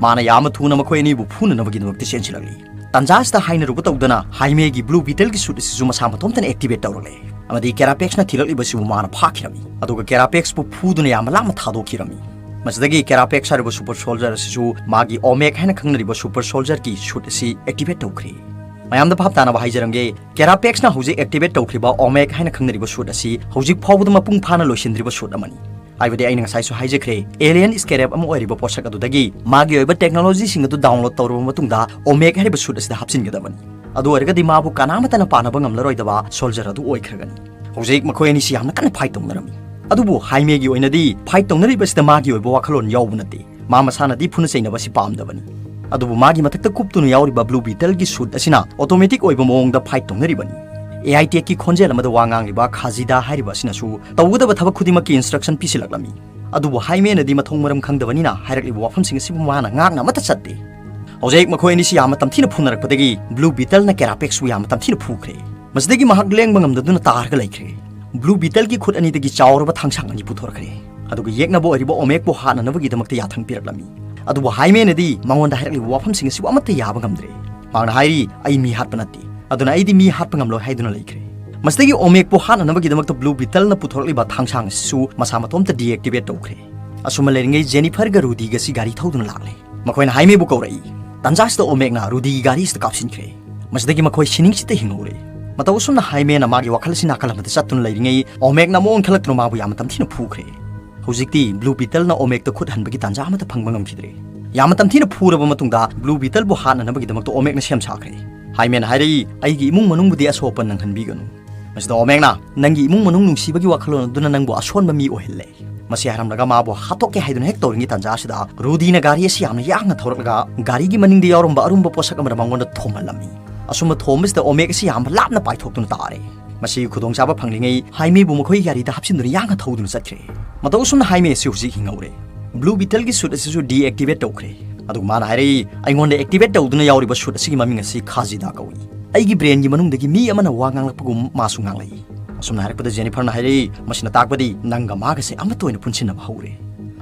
ꯃꯥꯅ ꯌꯥꯝꯅ ꯊꯨꯅ ꯃꯈꯣꯏ ꯑꯅꯤꯕꯨ ꯐꯨꯅꯅꯕꯒꯤꯗꯃꯛꯇ ꯆꯦꯟꯁꯤꯜꯂꯛꯂꯤ꯫ ꯇꯥꯟꯖꯥ ꯑꯁꯤꯗ ꯍꯥꯏꯅꯔꯨꯕ ꯇꯧꯗꯅ ꯍꯥꯏꯃꯦꯒꯤ ꯕ꯭ꯂꯨ ꯕꯤꯇꯜꯒꯤ ꯁꯨꯠ ꯑꯁꯤꯁꯨ ꯃꯁꯥ ꯃꯇꯣꯝꯇꯅ ꯑꯦꯛꯇꯤꯚꯦꯠ ꯇꯧꯔꯛꯂꯦ ꯑꯃꯗꯤ ꯀꯦꯔꯥꯄꯦꯛꯁꯅ ꯊꯤꯜꯂꯛꯂꯤꯕꯁꯤꯕꯨ ꯃꯥꯅ ꯐꯥꯈꯤꯔꯝꯃꯤ꯫ ꯑꯗꯨꯒ ꯀꯦꯔꯥꯄꯦꯛꯁꯄꯨ ꯐꯨꯗꯨꯅ ꯌꯥꯝꯅ ꯂꯥꯞꯅ ꯊꯥꯗꯣꯛꯈꯤꯔꯝꯃꯤ꯫ ꯃꯁꯤꯗꯒꯤ ꯀꯦꯔꯥꯄꯦꯛꯁ ꯍꯥꯏꯔꯤꯕ ꯁꯨꯄꯔ ꯁꯣꯜꯖꯔ ꯑꯁꯤꯁꯨ ꯃꯥꯒꯤ ꯑꯣꯃꯦꯛ ꯍꯥꯏꯅ ꯈꯪꯅꯔꯤꯕ ꯁꯨꯄꯔ ꯁꯣꯜꯖꯔꯒꯤ ꯁꯨꯠ ꯑꯁꯤ ꯑꯦꯛꯇꯤꯚꯦꯠ ꯇꯧꯈ꯭ꯔꯦ꯫ ꯃꯌꯥꯝꯗ ꯚꯥꯞ ꯇꯥꯅꯕ ꯍꯥꯏꯖꯔꯝꯒꯦ, ꯀꯦꯔꯥꯄꯦꯛꯁꯅ ꯍꯧꯖꯤꯛ ꯑꯦꯛꯇꯤꯚꯦꯠ ꯇꯧꯈ꯭ꯔꯤꯕ ꯑꯣꯃꯦꯛ ꯍꯥꯏꯅ ꯈꯪꯅꯔꯤꯕ ꯁꯨꯠ ꯑꯁꯤ ꯍꯧꯖꯤꯛ ꯐꯥꯎꯕꯗ ꯃꯄꯨꯡ ꯐꯥꯅ ꯂꯣꯏꯁꯤꯟꯗ꯭ꯔꯤꯕ ꯁꯨꯠ ꯑꯃꯅꯤ꯫ ꯍꯥꯏꯕꯗꯤ ꯑꯩꯅ ꯉꯁꯥꯏꯁꯨ ꯍꯥꯏꯖꯈ꯭ꯔꯦ, ꯑꯦꯂꯤꯌꯟ ꯁ꯭ꯀꯦꯔꯦꯞ ꯑꯃ ꯑꯣꯏꯔꯤꯕ ꯄꯣꯠꯁꯛ ꯑꯗꯨꯗꯒꯤ ꯃꯥꯒꯤ ꯑꯣꯏꯕ ꯇꯦꯛꯅꯣꯂꯣꯖꯤꯁꯤꯡ ꯑꯗꯨ ꯗꯥꯎꯟꯂꯣꯗ ꯇꯧꯔꯕ ꯃꯇꯨꯡꯗ ꯑꯣꯃꯦꯛ ꯍꯥꯏꯔꯤꯕ ꯁꯨꯠ ꯑꯁꯤꯗ ꯍꯥꯞꯆꯤꯟꯒꯗꯕꯅꯤ꯫ ꯑꯗꯨ ꯑꯣꯏꯔꯒꯗꯤ ꯃꯥꯕꯨ ꯀꯅꯥꯃꯠꯇꯅ ꯄꯥꯟꯅꯕ ꯉꯝꯂꯔꯣꯏꯗꯕ ꯁꯣꯜꯖꯔ ꯑꯗꯨ ꯑꯣꯏꯈ꯭ꯔꯒꯅꯤ꯫ ꯍꯧꯖꯤꯛ ꯃꯈꯣꯏ ꯑꯅꯤꯁꯤ ꯌꯥꯝꯅ ꯀꯟꯅ ꯐꯥꯏꯠ ꯇꯧꯅꯔꯝꯃꯤ꯫ ꯑꯗꯨꯕꯨ ꯍꯥꯏꯃꯦꯒꯤ ꯑꯣꯏꯅꯗꯤ ꯐꯥꯏꯠ ꯇꯧꯅꯔꯤꯕꯁꯤꯗ ꯃꯥꯒꯤ ꯑꯣꯏꯕ ꯋꯥꯈꯜꯂꯣꯟ ꯌꯥꯎꯕ ꯅꯠꯇꯦ꯫ ꯃꯥ ꯃꯁꯥꯅꯗꯤ ꯐꯨꯅ ꯆꯩꯅꯕ ꯑꯁꯤ ꯄꯥꯝꯗꯕꯅꯤ꯫ ꯑꯗꯨꯕꯨ ꯃꯥꯒꯤ ꯃꯊꯛꯇ ꯀꯨꯞꯇꯨꯅ ꯌꯥꯎꯔꯤꯕ ꯕ꯭ꯂꯨ ꯕꯤꯇꯜꯒꯤ ꯁꯨꯠ ꯑꯁꯤꯅ ꯑꯣꯇꯣꯃꯦꯇꯤꯛ ꯑꯣꯏꯕ ꯃꯑꯣꯡꯗ ꯐꯥꯏꯠ ꯇꯧꯅꯔꯤꯕꯅꯤ꯫ ꯑꯦ ꯑꯥꯏ ꯇꯦꯛꯀꯤ ꯈꯣꯟꯖꯦꯜ ꯑꯃꯗ ꯋꯥ ꯉꯥꯡꯂꯤꯕ ꯈꯥꯖꯤꯗꯥ ꯍꯥꯏꯔꯤꯕ ꯑꯁꯤꯅꯁꯨ ꯇꯧꯒꯗꯕ ꯊꯕꯛ ꯈꯨꯗꯤꯡꯃꯛꯀꯤ ꯏꯟꯁꯇ꯭ꯔꯛꯁꯟ ꯄꯤꯁꯤꯜꯂꯛꯂꯝꯃꯤ꯫ ꯑꯗꯨꯕꯨ ꯍꯥꯏꯃꯦꯅꯗꯤ ꯃꯊꯣꯡ ꯃꯔꯝ ꯈꯪꯗꯕꯅꯤꯅ ꯍꯥꯏꯔꯛꯂꯤꯕ ꯋꯥꯐꯝꯁꯤꯡ ꯑꯁꯤꯕꯨ ꯃꯥꯅ ꯉꯥꯛꯅ ꯑꯃꯠꯇ ꯆꯠꯇꯦ꯫ ꯍꯧꯖꯤꯛ ꯃꯈꯣꯏ ꯑꯅꯤꯁꯤ ꯌꯥꯝꯅ ꯇꯝꯊꯤꯅ ꯐꯨꯅꯔꯛꯄꯗꯒꯤ ꯕ꯭ꯂꯨ ꯕꯤꯇꯜꯅ ꯀꯦꯔꯥꯄꯦꯛꯁꯄꯨ ꯌꯥꯝꯅ ꯇꯝꯊꯤꯅ ꯐꯨꯈ꯭ꯔꯦ꯫ ꯃꯁꯤꯗꯒꯤ ꯃꯍꯥꯛ ꯂꯦꯡꯕ ꯉꯝꯗꯗꯨꯅ ꯇꯥꯔꯒ ꯂꯩꯈ꯭ꯔꯦ꯫ ꯕ꯭ꯂꯨ ꯕꯤꯇꯜꯒꯤ ꯈꯨꯠ ꯑꯅꯤꯗꯒꯤ ꯆꯥꯎꯔꯕ ꯊꯥꯡꯁꯥꯡ ꯑꯅꯤ ꯄꯨꯊꯣꯔꯛꯈ꯭ꯔꯦ꯫ ꯑꯗꯨꯒ ꯌꯦꯛꯅꯕ ꯑꯣꯏꯔꯤꯕ ꯑꯣꯃꯦꯛꯄꯨ ꯍꯥꯠꯅꯅꯕꯒꯤꯗꯃꯛꯇ ꯌꯥꯊꯪ ꯄꯤꯔꯛꯂꯝꯃꯤ꯫ ꯑꯗꯨꯕꯨ ꯍꯥꯏꯃꯦꯅꯗꯤ ꯃꯉꯣꯟꯗ ꯍꯥꯏꯔꯛꯂꯤꯕ ꯋꯥꯐꯝꯁꯤꯡ ꯑꯁꯤꯕꯨ ꯑꯃꯠꯇ ꯌꯥꯕ ꯉꯝꯗ꯭ꯔꯦ꯫ ꯃꯍꯥꯛꯅ ꯍꯥꯏꯔꯤ, "ꯑꯩ ꯃꯤ ꯍꯥꯠꯄ ꯅꯠꯇꯦ, ꯑꯗꯨꯅ ꯑꯩꯗꯤ ꯃꯤ ꯍꯥꯠꯄ ꯉꯝꯂꯣꯏ" ꯍꯥꯏꯗꯨꯅ ꯂꯩꯈ꯭ꯔꯦ꯫ ꯃꯁꯤꯗꯒꯤ ꯑꯣꯃꯦꯛꯄꯨ ꯍꯥꯠꯅꯅꯕꯒꯤꯗꯃꯛꯇ ꯕ꯭ꯂꯨ ꯕꯤꯇꯜꯅ ꯄꯨꯊꯣꯔꯛꯂꯤꯕ ꯊꯥꯡꯁꯥꯡ ꯑꯁꯤꯁꯨ ꯃꯁꯥ ꯃꯇꯣꯝꯇ ꯗꯤꯑꯦꯛꯇꯤꯚꯦꯠ ꯇꯧꯈ꯭ꯔꯦ꯫ ꯑꯁꯨꯝꯅ ꯂꯩꯔꯤꯉꯩ ꯖꯦꯅꯤꯐꯔꯒ ꯔꯨꯗꯤꯒꯁꯤ ꯒꯥꯔꯤ ꯊꯧꯗꯨꯅ ꯂꯥꯛꯂꯦ꯫ ꯃꯈꯣꯏꯅ ꯍꯥꯏꯃꯦꯕꯨ ꯀꯧꯔꯛꯏ꯫ ꯇꯥꯟꯖꯥꯁꯤꯗ ꯑꯣꯃꯦꯛꯅ ꯔꯨꯗꯤꯒꯤ ꯒꯥꯔꯤꯁꯤꯗ ꯀꯥꯞꯁꯤꯟꯈ꯭ꯔꯦ꯫ ꯃꯁꯤꯗꯒꯤ ꯃꯈꯣꯏ ꯁꯤꯅꯤꯡꯁꯤꯠꯇ ꯍꯤꯡꯍꯧꯔꯦ꯫ ꯃꯇꯧ ꯑꯁꯨꯝꯅ ꯍꯥꯏꯃꯦꯅ ꯃꯥꯒꯤ ꯋꯥꯈꯜ ꯑꯁꯤ ꯅꯥꯀꯜ ꯑꯃꯗ ꯆꯠꯇꯨꯅ ꯂꯩꯔꯤꯉꯩ ꯑꯣꯃꯦꯛꯅ ꯑꯃꯨꯛ ꯑꯣꯟꯈꯠꯂꯛꯇꯨꯅ ꯃꯥꯕꯨ ꯌꯥꯝꯅ ꯇꯝꯊꯤꯅ ꯐꯨꯈ꯭ꯔꯦ꯫ ꯍꯧꯖꯤꯛꯇꯤ ꯕ꯭ꯂꯨ ꯕꯤꯇꯜꯅ ꯑꯣꯃꯦꯛꯇ ꯈꯨꯠ ꯍꯟꯕꯒꯤ ꯇꯥꯟꯖꯥ ꯑꯃꯠꯇ ꯐꯪꯕ ꯉꯝꯈꯤꯗ꯭ꯔꯦ꯫ ꯌꯥꯝꯅ ꯇꯝꯊꯤꯅ ꯐꯨꯔꯕ ꯃꯇꯨꯡꯗ ꯕ꯭ꯂꯨ ꯕꯤꯇꯜꯕꯨ ꯍꯥꯠꯅꯅꯕꯒꯤꯗꯃꯛꯇ ꯑꯣꯃꯦꯛꯅ ꯁꯦꯝ ꯁꯥꯈ꯭ꯔꯦ꯫ ꯍꯥꯏꯃꯦꯟ ꯍꯥꯏꯔꯛꯏ, "ꯑꯩꯒꯤ ꯏꯃꯨꯡ ꯃꯅꯨꯡꯕꯨꯗꯤ ꯑꯁꯣꯛ ꯑꯄꯟ ꯅꯪꯍꯟꯕꯤꯒꯅꯨ"꯫ ꯃꯁꯤꯗ ꯑꯣꯃꯦꯛꯅ, "ꯅꯪꯒꯤ ꯏꯃꯨꯡ ꯃꯅꯨꯡ ꯅꯨꯡꯁꯤꯕꯒꯤ ꯋꯥꯈꯜꯂꯣꯟ ꯑꯗꯨꯅ ꯅꯪꯕꯨ ꯑꯁꯣꯟꯕ ꯃꯤ ꯑꯣꯏꯍꯜꯂꯦ"꯫ ꯃꯁꯤ ꯍꯥꯏꯔꯝꯂꯒ ꯃꯥꯕꯨ ꯍꯥꯠꯇꯣꯛꯀꯦ ꯍꯥꯏꯗꯨꯅ ꯍꯦꯛ ꯇꯧꯔꯤꯉꯩ ꯇꯥꯟꯖꯥ ꯑꯁꯤꯗ ꯔꯨꯗꯤꯅ ꯒꯥꯔꯤ ꯑꯁꯤ ꯌꯥꯝꯅ ꯌꯥꯡꯅ ꯊꯧꯔꯛꯂꯒ ꯒꯥꯔꯤꯒꯤ ꯃꯅꯤꯡꯗ ꯌꯥꯎꯔꯝꯕ ꯑꯔꯨꯝꯕ ꯄꯣꯠꯁꯛ ꯑꯃꯅ ꯃꯉꯣꯟꯗ ꯊꯣꯝꯍꯜꯂꯝꯃꯤ꯫ ꯑꯁꯨꯝꯅ ꯊꯣꯝꯕꯁꯤꯗ ꯑꯣꯃꯦꯒ ꯑꯁꯤ ꯌꯥꯝꯅ ꯂꯥꯞꯅ ꯄꯥꯏꯊꯣꯛꯇꯨꯅ ꯇꯥꯔꯦ꯫ ꯃꯁꯤꯒꯤ ꯈꯨꯗꯣꯡꯆꯥꯕ ꯐꯪꯂꯤꯉꯩ ꯍꯥꯏꯃꯦꯕꯨ ꯃꯈꯣꯏ ꯒꯥꯔꯤꯗ ꯍꯥꯞꯆꯤꯟꯗꯨꯅ ꯌꯥꯡꯅ ꯊꯧꯗꯨꯅ ꯆꯠꯈ꯭ꯔꯦ꯫ ꯃꯇꯧ ꯑꯁꯨꯝꯅ ꯍꯥꯏꯃꯦ ꯑꯁꯤ ꯍꯧꯖꯤꯛ ꯍꯤꯡꯍꯧꯔꯦ꯫ ꯕ꯭ꯂꯨ ꯕꯤꯇꯜꯒꯤ ꯁꯨꯠ ꯑꯁꯤꯁꯨ ꯗꯤꯑꯦꯛꯇꯤꯚꯦꯠ ꯇꯧꯈ꯭ꯔꯦ꯫ ꯑꯗꯨꯒ ꯃꯥꯅ ꯍꯥꯏꯔꯛꯏ, "ꯑꯩꯉꯣꯟꯗ ꯑꯦꯛꯇꯤꯚꯦꯠ ꯇꯧꯗꯨꯅ ꯌꯥꯎꯔꯤꯕ ꯁꯨꯠ ꯑꯁꯤꯒꯤ ꯃꯃꯤꯡ ꯑꯁꯤ ꯈꯥꯖꯤꯗꯥ ꯀꯧꯏ꯫ ꯑꯩꯒꯤ ꯕ꯭ꯔꯦꯟꯒꯤ ꯃꯅꯨꯡꯗꯒꯤ ꯃꯤ ꯑꯃꯅ ꯋꯥ ꯉꯥꯡꯂꯛꯄꯒꯨꯝ ꯃꯥꯁꯨ ꯉꯥꯡꯂꯛꯏ꯫" ꯑꯁꯨꯝꯅ ꯍꯥꯏꯔꯛꯄꯗ ꯖꯦꯅꯤꯐꯔꯅ ꯍꯥꯏꯔꯛꯏ, "ꯃꯁꯤꯅ ꯇꯥꯛꯄꯗꯤ ꯅꯪꯒ ꯃꯥꯒꯁꯦ ꯑꯃꯠꯇ ꯑꯣꯏꯅ ꯄꯨꯟꯁꯤꯟꯅꯕ ꯍꯧꯔꯦ꯫"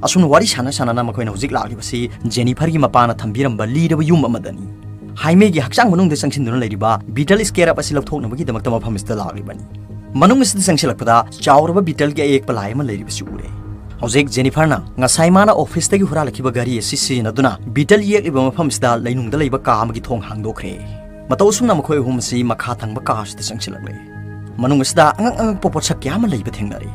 ꯑꯁꯨꯝꯅ ꯋꯥꯔꯤ ꯁꯥꯟꯅ ꯁꯥꯟꯅꯅ ꯃꯈꯣꯏꯅ ꯍꯧꯖꯤꯛ ꯂꯥꯛꯂꯤꯕꯁꯤ ꯖꯦꯅꯤꯐꯔꯒꯤ ꯃꯄꯥꯅ ꯊꯝꯕꯤꯔꯝꯕ ꯂꯤꯔꯕ ꯌꯨꯝ ꯑꯃꯗꯅꯤ꯫ ꯍꯥꯏꯃꯦꯒꯤ ꯍꯛꯆꯥꯡ ꯃꯅꯨꯡꯗ ꯆꯪꯁꯤꯟꯗꯨꯅ ꯂꯩꯔꯤꯕ ꯕꯤꯇꯜ ꯁ꯭ꯀꯦꯔꯞ ꯑꯁꯤ ꯂꯧꯊꯣꯛꯅꯕꯒꯤꯗꯃꯛꯇ ꯃꯐꯝ ꯑꯁꯤꯗ ꯂꯥꯛꯂꯤꯕꯅꯤ꯫ ꯃꯅꯨꯡ ꯑꯁꯤꯗ ꯆꯪꯁꯤꯜꯂꯛꯄꯗ ꯆꯥꯎꯔꯕ ꯕꯤꯇꯜꯒꯤ ꯑꯌꯦꯛꯄ ꯂꯥꯏ ꯑꯃ ꯂꯩꯔꯤꯕꯁꯤ ꯎꯔꯦ꯫ ꯍꯧꯖꯤꯛ ꯖꯦꯅꯤꯐꯔꯅ ꯉꯁꯥꯏ ꯃꯥꯅ ꯑꯣꯐꯤꯁꯇꯒꯤ ꯍꯨꯔꯥꯜꯂꯛꯈꯤꯕ ꯒꯥꯔꯤ ꯑꯁꯤ ꯁꯤꯖꯤꯟꯅꯗꯨꯅ ꯕꯤꯇꯜ ꯌꯦꯛꯂꯤꯕ ꯃꯐꯝ ꯑꯁꯤꯗ ꯂꯩꯅꯨꯡꯗ ꯂꯩꯕ ꯀꯥ ꯑꯃꯒꯤ ꯊꯣꯡ ꯍꯥꯡꯗꯣꯛꯈ꯭ꯔꯦ꯫ ꯃꯇꯧ ꯑꯁꯨꯝꯅ ꯃꯈꯣꯏ ꯑꯍꯨꯝ ꯑꯁꯤ ꯃꯈꯥ ꯊꯪꯕ ꯀꯥ ꯑꯁꯤꯗ ꯆꯪꯁꯤꯜꯂꯛꯂꯦ꯫ ꯃꯅꯨꯡ ꯑꯁꯤꯗ ꯑꯉꯛ ꯑꯉꯛꯄ ꯄꯣꯠꯁꯛ ꯀꯌꯥ ꯑꯃ ꯂꯩꯕ ꯊꯦꯡꯅꯔꯦ꯫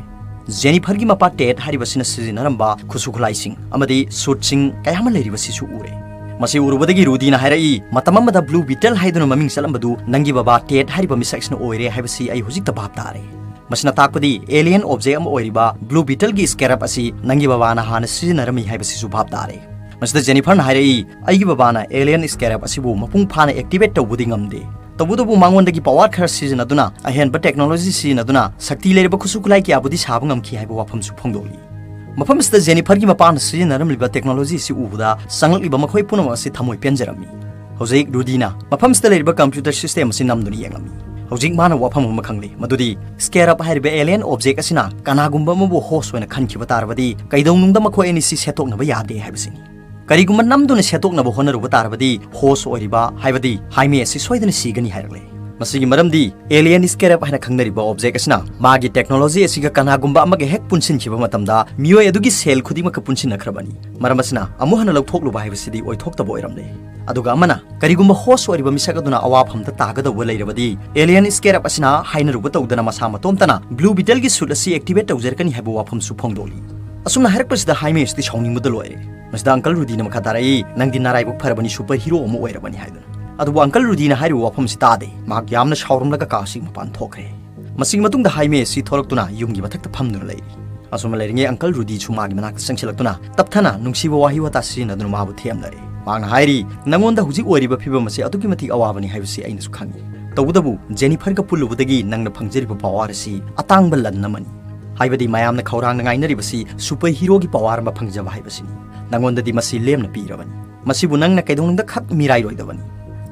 ꯖꯦꯅꯤꯐꯔꯒꯤ ꯃꯄꯥ ꯇꯦꯠ ꯍꯥꯏꯔꯤꯕꯁꯤꯅ ꯁꯤꯖꯤꯟꯅꯔꯝꯕ ꯈꯨꯠꯁꯨ ꯈꯨꯠꯂꯥꯏꯁꯤꯡ ꯑꯃꯗꯤ ꯁꯨꯠꯁꯤꯡ ꯀꯌꯥ ꯑꯃ ꯂꯩꯔꯤꯕꯁꯤꯁꯨ ꯎꯔꯦ꯫ ꯃꯁꯤ ꯎꯔꯨꯕꯗꯒꯤ ꯔꯨꯗꯤꯅ ꯍꯥꯏꯔꯛꯏ, "ꯃꯇꯝ ꯑꯃꯗ ꯕ꯭ꯂꯨ ꯕꯤꯇꯜ ꯍꯥꯏꯗꯨꯅ ꯃꯃꯤꯡ ꯆꯠꯂꯝꯕꯗꯨ ꯅꯪꯒꯤ ꯕꯕꯥ ꯇꯦꯠ ꯍꯥꯏꯔꯤꯕ ꯃꯤꯁꯛꯁꯤꯅ ꯑꯣꯏꯔꯦ ꯍꯥꯏꯕꯁꯤ ꯑꯩ ꯍꯧꯖꯤꯛꯇ ꯚꯥꯞ ꯇꯥꯔꯦ꯫ ꯃꯁꯤꯅ ꯇꯥꯛꯄꯗꯤ ꯑꯦꯂꯤꯌꯟ ꯑꯣꯕꯖꯦꯛ ꯑꯃ ꯑꯣꯏꯔꯤꯕ ꯕ꯭ꯂꯨ ꯕꯤꯇꯜꯒꯤ ꯁ꯭ꯀꯦꯔꯞ ꯑꯁꯤ ꯅꯪꯒꯤ ꯕꯕꯥꯅ ꯍꯥꯟꯅ ꯁꯤꯖꯤꯟꯅꯔꯝꯃꯤ ꯍꯥꯏꯕꯁꯤꯁꯨ ꯚꯥꯞ ꯇꯥꯔꯦ꯫" ꯃꯁꯤꯗ ꯖꯦꯅꯤꯐꯔꯅ ꯍꯥꯏꯔꯛꯏ, "ꯑꯩꯒꯤ ꯕꯕꯥꯅ ꯑꯦꯂꯤꯌꯟ ꯁ꯭ꯀꯦꯔꯞ ꯑꯁꯤꯕꯨ ꯃꯄꯨꯡ ꯐꯥꯅ ꯑꯦꯛꯇꯤꯚꯦꯠ ꯇꯧꯕꯗꯤ ꯉꯝꯗꯦ꯫ ꯇꯧꯕꯇꯕꯨ ꯃꯉꯣꯟꯗꯒꯤ ꯄꯋꯥꯔ ꯈꯔ ꯁꯤꯖꯤꯟꯅꯗꯨꯅ, ꯑꯍꯦꯟꯕ ꯇꯦꯛꯅꯣꯂꯣꯖꯤ ꯁꯤꯖꯤꯟꯅꯗꯨꯅ ꯁꯛꯇꯤ ꯂꯩꯔꯕ ꯈꯨꯠꯁꯨ ꯈꯨꯠꯂꯥꯏ ꯀꯌꯥꯕꯨꯗꯤ ꯁꯥꯕ ꯉꯝꯈꯤ" ꯍꯥꯏꯕ ꯋꯥꯐꯝꯁꯨ ꯐꯣꯡꯗꯣꯛꯂꯤ꯫ ꯃꯐꯝ ꯑꯁꯤꯗ ꯖꯦꯅꯤꯐꯔꯒꯤ ꯃꯄꯥꯅ ꯁꯤꯖꯤꯟꯅꯔꯝꯂꯤꯕ ꯇꯦꯛꯅꯣꯂꯣꯖꯤ ꯑꯁꯤ ꯎꯕꯗ ꯆꯪꯂꯛꯂꯤꯕ ꯃꯈꯣꯏ ꯄꯨꯝꯅꯃꯛ ꯑꯁꯤ ꯊꯃꯣꯏ ꯄꯦꯟꯖꯔꯝꯃꯤ꯫ ꯍꯧꯖꯤꯛ ꯔꯨꯗꯤꯅ ꯃꯐꯝ ꯑꯁꯤꯗ ꯂꯩꯔꯤꯕ ꯀꯝꯄ꯭ꯌꯨꯇꯔ ꯁꯤꯁꯇꯦꯝ ꯑꯁꯤ ꯅꯝꯗꯨꯅ ꯌꯦꯡꯂꯝꯃꯤ꯫ ꯍꯧꯖꯤꯛ ꯃꯥꯅ ꯋꯥꯐꯝ ꯑꯃ ꯈꯪꯂꯦ, ꯃꯗꯨꯗꯤ ꯁ꯭ꯀꯦꯔꯞ ꯍꯥꯏꯔꯤꯕ ꯑꯦꯂꯤꯌꯟ ꯑꯣꯕꯖꯦꯛ ꯑꯁꯤꯅ ꯀꯅꯥꯒꯨꯝꯕ ꯑꯃꯕꯨ ꯍꯣꯁ ꯑꯣꯏꯅ ꯈꯟꯈꯤꯕ ꯇꯥꯔꯕꯗꯤ ꯀꯩꯗꯧꯅꯨꯡꯗ ꯃꯈꯣꯏ ꯑꯅꯤꯁꯤ ꯁꯦꯠꯇꯣꯛꯅꯕ ꯌꯥꯗꯦ ꯍꯥꯏꯕꯁꯤꯅꯤ꯫ ꯀꯔꯤꯒꯨꯝꯕ ꯅꯝꯗꯨꯅ ꯁꯦꯠꯇꯣꯛꯅꯕ ꯍꯣꯠꯅꯔꯨꯕ ꯇꯥꯔꯕꯗꯤ ꯍꯣꯁ ꯑꯣꯏꯔꯤꯕ, ꯍꯥꯏꯕꯗꯤ ꯍꯥꯏꯃꯦ ꯑꯁꯤ ꯁꯣꯏꯗꯅ ꯁꯤꯒꯅꯤ ꯍꯥꯏꯔꯛꯂꯦ꯫ ꯃꯁꯤꯒꯤ ꯃꯔꯝꯗꯤ ꯑꯦꯂꯤꯌꯟ ꯁ꯭ꯀꯦꯔꯞ ꯍꯥꯏꯅ ꯈꯪꯅꯔꯤꯕ ꯑꯣꯕꯖꯦꯛ ꯑꯁꯤꯅ ꯃꯥꯒꯤ ꯇꯦꯛꯅꯣꯂꯣꯖꯤ ꯑꯁꯤꯒ ꯀꯅꯥꯒꯨꯝꯕ ꯑꯃꯒ ꯍꯦꯛ ꯄꯨꯟꯁꯤꯟꯈꯤꯕ ꯃꯇꯝꯗ ꯃꯤꯑꯣꯏ ꯑꯗꯨꯒꯤ ꯁꯦꯜ ꯈꯨꯗꯤꯡꯃꯛꯀ ꯄꯨꯟꯁꯤꯟꯅꯈ꯭ꯔꯕꯅꯤ꯫ ꯃꯔꯝ ꯑꯁꯤꯅ ꯑꯃꯨꯛ ꯍꯟꯅ ꯂꯧꯊꯣꯛꯂꯨꯕ ꯍꯥꯏꯕꯁꯤꯗꯤ ꯑꯣꯏꯊꯣꯛꯇꯕ ꯑꯣꯏꯔꯝꯂꯦ꯫ ꯑꯗꯨꯒ ꯑꯃꯅ, ꯀꯔꯤꯒꯨꯝꯕ ꯍꯣꯁ ꯑꯣꯏꯔꯤꯕ ꯃꯤꯁꯛ ꯑꯗꯨꯅ ꯑꯋꯥꯐꯝꯗ ꯇꯥꯒꯗꯧꯕ ꯂꯩꯔꯕꯗꯤ ꯑꯦꯂꯤꯌꯟ ꯁ꯭ꯀꯦꯔꯞ ꯑꯁꯤꯅ ꯍꯥꯏꯅꯔꯨꯕ ꯇꯧꯗꯅ ꯃꯁꯥ ꯃꯇꯣꯝꯇꯅ ꯕ꯭ꯂꯨ ꯕꯤꯇꯜꯒꯤ ꯁꯨꯠ ꯑꯁꯤ ꯑꯦꯛꯇꯤꯚꯦꯠ ꯇꯧꯖꯔꯛꯀꯅꯤ ꯍꯥꯏꯕ ꯋꯥꯐꯝꯁꯨ ꯐꯣꯡꯗꯣꯛꯂꯤ꯫ ꯑꯁꯨꯝꯅ ꯍꯥꯏꯔꯛꯄꯁꯤꯗ ꯍꯥꯏꯃꯦ ꯑꯁꯤꯗꯤ ꯁꯥꯎꯅꯤꯡꯕꯗ ꯂꯣꯏꯔꯦ꯫ ꯃꯁꯤꯗ ꯑꯪꯀꯜ ꯔꯨꯗꯤꯅ ꯃꯈꯥ ꯇꯥꯔꯛꯏ, "ꯅꯪꯗꯤ ꯅꯔꯥꯏꯕꯛ ꯐꯔꯕꯅꯤ, ꯁꯨꯄꯔ ꯍꯤꯔꯣ ꯑꯃ ꯑꯣꯏꯔꯕꯅꯤ" ꯍꯥꯏꯗꯨꯅ꯫ ꯑꯗꯨꯕꯨ ꯑꯪꯀꯜ ꯔꯨꯗꯤꯅ ꯍꯥꯏꯔꯤꯕ ꯋꯥꯐꯝꯁꯤ ꯇꯥꯗꯦ꯫ ꯃꯍꯥꯛ ꯌꯥꯝꯅ ꯁꯥꯎꯔꯝꯂꯒ ꯀꯥ ꯑꯁꯤꯒꯤ ꯃꯄꯥꯟ ꯊꯣꯛꯈ꯭ꯔꯦ꯫ ꯃꯁꯤꯒꯤ ꯃꯇꯨꯡꯗ ꯍꯥꯏꯃꯦ ꯑꯁꯤ ꯊꯣꯔꯛꯇꯨꯅ ꯌꯨꯝꯒꯤ ꯃꯊꯛꯇ ꯐꯝꯗꯨꯅ ꯂꯩꯔꯤ꯫ ꯑꯁꯨꯝꯅ ꯂꯩꯔꯤꯉꯩ ꯑꯪꯀꯜ ꯔꯨꯗꯤꯁꯨ ꯃꯥꯒꯤ ꯃꯅꯥꯛꯇ ꯆꯪꯁꯤꯜꯂꯛꯇꯨꯅ ꯇꯞꯊꯅ ꯅꯨꯡꯁꯤꯕ ꯋꯥꯍꯩ ꯋꯥꯇꯥ ꯁꯤꯖꯤꯟꯅꯗꯨꯅ ꯃꯥꯕꯨ ꯊꯦꯝꯅꯔꯦ꯫ ꯃꯍꯥꯛꯅ ꯍꯥꯏꯔꯤ, "ꯅꯉꯣꯟꯗ ꯍꯧꯖꯤꯛ ꯑꯣꯏꯔꯤꯕ ꯐꯤꯕꯝ ꯑꯁꯤ ꯑꯗꯨꯛꯀꯤ ꯃꯇꯤꯛ ꯑꯋꯥꯕꯅꯤ ꯍꯥꯏꯕꯁꯤ ꯑꯩꯅꯁꯨ ꯈꯪꯏ꯫ ꯇꯧꯕꯇꯕꯨ ꯖꯦꯅꯤꯐꯔꯒ ꯄꯨꯜꯂꯨꯕꯗꯒꯤ ꯅꯪꯅ ꯐꯪꯖꯔꯤꯕ ꯄꯋꯥꯔ ꯑꯁꯤ ꯑꯇꯥꯡꯕ ꯂꯟ ꯑꯃꯅꯤ꯫ ꯍꯥꯏꯕꯗꯤ ꯃꯌꯥꯝꯅ ꯈꯧꯔꯥꯡꯅ ꯉꯥꯏꯅꯔꯤꯕꯁꯤ ꯁꯨꯄꯔ ꯍꯤꯔꯣꯒꯤ ꯄꯋꯥꯔ ꯑꯃ ꯐꯪꯖꯕ ꯍꯥꯏꯕꯁꯤꯅꯤ꯫ ꯅꯉꯣꯟꯗꯗꯤ ꯃꯁꯤ ꯂꯦꯝꯅ ꯄꯤꯔꯕꯅꯤ꯫ ꯃꯁꯤꯕꯨ ꯅꯪꯅ ꯀꯩꯗꯧꯅꯨꯡꯗ ꯈꯛ ꯃꯤꯔꯥꯏꯔꯣꯏꯗꯕꯅꯤ꯫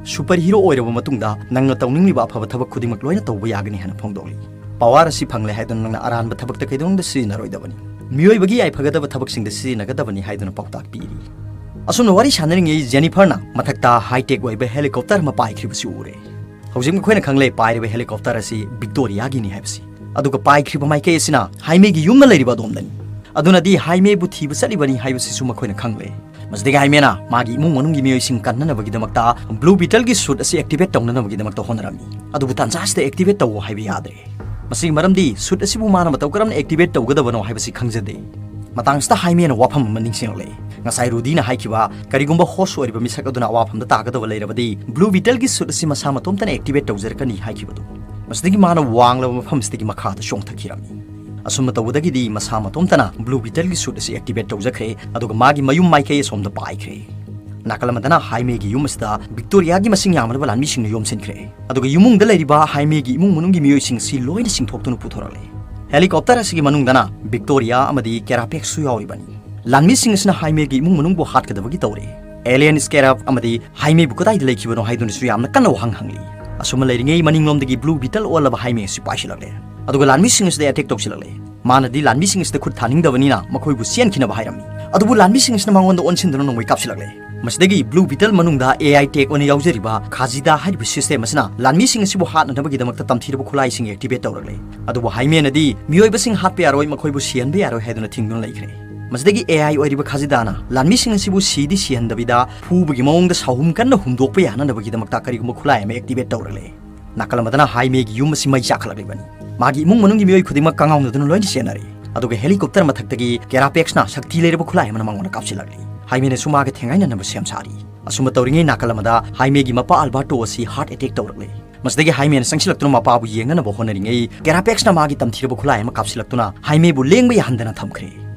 ꯁꯨꯄꯔ ꯍꯤꯔꯣ ꯑꯣꯏꯔꯕ ꯃꯇꯨꯡꯗ ꯅꯪꯅ ꯇꯧꯅꯤꯡꯂꯤꯕ ꯑꯐꯕ ꯊꯕꯛ ꯈꯨꯗꯤꯡꯃꯛ ꯂꯣꯏꯅ ꯇꯧꯕ ꯌꯥꯒꯅꯤ ꯍꯥꯏꯅ ꯐꯣꯡꯗꯣꯛꯂꯤ꯫ ꯄꯋꯥꯔ ꯑꯁꯤ ꯐꯪꯂꯦ ꯍꯥꯏꯗꯨꯅ ꯅꯪꯅ ꯑꯔꯥꯟꯕ ꯊꯕꯛꯇ ꯀꯩꯗꯧꯅꯨꯡꯗ ꯁꯤꯖꯤꯟꯅꯔꯣꯏꯗꯕꯅꯤ꯫ ꯃꯤꯑꯣꯏꯕꯒꯤ ꯌꯥꯏꯐꯒꯗꯕ ꯊꯕꯛꯁꯤꯡꯗ ꯁꯤꯖꯤꯟꯅꯒꯗꯕꯅꯤ" ꯍꯥꯏꯗꯨꯅ ꯄꯥꯎꯇꯥꯛ ꯄꯤꯔꯤ꯫ ꯑꯁꯨꯝꯅ ꯋꯥꯔꯤ ꯁꯥꯟꯅꯔꯤꯉꯩ ꯖꯦꯅꯤꯐꯔꯅ ꯃꯊꯛꯇ ꯍꯥꯏ-ꯇꯦꯛ ꯑꯣꯏꯕ ꯍꯦꯂꯤꯀꯣꯞꯇꯔ ꯑꯃ ꯄꯥꯏꯈ꯭ꯔꯤꯕꯁꯤ ꯎꯔꯦ꯫ ꯍꯧꯖꯤꯛ ꯃꯈꯣꯏꯅ ꯈꯪꯂꯦ ꯄꯥꯏꯔꯤꯕ ꯍꯦꯂꯤꯀꯣꯞꯇꯔ ꯑꯁꯤ ꯚꯤꯛꯇꯣꯔꯤꯌꯥꯒꯤꯅꯤ ꯍꯥꯏꯕꯁꯤ꯫ ꯑꯗꯨꯒ ꯄꯥꯏꯈ꯭ꯔꯤꯕ ꯃꯥꯏꯀꯩ ꯑꯁꯤꯅ ꯍꯥꯏꯃꯦꯒꯤ ꯌꯨꯝꯗ ꯂꯩꯔꯤꯕ ꯑꯗꯣꯝꯗꯅꯤ꯫ ꯑꯗꯨꯅꯗꯤ ꯍꯥꯏꯃꯦꯕꯨ ꯊꯤꯕ ꯆꯠꯂꯤꯕꯅꯤ ꯍꯥꯏꯕꯁꯤꯁꯨ ꯃꯈꯣꯏꯅ ꯈꯪꯂꯦ꯫ ꯃꯁꯤꯗꯒꯤ ꯍꯥꯏꯃꯦꯅ ꯃꯥꯒꯤ ꯏꯃꯨꯡ ꯃꯅꯨꯡꯒꯤ ꯃꯤꯑꯣꯏꯁꯤꯡ ꯀꯟꯅꯅꯕꯒꯤꯗꯃꯛꯇ ꯕ꯭ꯂꯨ ꯕꯤꯇꯜꯒꯤ ꯁꯨꯠ ꯑꯁꯤ ꯑꯦꯛꯇꯤꯚꯦꯠ ꯇꯧꯅꯅꯕꯒꯤꯗꯃꯛꯇ ꯍꯣꯠꯅꯔꯝꯃꯤ꯫ ꯑꯗꯨꯕꯨ ꯇꯥꯟꯖꯥ ꯑꯁꯤꯗ ꯑꯦꯛꯇꯤꯚꯦꯠ ꯇꯧꯋꯣ ꯍꯥꯏꯕ ꯌꯥꯗ꯭ꯔꯦ꯫ ꯃꯁꯤꯒꯤ ꯃꯔꯝꯗꯤ ꯁꯨꯠ ꯑꯁꯤꯕꯨ ꯃꯥꯅ ꯃꯇꯧ ꯀꯔꯝꯅ ꯑꯦꯛꯇꯤꯚꯦꯠ ꯇꯧꯒꯗꯕꯅꯣ ꯍꯥꯏꯕꯁꯤ ꯈꯪꯖꯗꯦ꯫ ꯃꯇꯥꯡꯁꯤꯗ ꯍꯥꯏꯃꯦꯅ ꯋꯥꯐꯝ ꯑꯃ ꯅꯤꯡꯁꯤꯡꯂꯛꯂꯦ꯫ ꯉꯁꯥꯏ ꯔꯨꯗꯤꯅ ꯍꯥꯏꯈꯤꯕ, "ꯀꯔꯤꯒꯨꯝꯕ ꯍꯣꯁ ꯑꯣꯏꯔꯤꯕ ꯃꯤꯁꯛ ꯑꯗꯨꯅ ꯑꯋꯥꯐꯝꯗ ꯇꯥꯒꯗꯕ ꯂꯩꯔꯕꯗꯤ, ꯕ꯭ꯂꯨ ꯕꯤꯇꯜꯒꯤ ꯁꯨꯠ ꯑꯁꯤ ꯃꯁꯥ ꯃꯇꯣꯝꯇꯅ ꯑꯦꯛꯇꯤꯚꯦꯠ ꯇꯧꯖꯔꯛꯀꯅꯤ" ꯍꯥꯏꯈꯤꯕꯗꯨ꯫ ꯃꯁꯤꯗꯒꯤ ꯃꯥꯅ ꯋꯥꯡꯂꯕ ꯃꯐꯝꯁꯤꯗꯒꯤ ꯃꯈꯥꯗ ꯆꯣꯡꯊꯈꯤꯔꯝꯃꯤ꯫ ꯑꯁꯨꯝꯅ ꯇꯧꯕꯗꯒꯤꯗꯤ ꯃꯁꯥ ꯃꯇꯣꯝꯇꯅ ꯕ꯭ꯂꯨ ꯕꯤꯇꯜꯒꯤ ꯁꯨꯠ ꯑꯁꯤ ꯑꯦꯛꯇꯤꯚꯦꯠ ꯇꯧꯖꯈ꯭ꯔꯦ, ꯑꯗꯨꯒ ꯃꯥꯒꯤ ꯃꯌꯨꯝ ꯃꯥꯏꯀꯩ ꯑꯁꯣꯝꯗ ꯄꯥꯏꯈ꯭ꯔꯦ꯫ ꯅꯥꯀꯜ ꯑꯃꯗꯅ ꯍꯥꯏꯃꯦꯒꯤ ꯌꯨꯝ ꯑꯁꯤꯗ ꯚꯤꯛꯇꯣꯔꯤꯌꯥꯒꯤ ꯃꯁꯤꯡ ꯌꯥꯝꯂꯕ ꯂꯥꯟꯃꯤꯁꯤꯡꯅ ꯌꯣꯝꯁꯤꯟꯈ꯭ꯔꯦ, ꯑꯗꯨꯒ ꯏꯃꯨꯡꯗ ꯂꯩꯔꯤꯕ ꯍꯥꯏꯃꯦꯒꯤ ꯏꯃꯨꯡ ꯃꯅꯨꯡꯒꯤ ꯃꯤꯑꯣꯏꯁꯤꯡ ꯑꯁꯤ ꯂꯣꯏꯅ ꯆꯤꯡꯊꯣꯛꯇꯨꯅ ꯄꯨꯊꯣꯔꯛꯂꯦ꯫ ꯍꯦꯂꯤꯀꯣꯞꯇꯔ ꯑꯁꯤꯒꯤ ꯃꯅꯨꯡꯗꯅ ꯚꯤꯛꯇꯣꯔꯤꯌꯥ ꯑꯃꯗꯤ ꯀꯦꯔꯥꯄꯦꯛꯁꯁꯨ ꯌꯥꯎꯔꯤꯕꯅꯤ꯫ ꯂꯥꯟꯃꯤꯁꯤꯡ ꯑꯁꯤꯅ ꯍꯥꯏꯃꯦꯒꯤ ꯏꯃꯨꯡ ꯃꯅꯨꯡꯕꯨ ꯍꯥꯠꯀꯗꯕꯒꯤ ꯇꯧꯔꯦ꯫ ꯑꯦꯂꯤꯌꯟ ꯁ꯭ꯀꯦꯔꯞ ꯑꯃꯗꯤ ꯍꯥꯏꯃꯦꯕꯨ ꯀꯗꯥꯏꯗ ꯂꯩꯈꯤꯕꯅꯣ ꯍꯥꯏꯗꯨꯅꯁꯨ ꯌꯥꯝꯅ ꯀꯟꯅ ꯋꯥꯍꯪ ꯍꯪꯂꯤ꯫ ꯑꯁꯨꯝꯅ ꯂꯩꯔꯤꯉꯩ ꯃꯅꯤꯡꯂꯣꯝꯗꯒꯤ ꯕ꯭ꯂꯨ ꯕꯤꯇꯜ ꯑꯣꯜꯂꯕ ꯍꯥꯏꯃꯦ ꯑꯁꯤ ꯄꯥꯏꯁꯤꯜꯂꯛꯂꯦ, ꯑꯗꯨꯒ ꯂꯥꯟꯃꯤꯁꯤꯡ ꯑꯁꯤꯗ ꯑꯦꯇꯦꯛ ꯇꯧꯁꯤꯜꯂꯛꯂꯦ꯫ ꯃꯥꯅꯗꯤ ꯂꯥꯟꯃꯤꯁꯤꯡ ꯑꯁꯤꯗ ꯈꯨꯠ ꯊꯥꯅꯤꯡꯗꯕꯅꯤꯅ ꯃꯈꯣꯏꯕꯨ ꯆꯦꯟꯈꯤꯅꯕ ꯍꯥꯏꯔꯝꯃꯤ꯫ ꯑꯗꯨꯕꯨ ꯂꯥꯟꯃꯤꯁꯤꯡ ꯑꯁꯤꯅ ꯃꯉꯣꯟꯗ ꯑꯣꯟꯁꯤꯟꯗꯨꯅ ꯅꯣꯡꯃꯩ ꯀꯥꯞꯁꯤꯜꯂꯛꯂꯦ꯫ ꯃꯁꯤꯗꯒꯤ ꯕ꯭ꯂꯨ ꯕꯤꯇꯜ ꯃꯅꯨꯡꯗ ꯑꯦ ꯑꯥꯏ ꯇꯦꯛ ꯑꯣꯏꯅ ꯌꯥꯎꯖꯔꯤꯕ ꯈꯥꯖꯤꯗꯥ ꯍꯥꯏꯔꯤꯕ ꯁꯤꯁꯇꯦꯝ ꯑꯁꯤꯅ ꯂꯥꯟꯃꯤꯁꯤꯡ ꯑꯁꯤꯕꯨ ꯍꯥꯠꯅꯅꯕꯒꯤꯗꯃꯛꯇ ꯇꯝꯊꯤꯔꯕ ꯈꯨꯠꯂꯥꯏꯁꯤꯡ ꯑꯦꯛꯇꯤꯚꯦꯠ ꯇꯧꯔꯛꯂꯦ꯫ ꯑꯗꯨꯕꯨ ꯍꯥꯏꯃꯦꯅꯗꯤ ꯃꯤꯑꯣꯏꯕꯁꯤꯡ ꯍꯥꯠꯄ ꯌꯥꯔꯣꯏ, ꯃꯈꯣꯏꯕꯨ ꯁꯤꯍꯟꯕ ꯌꯥꯔꯣꯏ ꯍꯥꯏꯗꯨꯅ ꯊꯤꯡꯗꯨꯅ ꯂꯩꯈ꯭ꯔꯦ꯫ ꯃꯁꯤꯗꯒꯤ ꯑꯦ ꯑꯥꯏ ꯑꯣꯏꯔꯤꯕ ꯈꯥꯖꯤꯗꯥꯅ ꯂꯥꯟꯃꯤꯁꯤꯡ ꯑꯁꯤꯕꯨ ꯁꯤꯗꯤ ꯁꯤꯍꯟꯗꯕꯤꯗ ꯐꯨꯕꯒꯤ ꯃꯑꯣꯡꯗ ꯁꯥꯎꯍꯨꯝ ꯀꯟꯅ ꯍꯨꯝꯗꯣꯛꯄ ꯌꯥꯅꯅꯕꯒꯤꯗꯃꯛꯇ ꯀꯔꯤꯒꯨꯝꯕ ꯈꯨꯠꯂꯥꯏ ꯑꯃ ꯑꯦꯛꯇꯤꯚꯦꯠ ꯇꯧꯔꯛꯂꯦ꯫ ꯅꯥꯀꯜ ꯑꯃꯗꯅ ꯍꯥꯏꯃꯦꯒꯤ ꯌꯨꯝ ꯑꯁꯤ ꯃꯩ ꯆꯥꯛꯈꯠꯂꯛꯂꯤꯕꯅꯤ꯫ ꯃꯥꯒꯤ ꯏꯃꯨꯡ ꯃꯅꯨꯡꯒꯤ ꯃꯤꯑꯣꯏ ꯈꯨꯗꯤꯡꯃꯛ ꯀꯪꯉꯥꯎꯅꯗꯨꯅ ꯂꯣꯏꯅ ꯆꯦꯟꯅꯔꯦ, ꯑꯗꯨꯒ ꯍꯦꯂꯤꯀꯣꯞꯇꯔ ꯃꯊꯛꯇꯒꯤ ꯀꯦꯔꯥꯄꯦꯛꯁꯅ ꯁꯛꯇꯤ ꯂꯩꯔꯕ ꯈꯨꯠꯂꯥꯏ ꯑꯃꯅ ꯃꯉꯣꯟꯗ ꯀꯥꯞꯁꯤꯜꯂꯛꯂꯤ꯫ ꯍꯥꯏꯃꯦꯅꯁꯨ ꯃꯥꯒ ꯊꯦꯡꯒꯥꯏꯅꯅꯕ ꯁꯦꯝ ꯁꯥꯔꯤ꯫ ꯑꯁꯨꯝꯅ ꯇꯧꯔꯤꯉꯩ ꯅꯥꯀꯜ ꯑꯃꯗ ꯍꯥꯏꯃꯦꯒꯤ ꯃꯄꯥ ꯑꯜꯕꯥꯔꯇꯣ ꯑꯁꯤ ꯍꯥꯔꯠ ꯑꯦꯇꯦꯛ ꯇꯧꯔꯛꯂꯦ꯫ ꯃꯁꯤꯗꯒꯤ ꯍꯥꯏꯃꯦꯅ ꯆꯪꯁꯤꯜꯂꯛꯇꯨꯅ ꯃꯄꯥꯕꯨ ꯌꯦꯡꯅꯅꯕ ꯍꯣꯠꯅꯔꯤꯉꯩ, ꯀꯦꯔꯥꯄꯦꯛꯁꯅ ꯃꯥꯒꯤ ꯇꯝꯊꯤꯔꯕ ꯈꯨꯠꯂꯥꯏ ꯑꯃ ꯀꯥꯞꯁꯤꯜꯂꯛꯇꯨꯅ ꯍꯥꯏꯃꯦꯕꯨ ꯂꯦꯡꯕ ꯌꯥꯍꯟꯗꯅ ꯊꯝꯈ꯭ꯔꯦ꯫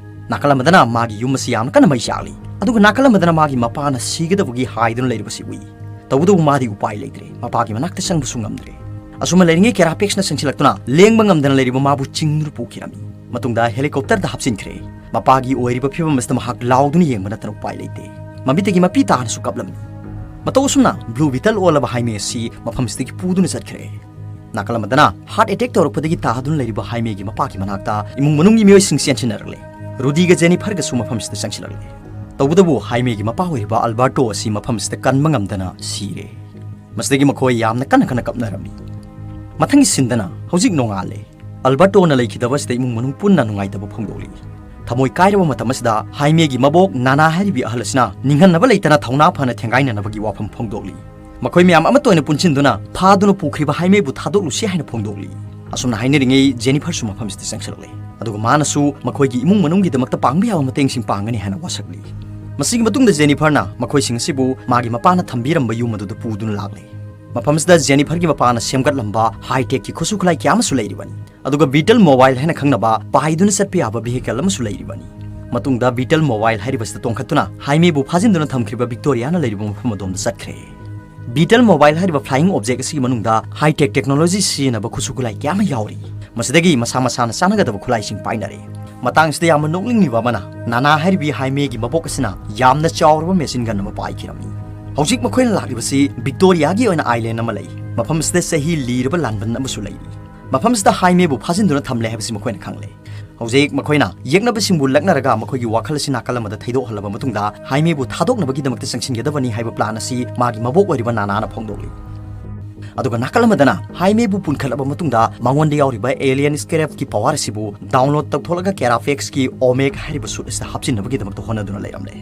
ꯅꯥꯀꯜ ꯑꯃꯗꯅ ꯃꯥꯒꯤ ꯌꯨꯝ ꯑꯁꯤ ꯌꯥꯝꯅ ꯀꯟꯅ ꯃꯩ ꯆꯥꯛꯂꯤ, ꯑꯗꯨꯒ ꯅꯥꯀꯜ ꯑꯃꯗꯅ ꯃꯥꯒꯤ ꯃꯄꯥꯅ ꯁꯤꯒꯗꯕꯒꯤ ꯍꯥꯏꯗꯨꯅ ꯂꯩꯔꯤꯕꯁꯤ ꯎꯏ꯫ ꯇꯧꯕꯇꯕꯨ ꯃꯥꯗꯤ ꯎꯄꯥꯏ ꯂꯩꯇ꯭ꯔꯦ, ꯃꯄꯥꯒꯤ ꯃꯅꯥꯛꯇ ꯆꯪꯕꯁꯨ ꯉꯝꯗ꯭ꯔꯦ꯫ ꯑꯁꯨꯝꯅ ꯂꯩꯔꯤꯉꯩ ꯀꯦꯔꯥꯄꯦꯛꯁꯅ ꯆꯪꯁꯤꯜꯂꯛꯇꯨꯅ ꯂꯦꯡꯕ ꯉꯝꯗꯅ ꯂꯩꯔꯤꯕ ꯃꯥꯕꯨ ꯆꯤꯡꯗꯨꯅ ꯄꯨꯈꯤꯔꯝꯃꯤ꯫ ꯃꯇꯨꯡꯗ ꯍꯦꯂꯤꯀꯣꯞꯇꯔꯗ ꯍꯥꯞꯆꯤꯟꯈ꯭ꯔꯦ꯫ ꯃꯄꯥꯒꯤ ꯑꯣꯏꯔꯤꯕ ꯐꯤꯕꯝ ꯑꯁꯤꯗ ꯃꯍꯥꯛ ꯂꯥꯎꯗꯨꯅ ꯌꯦꯡꯕ ꯅꯠꯇꯅ ꯎꯄꯥꯏ ꯂꯩꯇꯦ꯫ ꯃꯃꯤꯠꯇꯒꯤ ꯃꯄꯤ ꯇꯥꯅꯁꯨ ꯀꯞꯂꯝꯃꯤ꯫ ꯃꯇꯧ ꯑꯁꯨꯝꯅ ꯕ꯭ꯂꯨ ꯕꯤꯇꯜ ꯑꯣꯜꯂꯕ ꯍꯥꯏꯃꯦ ꯑꯁꯤ ꯃꯐꯝ ꯑꯁꯤꯗꯒꯤ ꯄꯨꯗꯨꯅ ꯆꯠꯈ꯭ꯔꯦ꯫ ꯅꯥꯀꯜ ꯑꯃꯗꯅ ꯍꯥꯔꯠ ꯑꯦꯇꯦꯛ ꯇꯧꯔꯛꯄꯗꯒꯤ ꯇꯥꯗꯨꯅ ꯂꯩꯔꯤꯕ ꯍꯥꯏꯃꯦꯒꯤ ꯃꯄꯥꯒꯤ ꯃꯅꯥꯛꯇ ꯏꯃꯨꯡ ꯃꯅꯨꯡꯒꯤ ꯃꯤꯑꯣꯏꯁꯤꯡ ꯆꯦꯟꯁꯤꯟꯅꯔꯛꯂꯦ꯫ ꯔꯨꯗꯤꯒ ꯖꯦꯅꯤꯐꯔꯒꯁꯨ ꯃꯐꯝꯁꯤꯗ ꯆꯪꯁꯤꯜꯂꯛꯂꯦ꯫ ꯇꯧꯕꯇꯕꯨ ꯍꯥꯏꯃꯦꯒꯤ ꯃꯄꯥ ꯑꯣꯏꯔꯤꯕ ꯑꯜꯕꯥꯔꯇꯣ ꯑꯁꯤ ꯃꯐꯝꯁꯤꯗ ꯀꯟꯕ ꯉꯝꯗꯅ ꯁꯤꯔꯦ꯫ ꯃꯁꯤꯗꯒꯤ ꯃꯈꯣꯏ ꯌꯥꯝꯅ ꯀꯟꯅ ꯀꯟꯅ ꯀꯞꯅꯔꯝꯃꯤ꯫ ꯃꯊꯪꯒꯤ ꯁꯤꯟꯗꯅ ꯍꯧꯖꯤꯛ ꯅꯣꯡꯉꯥꯜꯂꯦ꯫ ꯑꯜꯕꯥꯔꯇꯣꯅ ꯂꯩꯈꯤꯗꯕ ꯑꯁꯤꯗ ꯏꯃꯨꯡ ꯃꯅꯨꯡ ꯄꯨꯟꯅ ꯅꯨꯡꯉꯥꯏꯇꯕ ꯐꯣꯡꯗꯣꯛꯂꯤ꯫ ꯊꯃꯣꯏ ꯀꯥꯏꯔꯕ ꯃꯇꯝ ꯑꯁꯤꯗ ꯍꯥꯏꯃꯦꯒꯤ ꯃꯕꯣꯛ ꯅꯥꯅꯥ ꯍꯥꯏꯔꯤꯕꯤ ꯑꯍꯜ ꯑꯁꯤꯅ ꯅꯤꯡꯍꯟꯅꯕ ꯂꯩꯇꯅ ꯊꯧꯅꯥ ꯐꯅ ꯊꯦꯡꯒꯥꯏꯅꯅꯕꯒꯤ ꯋꯥꯐꯝ ꯐꯣꯡꯗꯣꯛꯂꯤ꯫ ꯃꯈꯣꯏ ꯃꯌꯥꯝ ꯑꯃꯠꯇ ꯑꯣꯏꯅ ꯄꯨꯟꯁꯤꯟꯗꯨꯅ ꯐꯥꯗꯨꯅ ꯄꯨꯈ꯭ꯔꯤꯕ ꯍꯥꯏꯃꯦꯕꯨ ꯊꯥꯗꯣꯛꯂꯨꯁꯤ ꯍꯥꯏꯅ ꯐꯣꯡꯗꯣꯛꯂꯤ꯫ ꯑꯁꯨꯝꯅ ꯍꯥꯏꯅꯔꯤꯉꯩ ꯖꯦꯅꯤꯐꯔꯁꯨ ꯃꯐꯝꯁꯤꯗ ꯆꯪꯁꯤꯜꯂꯛꯂꯦ, ꯑꯗꯨꯒ ꯃꯥꯅꯁꯨ ꯃꯈꯣꯏꯒꯤ ꯏꯃꯨꯡ ꯃꯅꯨꯡꯒꯤꯗꯃꯛꯇ ꯄꯥꯡꯕ ꯌꯥꯕ ꯃꯇꯦꯡꯁꯤꯡ ꯄꯥꯡꯒꯅꯤ ꯍꯥꯏꯅ ꯋꯥꯁꯛꯂꯤ꯫ ꯃꯁꯤꯒꯤ ꯃꯇꯨꯡꯗ ꯖꯦꯅꯤꯐꯔꯅ ꯃꯈꯣꯏꯁꯤꯡ ꯑꯁꯤꯕꯨ ꯃꯥꯒꯤ ꯃꯄꯥꯅ ꯊꯝꯕꯤꯔꯝꯕ ꯌꯨꯝ ꯑꯗꯨꯗ ꯄꯨꯗꯨꯅ ꯂꯥꯛꯂꯦ꯫ ꯃꯐꯝꯁꯤꯗ ꯖꯦꯅꯤꯐꯔꯒꯤ ꯃꯄꯥꯅ ꯁꯦꯝꯒꯠꯂꯝꯕ ꯍꯥꯏ-ꯇꯦꯛꯀꯤ ꯈꯨꯠꯁꯨ ꯈꯨꯠꯂꯥꯏ ꯀꯌꯥ ꯑꯃꯁꯨ ꯂꯩꯔꯤꯕꯅꯤ, ꯑꯗꯨꯒ ꯕꯤꯇꯜ ꯃꯣꯕꯥꯏꯜ ꯍꯥꯏꯅ ꯈꯪꯅꯕ ꯄꯥꯏꯗꯨꯅ ꯆꯠꯄ ꯌꯥꯕ ꯚꯤꯍꯤꯀꯜ ꯑꯃꯁꯨ ꯂꯩꯔꯤꯕꯅꯤ꯫ ꯃꯇꯨꯡꯗ ꯕꯤꯇꯜ ꯃꯣꯕꯥꯏꯜ ꯍꯥꯏꯔꯤꯕꯁꯤꯗ ꯇꯣꯡꯈꯠꯇꯨꯅ ꯍꯥꯏꯃꯦꯕꯨ ꯐꯥꯖꯤꯟꯗꯨꯅ ꯊꯝꯈ꯭ꯔꯤꯕ ꯚꯤꯛꯇꯣꯔꯤꯌꯥꯅ ꯂꯩꯔꯤꯕ ꯃꯐꯝ ꯑꯗꯣꯝꯗ ꯆꯠꯈ꯭ꯔꯦ꯫ ꯕꯤꯇꯜ ꯃꯣꯕꯥꯏꯜ ꯍꯥꯏꯔꯤꯕ ꯐ꯭ꯂꯥꯏꯌꯤꯡ ꯑꯣꯕꯖꯦꯛ ꯑꯁꯤꯒꯤ ꯃꯅꯨꯡꯗ ꯍꯥꯏ-ꯇꯦꯛ ꯇꯦꯛꯅꯣꯂꯣꯖꯤ ꯁꯤꯖꯤꯟꯅꯕ ꯈꯨꯠꯁꯨ ꯈꯨꯠꯂꯥꯏ ꯀꯌꯥ ꯑꯃ ꯌꯥꯎꯔꯤ꯫ ꯃꯁꯤꯗꯒꯤ ꯃꯁꯥ ꯃꯁꯥꯅ ꯆꯥꯟꯅꯒꯗꯕ ꯈꯨꯠꯂꯥꯏꯁꯤꯡ ꯄꯥꯏꯅꯔꯦ꯫ ꯃꯇꯥꯡꯁꯤꯗ ꯌꯥꯝꯅ ꯅꯣꯛꯅꯤꯡꯂꯤꯕ ꯑꯃꯅ, ꯅꯥꯅꯥ ꯍꯥꯏꯔꯤꯕꯤ ꯍꯥꯏꯃꯦꯒꯤ ꯃꯕꯣꯛ ꯑꯁꯤꯅ ꯌꯥꯝꯅ ꯆꯥꯎꯔꯕ ꯃꯦꯆꯤꯟ ꯒꯟ ꯑꯃ ꯄꯥꯏꯈꯤꯔꯝꯃꯤ꯫ ꯍꯧꯖꯤꯛ ꯃꯈꯣꯏꯅ ꯂꯥꯛꯂꯤꯕꯁꯤ ꯚꯤꯛꯇꯣꯔꯤꯌꯥꯒꯤ ꯑꯣꯏꯅ ꯑꯥꯏꯂꯦꯟ ꯑꯃ ꯂꯩ꯫ ꯃꯐꯝ ꯑꯁꯤꯗ ꯆꯍꯤ ꯂꯤꯔꯕ ꯂꯥꯟꯕꯟ ꯑꯃꯁꯨ ꯂꯩꯔꯤ꯫ ꯃꯐꯝꯁꯤꯗ ꯍꯥꯏꯃꯦꯕꯨ ꯐꯥꯖꯤꯟꯗꯨꯅ ꯊꯝꯂꯦ ꯍꯥꯏꯕꯁꯤ ꯃꯈꯣꯏꯅ ꯈꯪꯂꯦ꯫ ꯍꯧꯖꯤꯛ ꯃꯈꯣꯏꯅ ꯌꯦꯛꯅꯕꯁꯤꯡꯕꯨ ꯂꯛꯅꯔꯒ ꯃꯈꯣꯏꯒꯤ ꯋꯥꯈꯜ ꯑꯁꯤ ꯅꯥꯀꯜ ꯑꯃꯗ ꯊꯩꯗꯣꯛꯍꯜꯂꯕ ꯃꯇꯨꯡꯗ ꯍꯥꯏꯃꯦꯕꯨ ꯊꯥꯗꯣꯛꯅꯕꯒꯤꯗꯃꯛꯇ ꯆꯪꯁꯤꯟꯒꯗꯕꯅꯤ ꯍꯥꯏꯕ ꯄ꯭ꯂꯥꯟ ꯑꯁꯤ ꯃꯥꯒꯤ ꯃꯕꯣꯛ ꯑꯣꯏꯔꯤꯕ ꯅꯥꯅꯥꯅ ꯐꯣꯡꯗꯣꯛꯂꯤ꯫ ꯑꯗꯨꯒ ꯅꯥꯀꯜ ꯑꯃꯗꯅ ꯍꯥꯏꯃꯦꯕꯨ ꯄꯨꯟꯈꯠꯂꯕ ꯃꯇꯨꯡꯗ ꯃꯉꯣꯟꯗ ꯌꯥꯎꯔꯤꯕ ꯑꯦꯂꯤꯌꯟ ꯁ꯭ꯀꯦꯔꯦꯞꯀꯤ ꯄꯋꯥꯔ ꯑꯁꯤꯕꯨ ꯗꯥꯎꯟꯂꯣꯗ ꯇꯧꯊꯣꯛꯂꯒ ꯀꯦꯔꯥꯐꯦꯛꯁꯀꯤ ꯑꯣꯃꯦꯛ ꯍꯥꯏꯔꯤꯕ ꯁꯨꯠ ꯑꯁꯤꯗ ꯍꯥꯞꯆꯤꯟꯅꯕꯒꯤꯗꯃꯛꯇ ꯍꯣꯠꯅꯗꯨꯅ ꯂꯩꯔꯝꯂꯦ꯫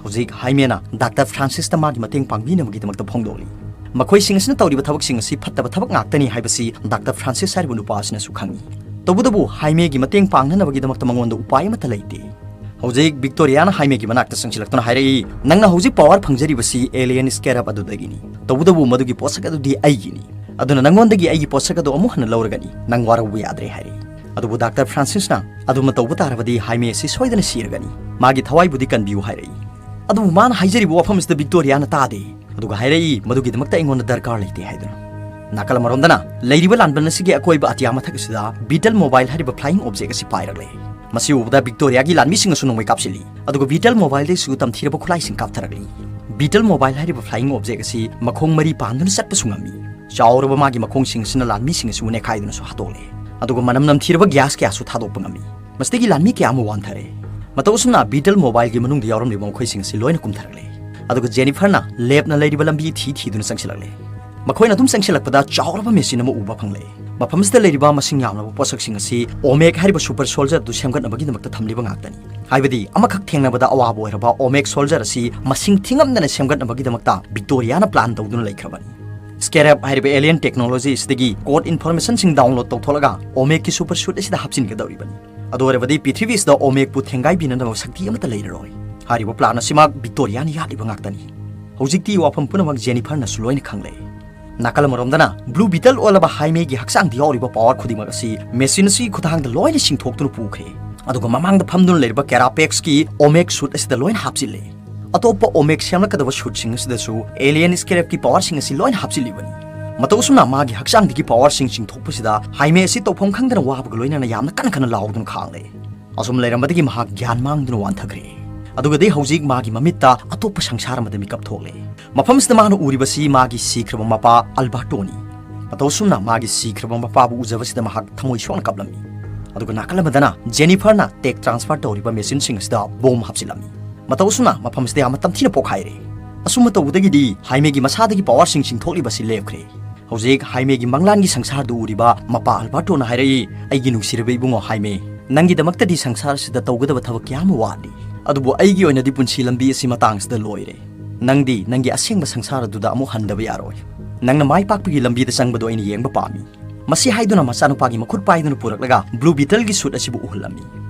ꯍꯧꯖꯤꯛ ꯍꯥꯏꯃꯦꯅ ꯗꯥꯛꯇꯔ ꯐ꯭ꯔꯥꯟꯁꯤꯁꯇ ꯃꯥꯒꯤ ꯃꯇꯦꯡ ꯄꯥꯡꯕꯤꯅꯕꯒꯤꯗꯃꯛꯇ ꯐꯣꯡꯗꯣꯛꯂꯤ꯫ ꯃꯈꯣꯏꯁꯤꯡ ꯑꯁꯤꯅ ꯇꯧꯔꯤꯕ ꯊꯕꯛꯁꯤꯡ ꯑꯁꯤ ꯐꯠꯇꯕ ꯊꯕꯛ ꯉꯥꯛꯇꯅꯤ ꯍꯥꯏꯕꯁꯤ ꯗꯥꯛꯇꯔ ꯐ꯭ꯔꯥꯟꯁꯤꯁ ꯍꯥꯏꯔꯤꯕ ꯅꯨꯄꯥ ꯑꯁꯤꯅꯁꯨ ꯈꯪꯏ꯫ ꯇꯧꯕꯇꯕꯨ ꯍꯥꯏꯃꯦꯒꯤ ꯃꯇꯦꯡ ꯄꯥꯡꯅꯅꯕꯒꯤꯗꯃꯛꯇ ꯃꯉꯣꯟꯗ ꯎꯄꯥꯏ ꯑꯃꯠꯇ ꯂꯩꯇꯦ꯫ ꯍꯧꯖꯤꯛ ꯚꯤꯛꯇꯣꯔꯤꯌꯥꯅ ꯍꯥꯏꯃꯦꯒꯤ ꯃꯅꯥꯛꯇ ꯆꯪꯁꯤꯜꯂꯛꯇꯨꯅ ꯍꯥꯏꯔꯛꯏ, "ꯅꯪꯅ ꯍꯧꯖꯤꯛ ꯄꯋꯥꯔ ꯐꯪꯖꯔꯤꯕꯁꯤ ꯑꯦꯂꯤꯌꯟ ꯁ꯭ꯀꯦꯔꯞ ꯑꯗꯨꯗꯒꯤꯅꯤ꯫ ꯇꯧꯕꯇꯕꯨ ꯃꯗꯨꯒꯤ ꯄꯣꯠꯁꯛ ꯑꯗꯨꯗꯤ ꯑꯩꯒꯤꯅꯤ꯫ ꯑꯗꯨꯅ ꯅꯪꯉꯣꯟꯗꯒꯤ ꯑꯩꯒꯤ ꯄꯣꯠꯁꯛ ꯑꯗꯨ ꯑꯃꯨꯛ ꯍꯟꯅ ꯂꯧꯔꯒꯅꯤ, ꯅꯪ ꯋꯥꯔꯧꯕ ꯌꯥꯗ꯭ꯔꯦ" ꯍꯥꯏꯔꯛꯏ꯫ ꯑꯗꯨꯕꯨ ꯗꯥꯛꯇꯔ ꯐ꯭ꯔꯥꯟꯁꯤꯁꯅ "ꯑꯗꯨꯝꯅ ꯇꯧꯕ ꯇꯥꯔꯕꯗꯤ ꯍꯥꯏꯃꯦ ꯑꯁꯤ ꯁꯣꯏꯗꯅ ꯁꯤꯔꯒꯅꯤ, ꯃꯥꯒꯤ ꯊꯋꯥꯏꯕꯨꯗꯤ ꯀꯟꯕꯤꯌꯨ" ꯍꯥꯏꯔꯛꯏ꯫ ꯑꯗꯨꯕꯨ ꯃꯥꯅ ꯍꯥꯏꯖꯔꯤꯕ ꯋꯥꯐꯝ ꯑꯁꯤꯗ ꯚꯤꯛꯇꯣꯔꯤꯌꯥꯅ ꯇꯥꯗꯦ, ꯑꯗꯨꯒ ꯍꯥꯏꯔꯛꯏ ꯃꯗꯨꯒꯤꯗꯃꯛꯇ ꯑꯩꯉꯣꯟꯗ ꯗꯔꯀꯥꯔ ꯂꯩꯇꯦ ꯍꯥꯏꯗꯨꯅ꯫ ꯅꯥꯀꯜ ꯑꯃꯔꯣꯝꯗꯅ ꯂꯩꯔꯤꯕ ꯂꯥꯟꯕꯟ ꯑꯁꯤꯒꯤ ꯑꯀꯣꯏꯕ ꯑꯇꯤꯌꯥ ꯃꯊꯛ ꯑꯁꯤꯗ ꯕꯤꯇꯜ ꯃꯣꯕꯥꯏꯜ ꯍꯥꯏꯔꯤꯕ ꯐ꯭ꯂꯥꯏꯌꯤꯡ ꯑꯣꯕꯖꯦꯛ ꯑꯁꯤ ꯄꯥꯏꯔꯛꯂꯦ꯫ ꯃꯁꯤ ꯎꯕꯗ ꯚꯤꯛꯇꯣꯔꯤꯌꯥꯒꯤ ꯂꯥꯟꯃꯤꯁꯤꯡꯅꯁꯨ ꯅꯣꯡꯃꯩ ꯀꯥꯞꯁꯤꯜꯂꯤ, ꯑꯗꯨꯒ ꯕꯤꯇꯜ ꯃꯣꯕꯥꯏꯜꯗꯒꯤꯁꯨ ꯇꯝꯊꯤꯔꯕ ꯈꯨꯠꯂꯥꯏꯁꯤꯡ ꯀꯥꯞꯊꯔꯛꯂꯤ꯫ ꯕꯤꯇꯜ ꯃꯣꯕꯥꯏꯜ ꯍꯥꯏꯔꯤꯕ ꯐ꯭ꯂꯥꯏꯌꯤꯡ ꯑꯣꯕꯖꯦꯛ ꯑꯁꯤ ꯃꯈꯣꯡ ꯃꯔꯤ ꯄꯥꯟꯗꯨꯅ ꯆꯠꯄꯁꯨ ꯉꯝꯃꯤ꯫ ꯆꯥꯎꯔꯕ ꯃꯥꯒꯤ ꯃꯈꯣꯡꯁꯤꯡ ꯑꯁꯤꯅ ꯂꯥꯟꯃꯤꯁꯤꯡ ꯑꯁꯤꯕꯨ ꯅꯦꯠꯈꯥꯏꯗꯨꯅꯁꯨ ꯍꯥꯠꯇꯣꯛꯂꯦ, ꯑꯗꯨꯒ ꯃꯅꯝ ꯅꯝꯊꯤꯔꯕ ꯒ꯭ꯌꯥꯁ ꯀꯌꯥꯁꯨ ꯊꯥꯗꯣꯛꯄ ꯉꯝꯃꯤ꯫ ꯃꯁꯤꯗꯒꯤ ꯂꯥꯟꯃꯤ ꯀꯌꯥ ꯑꯃ ꯋꯥꯟꯊꯔꯦ꯫ ꯃꯇꯧ ꯑꯁꯨꯝꯅ ꯕꯤꯇꯜ ꯃꯣꯕꯥꯏꯜꯒꯤ ꯃꯅꯨꯡꯗ ꯌꯥꯎꯔꯝꯂꯤꯕ ꯃꯈꯣꯏꯁꯤꯡ ꯑꯁꯤ ꯂꯣꯏꯅ ꯀꯨꯝꯊꯔꯛꯂꯦ, ꯑꯗꯨꯒ ꯖꯦꯅꯤꯐꯔꯅ ꯂꯦꯞꯅ ꯂꯩꯔꯤꯕ ꯂꯝꯕꯤ ꯊꯤ ꯊꯤꯗꯨꯅ ꯆꯪꯁꯤꯜꯂꯛꯂꯦ꯫ ꯃꯈꯣꯏꯅ ꯑꯗꯨꯝ ꯆꯪꯁꯤꯜꯂꯛꯄꯗ ꯆꯥꯎꯔꯕ ꯃꯦꯆꯤꯟ ꯑꯃ ꯎꯕ ꯐꯪꯂꯦ꯫ ꯃꯐꯝ ꯑꯁꯤꯗ ꯂꯩꯔꯤꯕ ꯃꯁꯤꯡ ꯌꯥꯝꯂꯕ ꯄꯣꯠꯁꯛꯁꯤꯡ ꯑꯁꯤ ꯑꯣꯃꯦꯛ ꯍꯥꯏꯔꯤꯕ ꯁꯨꯄꯔ ꯁꯣꯜꯖꯔ ꯑꯗꯨ ꯁꯦꯝꯒꯠꯅꯕꯒꯤꯗꯃꯛꯇ ꯊꯝꯂꯤꯕ ꯉꯥꯛꯇꯅꯤ꯫ ꯍꯥꯏꯕꯗꯤ ꯑꯃꯈꯛ ꯊꯦꯡꯅꯕꯗ ꯑꯋꯥꯕ ꯑꯣꯏꯔꯕ ꯑꯣꯃꯦꯛ ꯁꯣꯜꯖꯔ ꯑꯁꯤ ꯃꯁꯤꯡ ꯊꯤꯉꯝꯗꯅ ꯁꯦꯝꯒꯠꯅꯕꯒꯤꯗꯃꯛꯇ ꯚꯤꯛꯇꯣꯔꯤꯌꯥꯅ ꯄ꯭ꯂꯥꯟ ꯇꯧꯗꯨꯅ ꯂꯩꯈ꯭ꯔꯕꯅꯤ꯫ ꯁ꯭ꯀꯦꯔꯦꯞ ꯍꯥꯏꯔꯤꯕ ꯑꯦꯂꯤꯌꯟ ꯇꯦꯛꯅꯣꯂꯣꯖꯤ ꯑꯁꯤꯗꯒꯤ ꯀꯣꯗ ꯏꯟꯐꯣꯔꯃꯦꯁꯟꯁꯤꯡ ꯗꯥꯎꯟꯂꯣꯗ ꯇꯧꯊꯣꯛꯂꯒ ꯑꯣꯃꯦꯛꯀꯤ ꯁꯨꯄꯔ ꯁꯨꯠ ꯑꯁꯤꯗ ꯍꯥꯞꯆꯤꯟꯒꯗꯧꯔꯤꯕꯅꯤ꯫ ꯑꯗꯨ ꯑꯣꯏꯔꯕꯗꯤ ꯄ꯭ꯔꯤꯊꯤꯕꯤ ꯑꯁꯤꯗ ꯑꯣꯃꯦꯛꯄꯨ ꯊꯦꯡꯒꯥꯏꯕꯤꯅꯅꯕ ꯁꯛꯇꯤ ꯑꯃꯠꯇ ꯂꯩꯔꯔꯣꯏ꯫ ꯍꯥꯏꯔꯤꯕ ꯄ꯭ꯂꯥꯟ ꯑꯁꯤꯃꯛ ꯚꯤꯛꯇꯣꯔꯤꯌꯥꯅ ꯌꯥꯠꯂꯤꯕ ꯉꯥꯛꯇꯅꯤ꯫ ꯍꯧꯖꯤꯛꯇꯤ ꯋꯥꯐꯝ ꯄꯨꯝꯅꯃꯛ ꯖꯦꯅꯤꯐꯔꯅꯁꯨ ꯂꯣꯏꯅ ꯈꯪꯂꯦ꯫ ꯅꯥꯀꯜ ꯑꯃꯔꯣꯝꯗꯅ ꯕ꯭ꯂꯨ ꯕꯤꯇꯜ ꯑꯣꯜꯂꯕ ꯍꯥꯏꯃꯦꯒꯤ ꯍꯛꯆꯥꯡꯗ ꯌꯥꯎꯔꯤꯕ ꯄꯋꯥꯔ ꯈꯨꯗꯤꯡꯃꯛ ꯑꯁꯤ ꯃꯦꯆꯤꯟ ꯑꯁꯤꯒꯤ ꯈꯨꯠꯊꯥꯡꯗ ꯂꯣꯏꯅ ꯁꯤꯡꯊꯣꯛꯇꯨꯅ ꯄꯨꯈ꯭ꯔꯦ, ꯑꯗꯨꯒ ꯃꯃꯥꯡꯗ ꯐꯝꯗꯨꯅ ꯂꯩꯔꯤꯕ ꯀꯦꯔꯥꯄꯦꯛꯁꯀꯤ ꯑꯣꯃꯦꯛ ꯁꯨꯠ ꯑꯁꯤꯗ ꯂꯣꯏꯅ ꯍꯥꯞꯆꯤꯜꯂꯦ꯫ ꯑꯇꯣꯞꯄ ꯑꯣꯃꯦꯛ ꯁꯦꯝꯂꯛꯀꯗꯕ ꯁꯨꯠꯁꯤꯡ ꯑꯁꯤꯗꯁꯨ ꯑꯦꯂꯤꯌꯟ ꯁ꯭ꯀꯦꯔꯦꯞꯀꯤ ꯄꯋꯥꯔꯁꯤꯡ ꯑꯁꯤ ꯂꯣꯏꯅ ꯍꯥꯞꯆꯤꯜꯂꯤꯕꯅꯤ꯫ ꯃꯇꯧ ꯑꯁꯨꯝꯅ ꯃꯥꯒꯤ ꯍꯛꯆꯥꯡꯗꯒꯤ ꯄꯋꯥꯔꯁꯤꯡ ꯆꯤꯡꯊꯣꯛꯄꯁꯤꯗ ꯍꯥꯏꯃꯦ ꯑꯁꯤ ꯇꯧꯐꯝ ꯈꯪꯗꯅ ꯋꯥꯕꯒ ꯂꯣꯏꯅꯅ ꯌꯥꯝꯅ ꯀꯟꯅ ꯀꯟꯅ ꯂꯥꯎꯗꯨꯅ ꯈꯥꯡꯂꯦ꯫ ꯑꯁꯨꯝ ꯂꯩꯔꯝꯕꯗꯒꯤ ꯃꯍꯥꯛ ꯒ꯭ꯌꯥꯟ ꯃꯥꯡꯗꯨꯅ ꯋꯥꯟꯊꯈ꯭ꯔꯦ꯫ ꯑꯗꯨꯒꯗꯤ ꯍꯧꯖꯤꯛ ꯃꯥꯒꯤ ꯃꯃꯤꯠꯇ ꯑꯇꯣꯞꯄ ꯁꯪꯁꯥꯔ ꯑꯃꯗ ꯃꯤꯀꯞ ꯊꯣꯛꯂꯦ꯫ ꯃꯐꯝꯁꯤꯗ ꯃꯥꯅ ꯎꯔꯤꯕꯁꯤ ꯃꯥꯒꯤ ꯁꯤꯈ꯭ꯔꯕ ꯃꯄꯥ ꯑꯜꯕꯥꯔꯇꯣꯅꯤ꯫ ꯃꯇꯧ ꯑꯁꯨꯝꯅ ꯃꯥꯒꯤ ꯁꯤꯈ꯭ꯔꯕ ꯃꯄꯥꯕꯨ ꯎꯖꯕꯁꯤꯗ ꯃꯍꯥꯛ ꯊꯃꯣꯏ ꯁꯣꯛꯅ ꯀꯞꯂꯝꯃꯤ꯫ ꯑꯗꯨꯒ ꯅꯥꯀꯜ ꯑꯃꯗꯅ ꯖꯦꯅꯤꯐꯔꯅ ꯇꯦꯛ ꯇ꯭ꯔꯥꯟꯁꯐꯔ ꯇꯧꯔꯤꯕ ꯃꯦꯆꯤꯟꯁꯤꯡ ꯑꯁꯤꯗ ꯕꯣꯝ ꯍꯥꯞꯆꯤꯜꯂꯝꯃꯤ꯫ ꯃꯇꯧ ꯑꯁꯨꯝꯅ ꯃꯐꯝ ꯑꯁꯤꯗ ꯌꯥꯝꯅ ꯇꯝꯊꯤꯅ ꯄꯣꯛꯈꯥꯏꯔꯦ꯫ ꯑꯁꯨꯝꯅ ꯇꯧꯕꯗꯒꯤꯗꯤ ꯍꯥꯏꯃꯦꯒꯤ ꯃꯁꯥꯗꯒꯤ ꯄꯋꯥꯔꯁꯤꯡ ꯆꯤꯡꯊꯣꯛꯂꯤꯕꯁꯤ ꯂꯦꯞꯈ꯭ꯔꯦ꯫ ꯍꯧꯖꯤꯛ ꯍꯥꯏꯃꯦꯒꯤ ꯃꯪꯂꯥꯟꯒꯤ ꯁꯪꯁꯥꯔꯗꯨ ꯎꯔꯤꯕ ꯃꯄꯥ ꯑꯜꯕꯥꯔꯇꯣꯅ ꯍꯥꯏꯔꯛꯏ, "ꯑꯩꯒꯤ ꯅꯨꯡꯁꯤꯔꯕ ꯏꯕꯨꯡꯉꯣ ꯍꯥꯏꯃꯦ, ꯅꯪꯒꯤꯗꯃꯛꯇꯗꯤ ꯁꯪꯁꯥꯔ ꯑꯁꯤꯗ ꯇꯧꯒꯗꯕ ꯊꯕꯛ ꯀꯌꯥ ꯑꯃ ꯋꯥꯠꯂꯤ꯫ ꯑꯗꯨꯕꯨ ꯑꯩꯒꯤ ꯑꯣꯏꯅꯗꯤ ꯄꯨꯟꯁꯤ ꯂꯝꯕꯤ ꯑꯁꯤ ꯃꯇꯥꯡ ꯑꯁꯤꯗ ꯂꯣꯏꯔꯦ꯫ ꯅꯪꯗꯤ ꯅꯪꯒꯤ ꯑꯁꯦꯡꯕ ꯁꯪꯁꯥꯔ ꯑꯗꯨꯗ ꯑꯃꯨꯛ ꯍꯟꯗꯕ ꯌꯥꯔꯣꯏ꯫ ꯅꯪꯅ ꯃꯥꯏ ꯄꯥꯛꯄꯒꯤ ꯂꯝꯕꯤꯗ ꯆꯪꯕꯗꯨ ꯑꯩꯅ ꯌꯦꯡꯕ ꯄꯥꯝꯃꯤ꯫" ꯃꯁꯤ ꯍꯥꯏꯗꯨꯅ ꯃꯆꯥꯅꯨꯄꯥꯒꯤ ꯃꯈꯨꯠ ꯄꯥꯏꯗꯨꯅ ꯄꯨꯔꯛꯂꯒ ꯕ꯭ꯂꯨ ꯕꯤꯇꯜꯒꯤ ꯁꯨꯠ ꯑꯁꯤꯕꯨ ꯎꯍꯜꯂꯝꯃꯤ꯫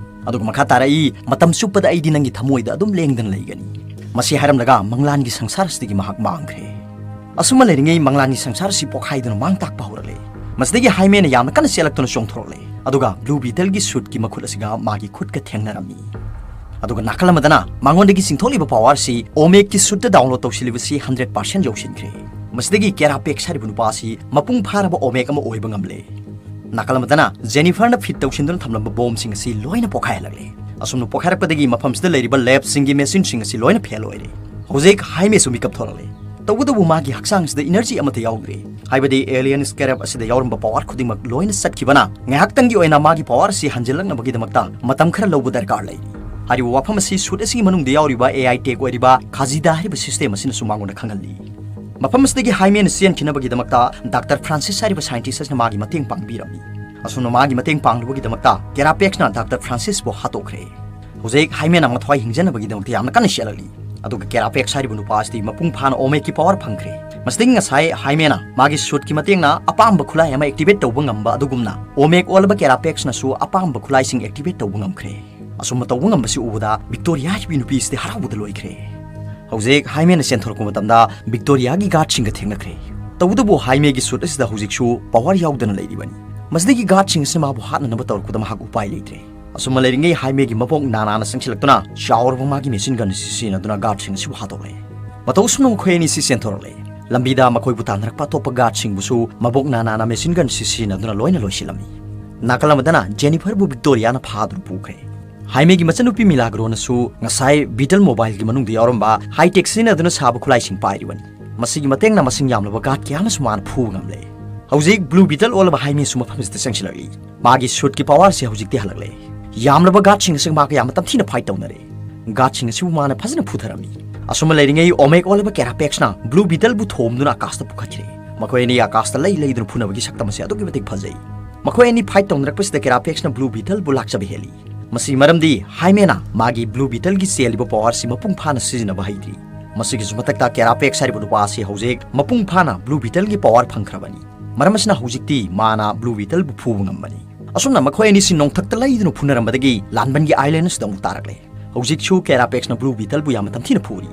ꯑꯗꯨꯒ ꯃꯈꯥ ꯇꯥꯔꯛꯏ, "ꯃꯇꯝ ꯆꯨꯞꯄꯗ ꯑꯩꯗꯤ ꯅꯪꯒꯤ ꯊꯃꯣꯏꯗ ꯑꯗꯨꯝ ꯂꯦꯡꯗꯅ ꯂꯩꯒꯅꯤ꯫" ꯃꯁꯤ ꯍꯥꯏꯔꯝꯂꯒ ꯃꯪꯂꯥꯟꯒꯤ ꯁꯪꯁꯥꯔ ꯑꯁꯤꯗꯒꯤ ꯃꯍꯥꯛ ꯃꯥꯡꯈ꯭ꯔꯦ꯫ ꯑꯁꯨꯝꯅ ꯂꯩꯔꯤꯉꯩ ꯃꯪꯂꯥꯟꯒꯤ ꯁꯪꯁꯥꯔ ꯑꯁꯤ ꯄꯣꯛꯈꯥꯏꯗꯨꯅ ꯃꯥꯡ ꯇꯥꯛꯄ ꯍꯧꯔꯛꯂꯦ꯫ ꯃꯁꯤꯗꯒꯤ ꯍꯥꯏꯃꯦꯅ ꯌꯥꯝꯅ ꯀꯟꯅ ꯆꯦꯜꯂꯛꯇꯨꯅ ꯆꯣꯡꯊꯣꯔꯛꯂꯦ꯫ ꯑꯗꯨꯒ ꯕ꯭ꯂꯨ ꯕꯤꯇꯜꯒꯤ ꯁꯨꯠꯀꯤ ꯃꯈꯨꯠ ꯑꯁꯤꯒ ꯃꯥꯒꯤ ꯈꯨꯠꯀ ꯊꯦꯡꯅꯔꯝꯃꯤ꯫ ꯑꯗꯨꯒ ꯅꯥꯀꯜ ꯑꯃꯗꯅ ꯃꯉꯣꯟꯗꯒꯤ ꯆꯤꯡꯊꯣꯛꯂꯤꯕ ꯄꯋꯥꯔꯁꯤ ꯑꯣꯃꯦꯛꯀꯤ ꯁꯨꯠꯇ ꯗꯥꯎꯟꯂꯣꯗ ꯇꯧꯁꯤꯜꯂꯤꯕꯁꯤ ꯍꯟꯗ꯭ꯔꯦꯠ ꯄꯥꯔꯁꯦꯟ ꯌꯧꯁꯤꯟꯈ꯭ꯔꯦ꯫ ꯃꯁꯤꯗꯒꯤ ꯀꯦꯔꯥꯄꯦꯛꯁ ꯍꯥꯏꯔꯤꯕ ꯅꯨꯄꯥ ꯑꯁꯤ ꯃꯄꯨꯡ ꯐꯥꯔꯕ ꯑꯣꯃꯦꯛ ꯑꯃ ꯑꯣꯏꯕ ꯉꯝꯂꯦ꯫ ꯅꯥꯀꯜ ꯑꯃꯗꯅ ꯖꯦꯅꯤꯐꯔꯅ ꯐꯤꯠ ꯇꯧꯁꯤꯟꯗꯨꯅ ꯊꯝꯂꯝꯕ ꯕꯣꯝꯁꯤꯡ ꯑꯁꯤ ꯂꯣꯏꯅ ꯄꯣꯈꯥꯏꯍꯜꯂꯛꯂꯦ꯫ ꯑꯁꯨꯝꯅ ꯄꯣꯈꯥꯏꯔꯛꯄꯗꯒꯤ ꯃꯐꯝꯁꯤꯗ ꯂꯩꯔꯤꯕ ꯂꯦꯞꯁꯤꯡꯒꯤ ꯃꯦꯆꯤꯟꯁꯤꯡ ꯑꯁꯤ ꯂꯣꯏꯅ ꯐꯦꯜ ꯑꯣꯏꯔꯦ꯫ ꯍꯧꯖꯤꯛ ꯍꯥꯏꯃꯦꯁꯨ ꯃꯤꯀꯞ ꯊꯣꯛꯂꯛꯂꯦ꯫ ꯇꯧꯕꯇꯕꯨ ꯃꯥꯒꯤ ꯍꯛꯆꯥꯡꯁꯤꯗ ꯏꯅꯔꯖꯤ ꯑꯃꯠꯇ ꯌꯥꯎꯗ꯭ꯔꯦ꯫ ꯍꯥꯏꯕꯗꯤ ꯑꯦꯂꯤꯌꯟ ꯁ꯭ꯀꯦꯔꯞ ꯑꯁꯤꯗ ꯌꯥꯎꯔꯝꯕ ꯄꯋꯥꯔ ꯈꯨꯗꯤꯡꯃꯛ ꯂꯣꯏꯅ ꯆꯠꯈꯤꯕꯅ ꯉꯥꯏꯍꯥꯛꯇꯪꯒꯤ ꯑꯣꯏꯅ ꯃꯥꯒꯤ ꯄꯋꯥꯔ ꯑꯁꯤ ꯍꯟꯖꯤꯜꯂꯛꯅꯕꯒꯤꯗꯃꯛꯇ ꯃꯇꯝ ꯈꯔ ꯂꯧꯕ ꯗꯔꯀꯥꯔ ꯂꯩꯔꯤ꯫ ꯍꯥꯏꯔꯤꯕ ꯋꯥꯐꯝ ꯑꯁꯤ ꯁꯨꯠ ꯑꯁꯤꯒꯤ ꯃꯅꯨꯡꯗ ꯌꯥꯎꯔꯤꯕ ꯑꯦ ꯑꯥꯏ ꯇꯦꯛ ꯑꯣꯏꯔꯤꯕ ꯈꯥꯖꯤꯗꯥ ꯍꯥꯏꯔꯤꯕ ꯁꯤꯁꯇꯦꯝ ꯑꯁꯤꯅꯁꯨ ꯃꯉꯣꯟꯗ ꯈꯪꯍꯜꯂꯤ꯫ ꯃꯐꯝ ꯑꯁꯤꯗꯒꯤ ꯍꯥꯏꯃꯦꯅ ꯆꯦꯟꯈꯤꯅꯕꯒꯤꯗꯃꯛꯇ ꯗꯥꯛꯇꯔ ꯐ꯭ꯔꯥꯟꯁꯤꯁ ꯍꯥꯏꯔꯤꯕ ꯁꯥꯏꯟꯇꯤꯁ ꯑꯁꯤꯅ ꯃꯥꯒꯤ ꯃꯇꯦꯡ ꯄꯥꯡꯕꯤꯔꯝꯃꯤ꯫ ꯑꯁꯨꯝꯅ ꯃꯥꯒꯤ ꯃꯇꯦꯡ ꯄꯥꯡꯂꯨꯕꯒꯤꯗꯃꯛꯇ ꯀꯦꯔꯥꯄꯦꯛꯁꯅ ꯗꯥꯛꯇꯔ ꯐ꯭ꯔꯥꯟꯁꯤꯁꯄꯨ ꯍꯥꯠꯇꯣꯛꯈ꯭ꯔꯦ꯫ ꯍꯧꯖꯤꯛ ꯍꯥꯏꯃꯦꯅ ꯃꯊ꯭ꯋꯥꯏ ꯍꯤꯡꯖꯅꯕꯒꯤꯗꯃꯛꯇ ꯌꯥꯝꯅ ꯀꯟꯅ ꯆꯦꯜꯂꯛꯂꯤ꯫ ꯑꯗꯨꯒ ꯀꯦꯔꯥꯄꯦꯛꯁ ꯍꯥꯏꯔꯤꯕ ꯅꯨꯄꯥ ꯑꯁꯤꯗꯤ ꯃꯄꯨꯡ ꯐꯥꯅ ꯑꯣꯃꯦꯛꯀꯤ ꯄꯋꯥꯔ ꯐꯪꯈ꯭ꯔꯦ꯫ ꯃꯁꯤꯗꯒꯤ ꯉꯁꯥꯏ ꯍꯥꯏꯃꯦꯅ ꯃꯥꯒꯤ ꯁꯨꯠꯀꯤ ꯃꯇꯦꯡꯅ ꯑꯄꯥꯝꯕ ꯈꯨꯠꯂꯥꯏ ꯑꯃ ꯑꯦꯛꯇꯤꯚꯦꯠ ꯇꯧꯕ ꯉꯝꯕ ꯑꯗꯨꯒꯨꯝꯅ ꯑꯣꯃꯦꯛ ꯑꯣꯜꯂꯕ ꯀꯦꯔꯥꯄꯦꯛꯁꯅꯁꯨ ꯑꯄꯥꯝꯕ ꯈꯨꯠꯂꯥꯏꯁꯤꯡ ꯑꯦꯛꯇꯤꯚꯦꯠ ꯇꯧꯕ ꯉꯝꯈ꯭ꯔꯦ꯫ ꯑꯁꯨꯝꯅ ꯇꯧꯕ ꯉꯝꯕꯁꯤ ꯎꯕꯗ ꯚꯤꯛꯇꯣꯔꯤꯌꯥ ꯍꯥꯏꯕꯤ ꯅꯨꯄꯤ ꯑꯁꯤꯗꯤ ꯍꯔꯥꯎꯕꯗ ꯂꯣꯏꯈ꯭ꯔꯦ꯫ ꯍꯧꯖꯤꯛ ꯍꯥꯏꯃꯦꯅ ꯆꯦꯟꯊꯣꯔꯛꯄ ꯃꯇꯝꯗ ꯚꯤꯛꯇꯣꯔꯤꯌꯥꯒꯤ ꯒꯥꯔꯗꯁꯤꯡꯒ ꯊꯦꯡꯅꯈ꯭ꯔꯦ꯫ ꯇꯧꯕꯇꯕꯨ ꯍꯥꯏꯃꯦꯒꯤ ꯁꯨꯠ ꯑꯁꯤꯗ ꯍꯧꯖꯤꯛꯁꯨ ꯄꯋꯥꯔ ꯌꯥꯎꯗꯅ ꯂꯩꯔꯤꯕꯅꯤ꯫ ꯃꯁꯤꯗꯒꯤ ꯒꯥꯔꯗꯁꯤꯡ ꯑꯁꯤꯅ ꯃꯥꯕꯨ ꯍꯥꯠꯅꯅꯕ ꯇꯧꯔꯛꯄꯗ ꯃꯍꯥꯛ ꯎꯄꯥꯏ ꯂꯩꯇ꯭ꯔꯦ꯫ ꯑꯁꯨꯝꯅ ꯂꯩꯔꯤꯉꯩ ꯍꯥꯏꯃꯦꯒꯤ ꯃꯕꯣꯛ ꯅꯥꯅꯥꯅ ꯆꯪꯁꯤꯜꯂꯛꯇꯨꯅ ꯆꯥꯎꯔꯕ ꯃꯥꯒꯤ ꯃꯦꯆꯤꯟ ꯒꯟ ꯑꯁꯤ ꯁꯤꯖꯤꯟꯅꯗꯨꯅ ꯒꯥꯔꯗꯁꯤꯡ ꯑꯁꯤꯕꯨ ꯍꯥꯠꯇꯣꯛꯂꯦ꯫ ꯃꯇꯧ ꯑꯁꯨꯝꯅ ꯃꯈꯣꯏ ꯑꯅꯤꯁꯤ ꯆꯦꯟꯊꯣꯔꯛꯂꯦ꯫ ꯂꯝꯕꯤꯗ ꯃꯈꯣꯏꯕꯨ ꯇꯥꯟꯅꯔꯛꯄ ꯑꯇꯣꯞꯄ ꯒꯥꯔꯗꯁꯤꯡꯕꯨꯁꯨ ꯃꯕꯣꯛ ꯅꯥꯅꯥꯅ ꯃꯦꯆꯤꯟ ꯒꯟ ꯑꯁꯤ ꯁꯤꯖꯤꯟꯅꯗꯨꯅ ꯂꯣꯏꯅ ꯂꯣꯏꯁꯤꯜꯂꯝꯃꯤ꯫ ꯅꯥꯀꯜ ꯑꯃꯗꯅ ꯖꯦꯅꯤꯐꯔꯕꯨ ꯚꯤꯛꯇꯣꯔꯤꯌꯥꯅ ꯐꯥꯗꯨꯅ ꯄꯨꯈ꯭ꯔꯦ꯫ ꯍꯥꯏꯃꯦꯒꯤ ꯃꯆꯟꯅꯨꯄꯤ ꯃꯤꯂꯥꯒ꯭ꯔꯣꯅꯁꯨ ꯉꯁꯥꯏ ꯕꯤꯇꯜ ꯃꯣꯕꯥꯏꯜꯒꯤ ꯃꯅꯨꯡꯗ ꯌꯥꯎꯔꯝꯕ ꯍꯥꯏꯇꯦꯛ ꯁꯤꯖꯤꯟꯅꯗꯨꯅ ꯁꯥꯕ ꯈꯨꯠꯂꯥꯏꯁꯤꯡ ꯄꯥꯏꯔꯤꯕꯅꯤ꯫ ꯃꯁꯤꯒꯤ ꯃꯇꯦꯡꯅ ꯃꯁꯤꯡ ꯌꯥꯝꯂꯕ ꯒꯥꯔꯗ ꯀꯌꯥ ꯑꯃꯁꯨ ꯃꯥꯅ ꯐꯨꯕ ꯉꯝꯂꯦ꯫ ꯍꯧꯖꯤꯛ ꯕ꯭ꯂꯨ ꯕꯤꯇꯜ ꯑꯣꯜꯂꯕ ꯍꯥꯏꯃꯦꯁꯨ ꯃꯐꯝꯁꯤꯗ ꯆꯪꯁꯤꯜꯂꯛꯂꯤ꯫ ꯃꯥꯒꯤ ꯁꯨꯠꯀꯤ ꯄꯋꯥꯔꯁꯦ ꯍꯧꯖꯤꯛꯇꯤ ꯍꯜꯂꯛꯂꯦ꯫ ꯌꯥꯝꯂꯕ ꯒꯥꯔꯗꯁꯤꯡ ꯑꯁꯤ ꯃꯥꯒ ꯌꯥꯝꯅ ꯇꯝꯊꯤꯅ ꯐꯥꯏꯠ ꯇꯧꯅꯔꯦ꯫ ꯒꯥꯔꯗꯁꯤꯡ ꯑꯁꯤꯕꯨ ꯃꯥꯅ ꯐꯖꯅ ꯐꯨꯊꯔꯝꯃꯤ꯫ ꯑꯁꯨꯝꯅ ꯂꯩꯔꯤꯉꯩ ꯑꯣꯃꯦꯛ ꯑꯣꯜꯂꯕ ꯀꯦꯔꯥꯄꯦꯛꯁꯅ ꯕ꯭ꯂꯨ ꯕꯤꯇꯜꯕꯨ ꯊꯣꯝꯗꯨꯅ ꯑꯀꯥꯁꯇ ꯄꯨꯈꯠꯈ꯭ꯔꯦ꯫ ꯃꯈꯣꯏ ꯑꯅꯤ ꯑꯀꯥꯁꯇ ꯂꯩ ꯂꯩꯗꯨꯅ ꯐꯨꯅꯕꯒꯤ ꯁꯛꯇꯝ ꯑꯁꯤ ꯑꯗꯨꯛꯀꯤ ꯃꯇꯤꯛ ꯐꯖꯩ꯫ ꯃꯈꯣꯏ ꯑꯅꯤ ꯐꯥꯏꯠ ꯇꯧꯅꯔꯛꯄꯁꯤꯗ ꯀꯦꯔꯥꯄꯦꯛꯁꯅ ꯕ꯭ꯂꯨ ꯕꯤꯇꯜꯕꯨ ꯂꯥꯛꯆꯕ ꯍꯦꯜꯂꯤ꯫ ꯃꯁꯤ ꯃꯔꯝꯗꯤ ꯍꯥꯏꯃꯦꯅ ꯃꯥꯒꯤ ꯕ꯭ꯂꯨ ꯕꯤꯇꯜꯒꯤ ꯆꯦꯜꯂꯤꯕ ꯄꯋꯥꯔꯁꯤ ꯃꯄꯨꯡ ꯐꯥꯅ ꯁꯤꯖꯤꯟꯅꯕ ꯍꯩꯇ꯭ꯔꯤ꯫ ꯃꯁꯤꯒꯤꯁꯨ ꯃꯊꯛꯇ ꯀꯦꯔꯥꯄꯦꯛꯁ ꯍꯥꯏꯔꯤꯕ ꯅꯨꯄꯥ ꯑꯁꯤ ꯍꯧꯖꯤꯛ ꯃꯄꯨꯡ ꯐꯥꯅ ꯕ꯭ꯂꯨ ꯕꯤꯇꯜꯒꯤ ꯄꯋꯥꯔ ꯐꯪꯈ꯭ꯔꯕꯅꯤ꯫ ꯃꯔꯝ ꯑꯁꯤꯅ ꯍꯧꯖꯤꯛꯇꯤ ꯃꯥꯅ ꯕ꯭ꯂꯨ ꯕꯤꯇꯜꯕꯨ ꯐꯨꯕ ꯉꯝꯕꯅꯤ꯫ ꯑꯁꯨꯝꯅ ꯃꯈꯣꯏ ꯑꯅꯤꯁꯤ ꯅꯣꯡꯊꯛꯇ ꯂꯩꯗꯨꯅ ꯐꯨꯅꯔꯝꯕꯗꯒꯤ ꯂꯥꯟꯕꯟꯒꯤ ꯑꯥꯏꯂꯦꯟ ꯑꯁꯤꯗ ꯑꯃꯨꯛ ꯇꯥꯔꯛꯂꯦ꯫ ꯍꯧꯖꯤꯛꯁꯨ ꯀꯦꯔꯥꯄꯦꯛꯁꯅ ꯕ꯭ꯂꯨ ꯕꯤꯇꯜꯕꯨ ꯌꯥꯝꯅ ꯇꯝꯊꯤꯅ ꯐꯨꯔꯤ꯫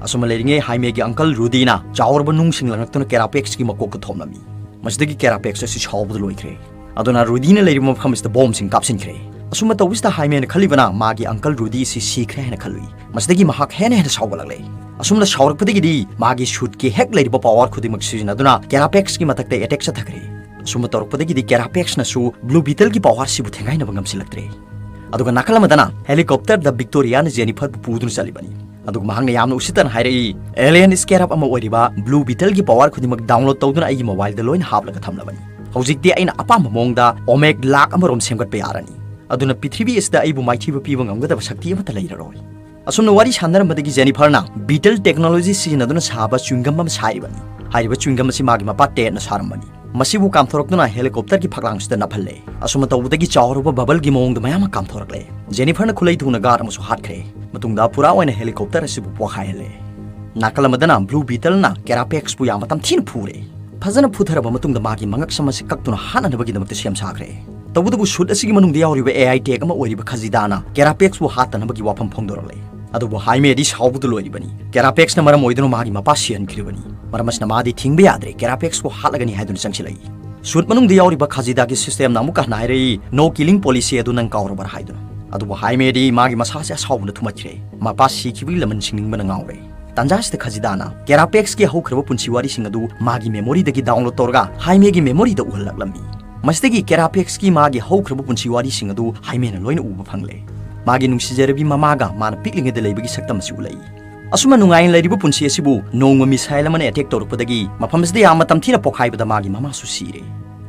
ꯑꯁꯨꯝꯅ ꯂꯩꯔꯤꯉꯩ ꯍꯥꯏꯃꯦꯒꯤ uncle ꯔꯨꯗꯤꯅ ꯆꯥꯎꯔꯕ ꯅꯨꯡꯁꯤꯡ ꯂꯪꯂꯛꯇꯨꯅ ꯀꯦꯔꯥꯄꯦꯛꯁꯀꯤ ꯃꯀꯣꯛꯇ ꯊꯣꯝꯂꯝꯃꯤ꯫ ꯃꯁꯤꯗꯒꯤ ꯀꯦꯔꯥꯄꯦꯛꯁ ꯑꯁꯤ ꯁꯥꯎꯕꯗ ꯂꯣꯏꯈ꯭ꯔꯦ꯫ ꯑꯗꯨꯅ ꯔꯨꯗꯤꯅ ꯂꯩꯔꯤꯕ ꯃꯐꯝ ꯑꯁꯤꯗ ꯕꯣꯝꯁꯤꯡ ꯀꯥꯞꯁꯤꯟꯈ꯭ꯔꯦ꯫ ꯑꯁꯨꯝꯅ ꯇꯧꯕꯁꯤꯗ ꯍꯥꯏꯃꯦꯅ ꯈꯜꯂꯤꯕꯅ ꯃꯥꯒꯤ uncle ꯔꯨꯗꯤ ꯑꯁꯤ ꯁꯤꯈ꯭ꯔꯦ ꯍꯥꯏꯅ ꯈꯜꯂꯨꯏ꯫ ꯃꯁꯤꯗꯒꯤ ꯃꯍꯥꯛ ꯍꯦꯟꯅ ꯍꯦꯟꯅ ꯁꯥꯎꯒꯠꯂꯛꯂꯦ꯫ ꯑꯁꯨꯝꯅ ꯁꯥꯎꯔꯛꯄꯗꯒꯤꯗꯤ ꯃꯥꯒꯤ ꯁꯨꯠꯀꯤ ꯍꯦꯛ ꯂꯩꯔꯤꯕ ꯄꯋꯥꯔ ꯈꯨꯗꯤꯡꯃꯛ ꯁꯤꯖꯤꯟꯅꯗꯨꯅ ꯀꯦꯔꯥꯄꯦꯛꯁꯀꯤ ꯃꯊꯛꯇ ꯑꯦꯇꯦꯛ ꯆꯠꯊꯈ꯭ꯔꯦ꯫ ꯑꯁꯨꯝꯅ ꯇꯧꯔꯛꯄꯗꯒꯤꯗꯤ ꯀꯦꯔꯥꯄꯦꯛꯁꯅꯁꯨ ꯕ꯭ꯂꯨ ꯕꯤꯇꯜꯒꯤ ꯄꯋꯥꯔꯁꯤꯕꯨ ꯊꯦꯡꯒꯥꯏꯅꯕ ꯉꯝꯁꯤꯜꯂꯛꯇ꯭ꯔꯦ꯫ ꯑꯗꯨꯒ ꯅꯥꯀꯜ ꯑꯃꯗꯅ ꯍꯦꯂꯤꯀꯣꯞꯇꯔꯗ ꯚꯤꯛꯇꯣꯔꯤꯌꯥꯅ ꯖꯦꯅꯤꯐꯔꯕꯨ ꯄꯨꯗꯨꯅ ꯆꯠꯂꯤꯕꯅꯤ꯫ ꯑꯗꯨꯒ ꯃꯍꯥꯛꯅ ꯌꯥꯝꯅ ꯎꯁꯤꯠꯇꯅ ꯍꯥꯏꯔꯛꯏ, "ꯑꯦꯂꯤꯌꯟ ꯁ꯭ꯀꯦꯔꯞ ꯑꯃ ꯑꯣꯏꯔꯤꯕ ꯕ꯭ꯂꯨ ꯕꯤꯇꯜꯒꯤ ꯄꯋꯥꯔ ꯈꯨꯗꯤꯡꯃꯛ ꯗꯥꯎꯟꯂꯣꯗ ꯇꯧꯗꯨꯅ ꯑꯩꯒꯤ ꯃꯣꯕꯥꯏꯜꯗ ꯂꯣꯏꯅ ꯍꯥꯞꯂꯒ ꯊꯝꯂꯕꯅꯤ꯫ ꯍꯧꯖꯤꯛꯇꯤ ꯑꯩꯅ ꯑꯄꯥꯝꯕ ꯃꯑꯣꯡꯗ ꯑꯣꯃꯦꯒ ꯂꯥꯛ ꯑꯃꯔꯣꯝ ꯁꯦꯝꯒꯠꯄ ꯌꯥꯔꯅꯤ꯫ ꯑꯗꯨꯅ ꯄ꯭ꯔꯤꯊꯤꯕꯤ ꯑꯁꯤꯗ ꯑꯩꯕꯨ ꯃꯥꯏꯊꯤꯕ ꯄꯤꯕ ꯉꯝꯒꯗꯕ ꯁꯛꯇꯤ ꯑꯃꯠꯇ ꯂꯩꯔꯔꯣꯏ"꯫ ꯑꯁꯨꯝꯅ ꯋꯥꯔꯤ ꯁꯥꯟꯅꯔꯝꯕꯗꯒꯤ ꯖꯦꯅꯤꯐꯔꯅ ꯕꯤꯇꯜ ꯇꯦꯛꯅꯣꯂꯣꯖꯤ ꯁꯤꯖꯤꯟꯅꯗꯨꯅ ꯁꯥꯕ ꯆ꯭ꯋꯤꯡꯒꯝ ꯑꯃ ꯁꯥꯔꯤꯕꯅꯤ꯫ ꯍꯥꯏꯔꯤꯕ ꯆ꯭ꯋꯤꯡꯒꯝ ꯑꯁꯤ ꯃꯥꯒꯤ ꯃꯄꯥ ꯇꯦꯠꯅ ꯁꯥꯔꯝꯕꯅꯤ꯫ ꯃꯁꯤꯕꯨ ꯀꯥꯝꯊꯣꯔꯛꯇꯨꯅ ꯍꯦꯂꯤꯀꯣꯞꯇꯔꯒꯤ ꯐꯛꯂꯥꯡꯁꯤꯗ ꯅꯞꯍꯜꯂꯦ꯫ ꯑꯁꯨꯝꯅ ꯇꯧꯕꯗꯒꯤ ꯆꯥꯎꯔꯕ ꯕꯕꯜꯒꯤ ꯃꯑꯣꯡꯗ ꯃꯌꯥꯝ ꯑꯃ ꯀꯥꯝꯊꯣꯔꯛꯂꯦ꯫ ꯖꯦꯅꯤꯐꯔꯅ ꯈꯨꯠꯂꯩ ꯊꯨꯅ ꯒꯥꯔꯗ ꯑꯃꯁꯨ ꯍꯥꯠꯈ꯭ꯔꯦ꯫ ꯃꯇꯨꯡꯗ ꯄꯨꯔꯥ ꯑꯣꯏꯅ ꯍꯦꯂꯤꯀꯣꯞꯇꯔ ꯑꯁꯤꯕꯨ ꯄꯣꯈꯥꯏꯍꯜꯂꯦ꯫ ꯅꯥꯀꯜ ꯑꯃꯗꯅ ꯕ꯭ꯂꯨ ꯕꯤꯇꯜꯅ ꯀꯦꯔꯥꯄꯦꯛꯁꯄꯨ ꯌꯥꯝꯅ ꯇꯝꯊꯤꯅ ꯐꯨꯔꯦ꯫ ꯐꯖꯅ ꯐꯨꯊꯔꯕ ꯃꯇꯨꯡꯗ ꯃꯥꯒꯤ ꯃꯉꯛꯁꯝ ꯑꯁꯤ ꯀꯛꯇꯨꯅ ꯍꯥꯠꯅꯅꯕꯒꯤꯗꯃꯛꯇ ꯁꯦꯝ ꯁꯥꯈ꯭ꯔꯦ꯫ ꯇꯧꯕꯇꯕꯨ ꯁꯨꯠ ꯑꯁꯤꯒꯤ ꯃꯅꯨꯡꯗ ꯌꯥꯎꯔꯤꯕ ꯑꯦ ꯑꯥꯏ ꯇꯦꯛ ꯑꯃ ꯑꯣꯏꯔꯤꯕ ꯈꯖꯤꯗꯥꯅ ꯀꯦꯔꯥꯄꯦꯛꯁꯄꯨ ꯍꯥꯠꯇꯅꯕꯒꯤ ꯋꯥꯐꯝ ꯐꯣꯡꯗꯣꯔꯛꯂꯦ꯫ ꯑꯗꯨꯕꯨ ꯍꯥꯏꯃꯦꯗꯤ ꯁꯥꯎꯕꯗ ꯂꯣꯏꯔꯤꯕꯅꯤ꯫ ꯀꯦꯔꯥꯄꯦꯛꯁꯅ ꯃꯔꯝ ꯑꯣꯏꯗꯨꯅ ꯃꯥꯒꯤ ꯃꯄꯥ ꯁꯤꯍꯟꯈ꯭ꯔꯤꯕꯅꯤ꯫ ꯃꯔꯝ ꯑꯁꯤꯅ ꯃꯥꯗꯤ ꯊꯤꯡꯕ ꯌꯥꯗ꯭ꯔꯦ, ꯀꯦꯔꯥꯄꯦꯛꯁꯄꯨ ꯍꯥꯠꯂꯒꯅꯤ ꯍꯥꯏꯗꯨꯅ ꯆꯪꯁꯤꯜꯂꯛꯏ꯫ ꯁꯨꯠ ꯃꯅꯨꯡꯗ ꯌꯥꯎꯔꯤꯕ ꯈꯖꯤꯗꯥꯒꯤ ꯁꯤꯁꯇꯦꯝꯅ ꯑꯃꯨꯛꯀ ꯍꯟꯅ ꯍꯥꯏꯔꯛꯏ, "No killing policy ꯑꯗꯨ ꯅꯪ ꯀꯥꯎꯔꯕ꯭ꯔꯥ?" ꯍꯥꯏꯗꯨꯅ꯫ ꯑꯗꯨꯕꯨ ꯍꯥꯏꯃꯦꯗꯤ ꯃꯥꯒꯤ ꯃꯁꯥꯁꯦ ꯑꯁꯥꯎꯕꯅ ꯊꯨꯝꯍꯠꯈ꯭ꯔꯦ꯫ ꯃꯄꯥ ꯁꯤꯈꯤꯕꯒꯤ ꯂꯃꯟ ꯁꯤꯡꯅꯤꯡꯕꯅ ꯉꯥꯎꯔꯦ꯫ ꯇꯥꯟꯖꯥꯁꯤꯗ ꯈꯖꯤꯗꯥꯅ ꯀꯦꯔꯥꯄꯦꯛꯁꯀꯤ ꯍꯧꯈ꯭ꯔꯕ ꯄꯨꯟꯁꯤ ꯋꯥꯔꯤꯁꯤꯡ ꯑꯗꯨ ꯃꯥꯒꯤ ꯃꯦꯃꯣꯔꯤꯗꯒꯤ ꯗꯥꯎꯟꯂꯣꯗ ꯇꯧꯔꯒ ꯍꯥꯏꯃꯦꯒꯤ ꯃꯦꯃꯣꯔꯤꯗ ꯎꯍꯜꯂꯛꯂꯝꯃꯤ꯫ ꯃꯁꯤꯗꯒꯤ ꯀꯦꯔꯥꯄꯦꯛꯁꯀꯤ ꯃꯥꯒꯤ ꯍꯧꯈ꯭ꯔꯕ ꯄꯨꯟꯁꯤ ꯋꯥꯔꯤꯁꯤꯡ ꯑꯗꯨ ꯍꯥꯏꯃꯦꯅ ꯂꯣꯏꯅ ꯎꯕ ꯐꯪꯂꯦ꯫ ꯃꯥꯒꯤ ꯅꯨꯡꯁꯤꯖꯔꯕꯤ ꯃꯃꯥꯒ ꯃꯥꯅ ꯄꯤꯛꯂꯤꯉꯩꯗ ꯂꯩꯕꯒꯤ ꯁꯛꯇꯝ ꯑꯁꯤ ꯎꯠꯂꯛꯏ꯫ ꯑꯁꯨꯝꯅ ꯅꯨꯡꯉꯥꯏꯅ ꯂꯩꯔꯤꯕ ꯄꯨꯟꯁꯤ ꯑꯁꯤꯕꯨ ꯅꯣꯡꯃ ꯃꯤꯁꯥꯏꯜ ꯑꯃꯅ ꯑꯦꯇꯦꯛ ꯇꯧꯔꯛꯄꯗꯒꯤ ꯃꯐꯝ ꯑꯁꯤꯗ ꯌꯥꯝꯅ ꯇꯝꯊꯤꯅ ꯄꯣꯈꯥꯏꯕꯗ ꯃꯥꯒꯤ ꯃꯃꯥꯁꯨ ꯁꯤꯔꯦ꯫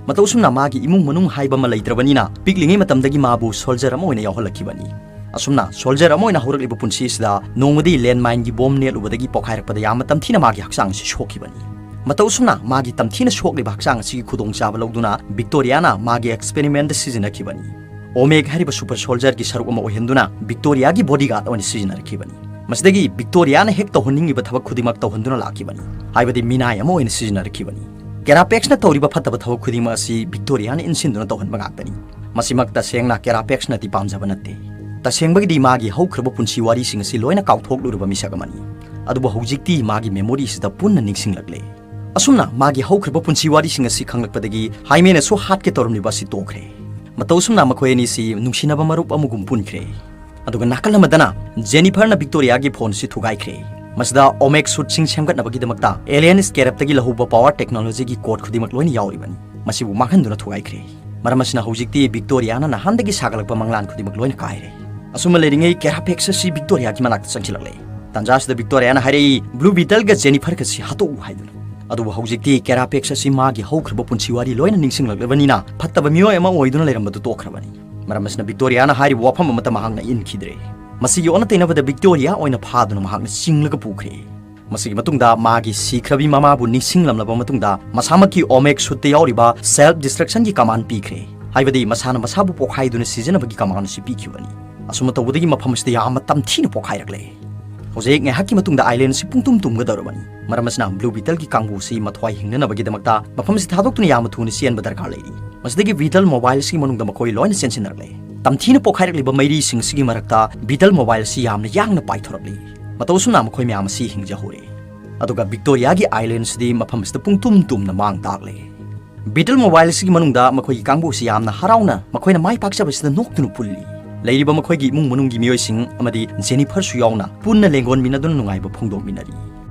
ꯃꯇꯧ ꯑꯁꯨꯝꯅ ꯃꯥꯒꯤ ꯏꯃꯨꯡ ꯃꯅꯨꯡ ꯍꯥꯏꯕ ꯑꯃ ꯂꯩꯇ꯭ꯔꯕꯅꯤꯅ ꯄꯤꯛꯂꯤꯉꯩ ꯃꯇꯝꯗꯒꯤ ꯃꯥꯕꯨ ꯁꯣꯜꯖꯔ ꯑꯃ ꯑꯣꯏꯅ ꯌꯥꯎꯍꯜꯂꯛꯈꯤꯕꯅꯤ꯫ ꯑꯁꯨꯝꯅ ꯁꯣꯜꯖꯔ ꯑꯃ ꯑꯣꯏꯅ ꯍꯧꯔꯛꯂꯤꯕ ꯄꯨꯟꯁꯤ ꯑꯁꯤꯗ ꯅꯣꯡꯃꯗꯤ ꯂꯦꯟꯃꯥꯏꯟꯒꯤ ꯕꯣꯝ ꯅꯦꯠꯂꯨꯕꯗꯒꯤ ꯄꯣꯈꯥꯏꯔꯛꯄꯗ ꯌꯥꯝꯅ ꯇꯝꯊꯤꯅ ꯃꯥꯒꯤ ꯍꯛꯆꯥꯡ ꯑꯁꯤ ꯁꯣꯛꯈꯤꯕꯅꯤ꯫ ꯃꯇꯧ ꯑꯁꯨꯝꯅ ꯃꯥꯒꯤ ꯇꯝꯊꯤꯅ ꯁꯣꯛꯂꯤꯕ ꯍꯛꯆꯥꯡ ꯑꯁꯤꯒꯤ ꯈꯨꯗꯣꯡꯆꯥꯕ ꯂꯧꯗꯨꯅ ꯚꯤꯛꯇꯣꯔꯤꯌꯥꯅ ꯃꯥꯒꯤ ꯑꯦꯛꯁꯄꯦꯔꯤꯃꯦꯟꯗ ꯁꯤꯖꯤꯟꯅꯈꯤꯕꯅꯤ꯫ ꯑꯣꯃꯦꯒ ꯍꯥꯏꯔꯤꯕ ꯁꯨꯄꯔ ꯁꯣꯜꯖꯔꯒꯤ ꯁꯔꯨꯛ ꯑꯃ ꯑꯣꯏꯍꯟꯗꯨꯅ ꯚꯤꯛꯇꯣꯔꯤꯌꯥꯒꯤ ꯕꯣꯗꯤꯒꯥꯔꯗ ꯑꯣꯏꯅ ꯁꯤꯖꯤꯟꯅꯔꯛꯈꯤꯕꯅꯤ꯫ ꯃꯁꯤꯗꯒꯤ ꯚꯤꯛꯇꯣꯔꯤꯌꯥꯅ ꯍꯦꯛ ꯇꯧꯍꯟꯅꯤꯡꯉꯤꯕ ꯊꯕꯛ ꯈꯨꯗꯤꯡꯃꯛ ꯇꯧꯍꯟꯗꯨꯅ ꯂꯥꯛꯈꯤꯕꯅꯤ, ꯍꯥꯏꯕꯗꯤ ꯃꯤꯅꯥꯏ ꯑꯃ ꯑꯣꯏꯅ ꯁꯤꯖꯤꯟꯅꯔꯛꯈꯤꯕꯅꯤ꯫ ꯀꯦꯔꯥꯄꯦꯛꯁꯅ ꯇꯧꯔꯤꯕ ꯐꯠꯇꯕ ꯊꯕꯛ ꯈꯨꯗꯤꯡꯃꯛ ꯑꯁꯤ ꯚꯤꯛꯇꯣꯔꯤꯌꯥꯅ ꯏꯟꯁꯤꯟꯗꯨꯅ ꯇꯧꯍꯟꯕ ꯉꯥꯛꯇꯅꯤ꯫ ꯃꯁꯤꯃꯛ ꯇꯁꯦꯡꯅ ꯀꯦꯔꯥꯄꯦꯛꯁꯅꯗꯤ ꯄꯥꯝꯖꯕ ꯅꯠꯇꯦ꯫ ꯇꯁꯦꯡꯕꯒꯤꯗꯤ ꯃꯥꯒꯤ ꯍꯧꯈ꯭ꯔꯕ ꯄꯨꯟꯁꯤ ꯋꯥꯔꯤꯁꯤꯡ ꯑꯁꯤ ꯂꯣꯏꯅ ꯀꯥꯎꯊꯣꯛꯂꯨꯔꯕ ꯃꯤꯁꯛ ꯑꯃꯅꯤ꯫ ꯑꯗꯨꯕꯨ ꯍꯧꯖꯤꯛꯇꯤ ꯃꯥꯒꯤ memory ꯁꯤꯗ ꯄꯨꯟꯅ ꯅꯤꯡꯁꯤꯡꯂꯛꯂꯦ꯫ ꯑꯁꯨꯝꯅ ꯃꯥꯒꯤ ꯍꯧꯈ꯭ꯔꯕ ꯄꯨꯟꯁꯤ ꯋꯥꯔꯤꯁꯤꯡ ꯑꯁꯤ ꯈꯪꯂꯛꯄꯗꯒꯤ ꯍꯥꯏꯃꯦꯅꯁꯨ ꯍꯥꯠꯀꯦ ꯇꯧꯔꯝꯂꯤꯕ ꯑꯁꯤ ꯇꯣꯛꯈ꯭ꯔꯦ꯫ ꯃꯇꯧ ꯑꯁꯨꯝꯅ ꯃꯈꯣꯏ ꯑꯅꯤꯁꯤ ꯅꯨꯡꯁꯤꯅꯕ ꯃꯔꯨꯞ ꯑꯃꯒꯨꯝ ꯄꯨꯟꯈ꯭ꯔꯦ꯫ ꯑꯗꯨꯒ ꯅꯥꯀꯜ ꯑꯃꯗꯅ ꯖꯦꯅꯤꯐꯔꯅ ꯚꯤꯛꯇꯣꯔꯤꯌꯥꯒꯤ ꯐꯣꯟ ꯑꯁꯤ ꯊꯨꯒꯥꯏꯈ꯭ꯔꯦ꯫ ꯃꯁꯤꯗ ꯑꯣꯃꯦꯛ ꯁꯨꯠꯁꯤꯡ ꯁꯦꯝꯒꯠꯅꯕꯒꯤꯗꯃꯛꯇ ꯑꯦꯂꯤꯌꯟ ꯁ꯭ꯀꯦꯔꯞꯇꯒꯤ ꯂꯧꯍꯧꯕ power technology ꯒꯤ code ꯈꯨꯗꯤꯡꯃꯛ ꯂꯣꯏꯅ ꯌꯥꯎꯔꯤꯕꯅꯤ꯫ ꯃꯁꯤꯕꯨ ꯃꯥꯡꯍꯟꯗꯨꯅ ꯊꯨꯒꯥꯏꯈ꯭ꯔꯦ꯫ ꯃꯔꯝ ꯑꯁꯤꯅ ꯍꯧꯖꯤꯛꯇꯤ ꯚꯤꯛꯇꯣꯔꯤꯌꯥꯅ ꯅꯍꯥꯟꯗꯒꯤ ꯁꯥꯒꯠꯂꯛꯄ ꯃꯪꯂꯥꯟ ꯈꯨꯗꯤꯡꯃꯛ ꯂꯣꯏꯅ ꯀꯥꯏꯔꯦ꯫ ꯑꯁꯨꯝꯅ ꯂꯩꯔꯤꯉꯩ ꯀꯦꯔꯥꯐꯦꯛꯁ ꯑꯁꯤ ꯚꯤꯛꯇꯣꯔꯤꯌꯥꯒꯤ ꯃꯅꯥꯛꯇ ꯆꯪꯁꯤꯜꯂꯛꯂꯦ꯫ ꯇꯥꯟꯖꯥ ꯑꯁꯤꯗ ꯚꯤꯛꯇꯣꯔꯤꯌꯥꯅ ꯍꯥꯏꯔꯛꯏ, "ꯕ꯭ꯂꯨ ꯕꯤꯇꯜꯒ ꯖꯦꯅꯤꯐꯔꯒꯁꯤ ꯍꯥꯠꯇꯣꯛꯎ" ꯍꯥꯏꯗꯨꯅ꯫ ꯑꯗꯨꯕꯨ ꯍꯧꯖꯤꯛꯇꯤ ꯀꯦꯔꯥꯐꯦꯛꯁ ꯑꯁꯤ ꯃꯥꯒꯤ ꯍꯧꯈ꯭ꯔꯕ ꯄꯨꯟꯁꯤ ꯋꯥꯔꯤ ꯂꯣꯏꯅ ꯅꯤꯡꯁꯤꯡꯂꯛꯂꯕꯅꯤꯅ ꯐꯠꯇꯕ ꯃꯤꯑꯣꯏ ꯑꯃ ꯑꯣꯏꯗꯨꯅ ꯂꯩꯔꯝꯕꯗꯨ ꯇꯣꯛꯈ꯭ꯔꯕꯅꯤ꯫ ꯃꯔꯝ ꯑꯁꯤꯅ ꯚꯤꯛꯇꯣꯔꯤꯌꯥꯅ ꯍꯥꯏꯔꯤꯕ ꯋꯥꯐꯝ ꯑꯃꯠꯇ ꯃꯍꯥꯛꯅ ꯏꯟꯈꯤꯗ꯭ꯔꯦ꯫ ꯃꯁꯤꯒꯤ ꯑꯣꯟꯅ ꯇꯩꯅꯕꯗ ꯚꯤꯛꯇꯣꯔꯤꯌꯥ ꯑꯣꯏꯅ ꯐꯥꯗꯨꯅ ꯃꯍꯥꯛꯅ ꯆꯤꯡꯂꯒ ꯄꯨꯈ꯭ꯔꯦ꯫ ꯃꯁꯤꯒꯤ ꯃꯇꯨꯡꯗ ꯃꯥꯒꯤ ꯁꯤꯈ꯭ꯔꯕꯤ ꯃꯃꯥꯕꯨ ꯅꯤꯡꯁꯤꯡꯂꯝꯂꯕ ꯃꯇꯨꯡꯗ ꯃꯁꯥꯃꯛꯀꯤ ꯑꯣꯃꯦꯛ ꯁꯨꯠꯇ ꯌꯥꯎꯔꯤꯕ self destruction ꯒꯤ command ꯄꯤꯈ꯭ꯔꯦ꯫ ꯍꯥꯏꯕꯗꯤ ꯃꯁꯥꯅ ꯃꯁꯥꯕꯨ ꯄꯣꯈꯥꯏꯗꯨꯅ ꯁꯤꯖꯤꯟꯅꯕꯒꯤ command ꯑꯁꯤ ꯄꯤꯈꯤꯕꯅꯤ꯫ ꯑꯁꯨꯝꯅ ꯇꯧꯕꯗꯒꯤ ꯃꯐꯝ ꯑꯁꯤꯗ ꯌꯥꯝꯅ ꯇꯝꯊꯤꯅ ꯄꯣꯈꯥꯏꯔꯛꯂꯦ꯫ ꯍꯧꯖꯤꯛ ꯉꯥꯏꯍꯥꯛꯀꯤ ꯃꯇꯨꯡꯗ island ꯑꯁꯤ ꯄꯨꯡꯇꯨꯝ ꯇꯨꯝꯒꯗꯧꯔꯕꯅꯤ꯫ ꯃꯔꯝ ꯑꯁꯤꯅ ꯕ꯭ꯂꯨ ꯕꯤꯇꯜꯒꯤ ꯀꯥꯡꯕꯨ ꯑꯁꯤ ꯃꯊ꯭ꯋꯥꯏ ꯍꯤꯡꯅꯅꯕꯒꯤꯗꯃꯛꯇ ꯃꯐꯝ ꯑꯁꯤ ꯊꯥꯗꯣꯛꯇꯨꯅ ꯌꯥꯝꯅ ꯊꯨꯅ ꯆꯦꯟꯕ ꯗꯔꯀꯥꯔ ꯂꯩꯔꯤ꯫ ꯃꯁꯤꯗꯒꯤ ꯚꯤꯇꯜ ꯃꯣꯕꯥꯏꯜ ꯑꯁꯤꯒꯤ ꯃꯅꯨꯡꯗ ꯃꯈꯣꯏ ꯂꯣꯏꯅ ꯆꯦꯟꯁꯤꯟꯅꯔꯛꯂꯦ꯫ ꯇꯝꯊꯤꯅ ꯄꯣꯈꯥꯏꯔꯛꯂꯤꯕ ꯃꯩꯔꯤꯁꯤꯡ ꯑꯁꯤꯒꯤ ꯃꯔꯛꯇ ꯚꯤꯇꯜ ꯃꯣꯕꯥꯏꯜ ꯑꯁꯤ ꯌꯥꯝꯅ ꯌꯥꯡꯅ ꯄꯥꯏꯊꯣꯔꯛꯂꯤ꯫ ꯃꯇꯧ ꯑꯁꯨꯝꯅ ꯃꯈꯣꯏ ꯃꯌꯥꯝ ꯑꯁꯤ ꯍꯤꯡꯖꯍꯧꯔꯦ꯫ ꯑꯗꯨꯒ ꯚꯤꯛꯇꯣꯔꯤꯌꯥꯒꯤ island ꯑꯁꯤꯗꯤ ꯃꯐꯝ ꯑꯁꯤꯗ ꯄꯨꯡꯇꯨꯝ ꯇꯨꯝꯅ ꯃꯥꯡ ꯇꯥꯛꯂꯦ꯫ ꯚꯤꯇꯜ ꯃꯣꯕꯥꯏꯜ ꯑꯁꯤꯒꯤ ꯃꯅꯨꯡꯗ ꯃꯈꯣꯏꯒꯤ ꯀꯥꯡꯕꯨ ꯑꯁꯤ ꯌꯥꯝꯅ ꯍꯔꯥꯎꯅ ꯃꯈꯣꯏꯅ ꯃꯥꯏ ꯄꯥꯛꯆꯕꯁꯤꯗ ꯅꯣꯛꯇꯨꯅ ꯄꯨꯜꯂꯤ꯫ ꯂꯩꯔꯤꯕ ꯃꯈꯣꯏꯒꯤ ꯏꯃꯨꯡ ꯃꯅꯨꯡꯒꯤ ꯃꯤꯑꯣꯏꯁꯤꯡ ꯑꯃꯗꯤ ꯖꯦꯅꯤꯐꯔꯁꯨ ꯌꯥꯎꯅ ꯄꯨꯟꯅ ꯂꯦꯡꯒꯣꯟꯃꯤꯟꯅꯗꯨꯅ ꯅꯨꯡꯉꯥꯏꯕ ꯐꯣꯡꯗꯣꯛꯃꯤꯟꯅꯔꯤ꯫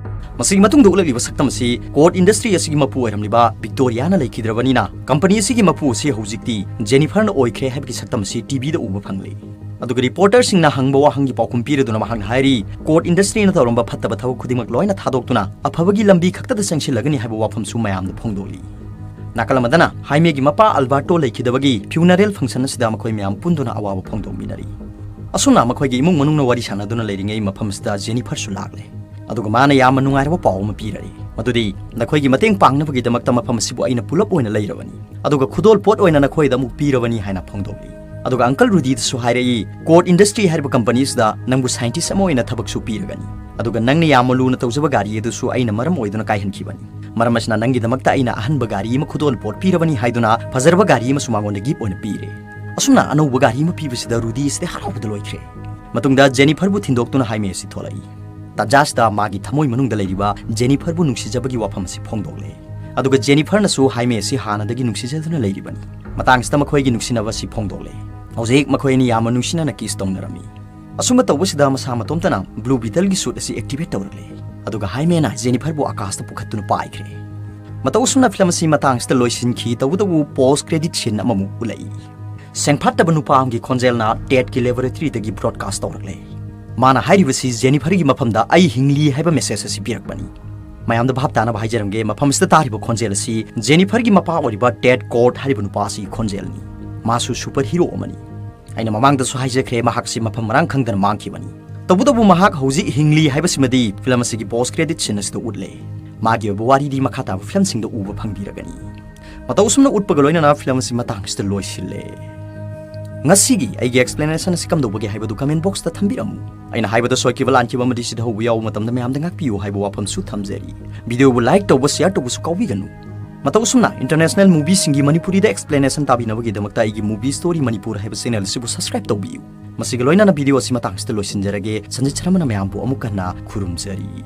ꯃꯁꯤꯒꯤ ꯃꯇꯨꯡꯗ ꯎꯠꯂꯛꯂꯤꯕ ꯁꯛꯇꯝ ꯑꯁꯤ ꯀꯣꯗ ꯏꯟꯗꯁꯇ꯭ꯔꯤ ꯑꯁꯤꯒꯤ ꯃꯄꯨ ꯑꯣꯏꯔꯝꯂꯤꯕ ꯚꯤꯛꯇꯣꯔꯤꯌꯥꯅ ꯂꯩꯈꯤꯗ꯭ꯔꯕꯅꯤꯅ, ꯀꯝꯄꯅꯤ ꯑꯁꯤꯒꯤ ꯃꯄꯨ ꯑꯁꯤ ꯍꯧꯖꯤꯛꯇꯤ ꯖꯦꯅꯤꯐꯔꯅ ꯑꯣꯏꯈ꯭ꯔꯦ ꯍꯥꯏꯕꯒꯤ ꯁꯛꯇꯝ ꯑꯁꯤ ꯇꯤꯚꯤꯗ ꯎꯕ ꯐꯪꯂꯤ꯫ ꯑꯗꯨꯒ ꯔꯤꯄꯣꯔꯇꯔꯁꯤꯡꯅ ꯍꯪꯕ ꯋꯥꯍꯪꯒꯤ ꯄꯥꯎꯈꯨꯝ ꯄꯤꯔꯗꯨꯅ ꯃꯍꯥꯛꯅ ꯍꯥꯏꯔꯤ, ꯀꯣꯗ ꯏꯟꯗꯁꯇ꯭ꯔꯤꯅ ꯇꯧꯔꯝꯕ ꯐꯠꯇꯕ ꯊꯕꯛ ꯈꯨꯗꯤꯡꯃꯛ ꯂꯣꯏꯅ ꯊꯥꯗꯣꯛꯇꯨꯅ ꯑꯐꯕꯒꯤ ꯂꯝꯕꯤ ꯈꯛꯇꯗ ꯆꯪꯁꯤꯜꯂꯒꯅꯤ ꯍꯥꯏꯕ ꯋꯥꯐꯝꯁꯨ ꯃꯌꯥꯝꯅ ꯐꯣꯡꯗꯣꯛꯂꯤ꯫ ꯅꯥꯀꯜ ꯑꯃꯗꯅ ꯍꯥꯏꯃꯦꯒꯤ ꯃꯄꯥ ꯑꯜꯕꯥꯔꯇꯣ ꯂꯩꯈꯤꯗꯕꯒꯤ funeral function ꯑꯁꯤꯗ ꯃꯈꯣꯏ ꯃꯌꯥꯝ ꯄꯨꯟꯗꯨꯅ ꯑꯋꯥꯕ ꯐꯣꯡꯗꯣꯛꯃꯤꯟꯅꯔꯤ꯫ ꯑꯁꯨꯝꯅ ꯃꯈꯣꯏꯒꯤ ꯏꯃꯨꯡ ꯃꯅꯨꯡꯅ ꯋꯥꯔꯤ ꯁꯥꯟꯅꯗꯨꯅ ꯂꯩꯔꯤꯉꯩ ꯃꯐꯝ ꯑꯁꯤꯗ ꯖꯦꯅꯤꯐꯔꯁꯨ ꯂꯥꯛꯂꯦ꯫ ꯑꯗꯨꯒ ꯃꯥꯅ ꯌꯥꯝꯅ ꯅꯨꯡꯉꯥꯏꯔꯕ ꯄꯥꯎ ꯑꯃ ꯄꯤꯔꯛꯏ, ꯃꯗꯨꯗꯤ ꯅꯈꯣꯏꯒꯤ ꯃꯇꯦꯡ ꯄꯥꯡꯅꯕꯒꯤꯗꯃꯛꯇ ꯃꯐꯝ ꯑꯁꯤꯕꯨ ꯑꯩꯅ ꯄꯨꯂꯞ ꯑꯣꯏꯅ ꯂꯩꯔꯕꯅꯤ, ꯑꯗꯨꯒ ꯈꯨꯗꯣꯜ ꯄꯣꯠ ꯑꯣꯏꯅ ꯅꯈꯣꯏꯗ ꯑꯃꯨꯛ ꯄꯤꯔꯕꯅꯤ ꯍꯥꯏꯅ ꯐꯣꯡꯗꯣꯛꯂꯤ꯫ ꯑꯗꯨꯒ ꯑꯪꯀꯜ ꯔꯨꯗꯤꯗꯁꯨ ꯍꯥꯏꯔꯛꯏ, ꯀꯣꯗ ꯏꯟꯗꯁꯇ꯭ꯔꯤ ꯍꯥꯏꯔꯤꯕ ꯀꯝꯄꯅꯤ ꯑꯁꯤꯗ ꯅꯪꯕꯨ ꯁꯥꯏꯟꯇꯤꯁ ꯑꯃ ꯑꯣꯏꯅ ꯊꯕꯛꯁꯨ ꯄꯤꯔꯒꯅꯤ, ꯑꯗꯨꯒ ꯅꯪꯅ ꯌꯥꯝꯅ ꯂꯨꯅ ꯇꯧꯖꯕ ꯒꯥꯔꯤ ꯑꯗꯨꯁꯨ ꯑꯩꯅ ꯃꯔꯝ ꯑꯣꯏꯗꯨꯅ ꯀꯥꯏꯍꯟꯈꯤꯕꯅꯤ꯫ ꯃꯔꯝ ꯑꯁꯤꯅ ꯅꯪꯒꯤꯗꯃꯛꯇ ꯑꯩꯅ ꯑꯍꯟꯕ ꯒꯥꯔꯤ ꯑꯃ ꯈꯨꯗꯣꯜ ꯄꯣꯠ ꯄꯤꯔꯕꯅꯤ ꯍꯥꯏꯗꯨꯅ ꯐꯖꯔꯕ ꯒꯥꯔꯤ ꯑꯃꯁꯨ ꯃꯉꯣꯟꯗ ꯒꯤꯐ ꯑꯣꯏꯅ ꯄꯤꯔꯦ꯫ ꯑꯁꯨꯝꯅ ꯑꯅꯧꯕ ꯒꯥꯔꯤ ꯑꯃ ꯄꯤꯕꯁꯤꯗ ꯔꯨꯗꯤ ꯑꯁꯤꯗꯤ ꯍꯔꯥꯎꯕꯗ ꯂꯣꯏꯈ꯭ꯔꯦ꯫ ꯃꯇꯨꯡꯗ ꯖꯦꯅꯤꯐꯔꯕꯨ ꯊꯤꯟꯗꯣꯛꯇꯨꯅ ꯍꯥꯏꯃꯦ ꯑꯁꯤ ꯊꯣꯛꯂꯛꯏ꯫ ꯇꯥꯟꯖꯥꯁꯤꯗ ꯃꯥꯒꯤ ꯊꯃꯣꯏ ꯃꯅꯨꯡꯗ ꯂꯩꯔꯤꯕ ꯖꯦꯅꯤꯐꯔꯕꯨ ꯅꯨꯡꯁꯤꯖꯕꯒꯤ ꯋꯥꯐꯝ ꯑꯁꯤ ꯐꯣꯡꯗꯣꯛꯂꯦ꯫ ꯑꯗꯨꯒ ꯖꯦꯅꯤꯐꯔꯅꯁꯨ ꯍꯥꯏꯃꯦ ꯑꯁꯤ ꯍꯥꯟꯅꯗꯒꯤ ꯅꯨꯡꯁꯤꯖꯗꯨꯅ ꯂꯩꯔꯤꯕꯅꯤ꯫ ꯃꯇꯥꯡꯁꯤꯗ ꯃꯈꯣꯏꯒꯤ ꯅꯨꯡꯁꯤꯅꯕ ꯑꯁꯤ ꯐꯣꯡꯗꯣꯛꯂꯦ꯫ ꯍꯧꯖꯤꯛ ꯃꯈꯣꯏ ꯑꯅꯤ ꯌꯥꯝꯅ ꯅꯨꯡꯁꯤꯅꯅ ꯀꯤꯁ ꯇꯧꯅꯔꯝꯃꯤ꯫ ꯑꯁꯨꯝꯅ ꯇꯧꯕꯁꯤꯗ ꯃꯁꯥ ꯃꯇꯣꯝꯇꯅ ꯕ꯭ꯂꯨ ꯕꯤꯇꯜꯒꯤ ꯁꯨꯠ ꯑꯁꯤ ꯑꯦꯛꯇꯤꯚꯦꯠ ꯇꯧꯔꯛꯂꯦ꯫ ꯑꯗꯨꯒ ꯍꯥꯏꯃꯦꯅ ꯖꯦꯅꯤꯐꯔꯕꯨ ꯑꯀꯥꯁꯇ ꯄꯨꯈꯠꯇꯨꯅ ꯄꯥꯏꯈ꯭ꯔꯦ꯫ ꯃꯇꯧ ꯑꯁꯨꯝꯅ ꯐꯤꯂꯝ ꯑꯁꯤ ꯃꯇꯥꯡꯁꯤꯗ ꯂꯣꯏꯁꯤꯟꯈꯤ꯫ ꯇꯧꯕꯇꯕꯨ ꯄꯣꯁ ꯀ꯭ꯔꯦꯗꯤꯠ ꯁꯤꯟ ꯑꯃꯃꯨꯛ ꯎꯠꯂꯛꯏ꯫ ꯁꯦꯡꯐꯥꯠꯇꯕ ꯅꯨꯄꯥ ꯑꯃꯒꯤ ꯈꯣꯟꯖꯦꯜꯅ ꯇꯦꯠꯀꯤ ꯂꯦꯕꯣꯔꯦꯇꯔꯤꯗꯒꯤ ꯕ꯭ꯔꯣꯗꯀꯥꯁ ꯇꯧꯔꯛꯂꯦ꯫ ꯃꯥꯅ ꯍꯥꯏꯔꯤꯕꯁꯤ ꯖꯦꯅꯤꯐꯔꯒꯤ ꯃꯐꯝꯗ "ꯑꯩ ꯍꯤꯡꯂꯤ" ꯍꯥꯏꯕ ꯃꯦꯁꯦꯖ ꯑꯁꯤ ꯄꯤꯔꯛꯄꯅꯤ꯫ ꯃꯌꯥꯝꯗ ꯚꯥꯞ ꯇꯥꯅꯕ ꯍꯥꯏꯖꯔꯝꯒꯦ, ꯃꯐꯝ ꯑꯁꯤꯗ ꯇꯥꯔꯤꯕ ꯈꯣꯟꯖꯦꯜ ꯑꯁꯤ ꯖꯦꯅꯤꯐꯔꯒꯤ ꯃꯄꯥ ꯑꯣꯏꯔꯤꯕ ꯇꯦꯠ ꯀꯣꯔꯠ ꯍꯥꯏꯔꯤꯕ ꯅꯨꯄꯥ ꯑꯁꯤꯒꯤ ꯈꯣꯟꯖꯦꯜꯅꯤ꯫ ꯃꯥꯁꯨ ꯁꯨꯄꯔ ꯍꯤꯔꯣ ꯑꯃꯅꯤ꯫ ꯑꯩꯅ ꯃꯃꯥꯡꯗꯁꯨ ꯍꯥꯏꯖꯈ꯭ꯔꯦ, ꯃꯍꯥꯛꯁꯤ ꯃꯐꯝ ꯃꯔꯥꯡ ꯈꯪꯗꯅ ꯃꯥꯡꯈꯤꯕꯅꯤ꯫ ꯇꯧꯕꯇꯕꯨ ꯃꯍꯥꯛ ꯍꯧꯖꯤꯛ ꯍꯤꯡꯂꯤ ꯍꯥꯏꯕꯁꯤꯃꯗꯤ ꯐꯤꯂꯝ ꯑꯁꯤꯒꯤ ꯄꯣꯁ ꯀ꯭ꯔꯦꯗꯤꯠ ꯁꯤꯟ ꯑꯁꯤꯗ ꯎꯠꯂꯦ꯫ ꯃꯥꯒꯤ ꯑꯣꯏꯕ ꯋꯥꯔꯤꯗꯤ ꯃꯈꯥ ꯇꯥꯕ ꯐꯤꯂꯝꯁꯤꯡꯗ ꯎꯕ ꯐꯪꯕꯤꯔꯒꯅꯤ꯫ ꯃꯇꯧ ꯑꯁꯨꯝꯅ ꯎꯠꯄꯒ ꯂꯣꯏꯅꯅ ꯐꯤꯂꯝ ꯑꯁꯤ ꯃꯇꯥꯡꯁꯤꯗ ꯂꯣꯏꯁꯤꯜꯂꯦ꯫ ꯉꯁꯤꯒꯤ ꯑꯩꯒꯤ ꯑꯦꯛꯁꯄ꯭ꯂꯦꯅꯦꯁꯟ ꯑꯁꯤ ꯀꯝꯗꯧꯕꯒꯦ ꯍꯥꯏꯕꯗꯨ ꯀꯃꯦꯟ ꯕꯣꯛꯁꯇ ꯊꯝꯕꯤꯔꯝꯃꯨ꯫ ꯑꯩꯅ ꯍꯥꯏꯕꯗ ꯁꯣꯏꯈꯤꯕ ꯂꯥꯟꯈꯤꯕ ꯑꯃꯗꯤ ꯁꯤꯗ ꯍꯧꯕ ꯌꯥꯎꯕ ꯃꯇꯝꯗ ꯃꯌꯥꯝꯗ ꯉꯥꯛꯄꯤꯌꯨ ꯍꯥꯏꯕ ꯋꯥꯐꯝꯁꯨ ꯊꯝꯖꯔꯤ꯫ ꯚꯤꯗꯤꯑꯣꯕꯨ ꯂꯥꯏꯛ ꯇꯧꯕ, ꯁꯤꯌꯔ ꯇꯧꯕꯁꯨ ꯀꯥꯎꯕꯤꯒꯅꯨ꯫ ꯃꯇꯧ ꯑꯁꯨꯝꯅ ꯏꯟꯇꯔꯅꯦꯁꯅꯦꯜ ꯃꯨꯚꯤꯁꯤꯡꯒꯤ ꯃꯅꯤꯄꯨꯔꯤꯗ ꯑꯦꯛꯁꯄ꯭ꯂꯦꯅꯦꯁꯟ ꯇꯥꯕꯤꯅꯕꯒꯤꯗꯃꯛꯇ ꯑꯩꯒꯤ ꯃꯨꯚꯤ ꯁ꯭ꯇꯣꯔꯤ ꯃꯅꯤꯄꯨꯔ ꯍꯥꯏꯕ ꯆꯦꯅꯦꯜ ꯑꯁꯤꯕꯨ ꯁꯕꯁꯀ꯭ꯔꯥꯏꯕ ꯇꯧꯕꯤꯌꯨ꯫ ꯃꯁꯤꯒ ꯂꯣꯏꯅꯅ ꯚꯤꯗꯤꯑꯣ ꯑꯁꯤ ꯃꯇꯥꯡꯁꯤꯗ ꯂꯣꯏꯁꯤꯟꯖꯔꯒꯦ꯫ ꯁꯟꯖꯤꯠ ꯁꯔꯃꯅ ꯃꯌꯥꯝꯕꯨ ꯑꯃꯨꯛ ꯍꯟꯅ ꯈꯨꯔꯨꯝꯖꯔꯤ꯫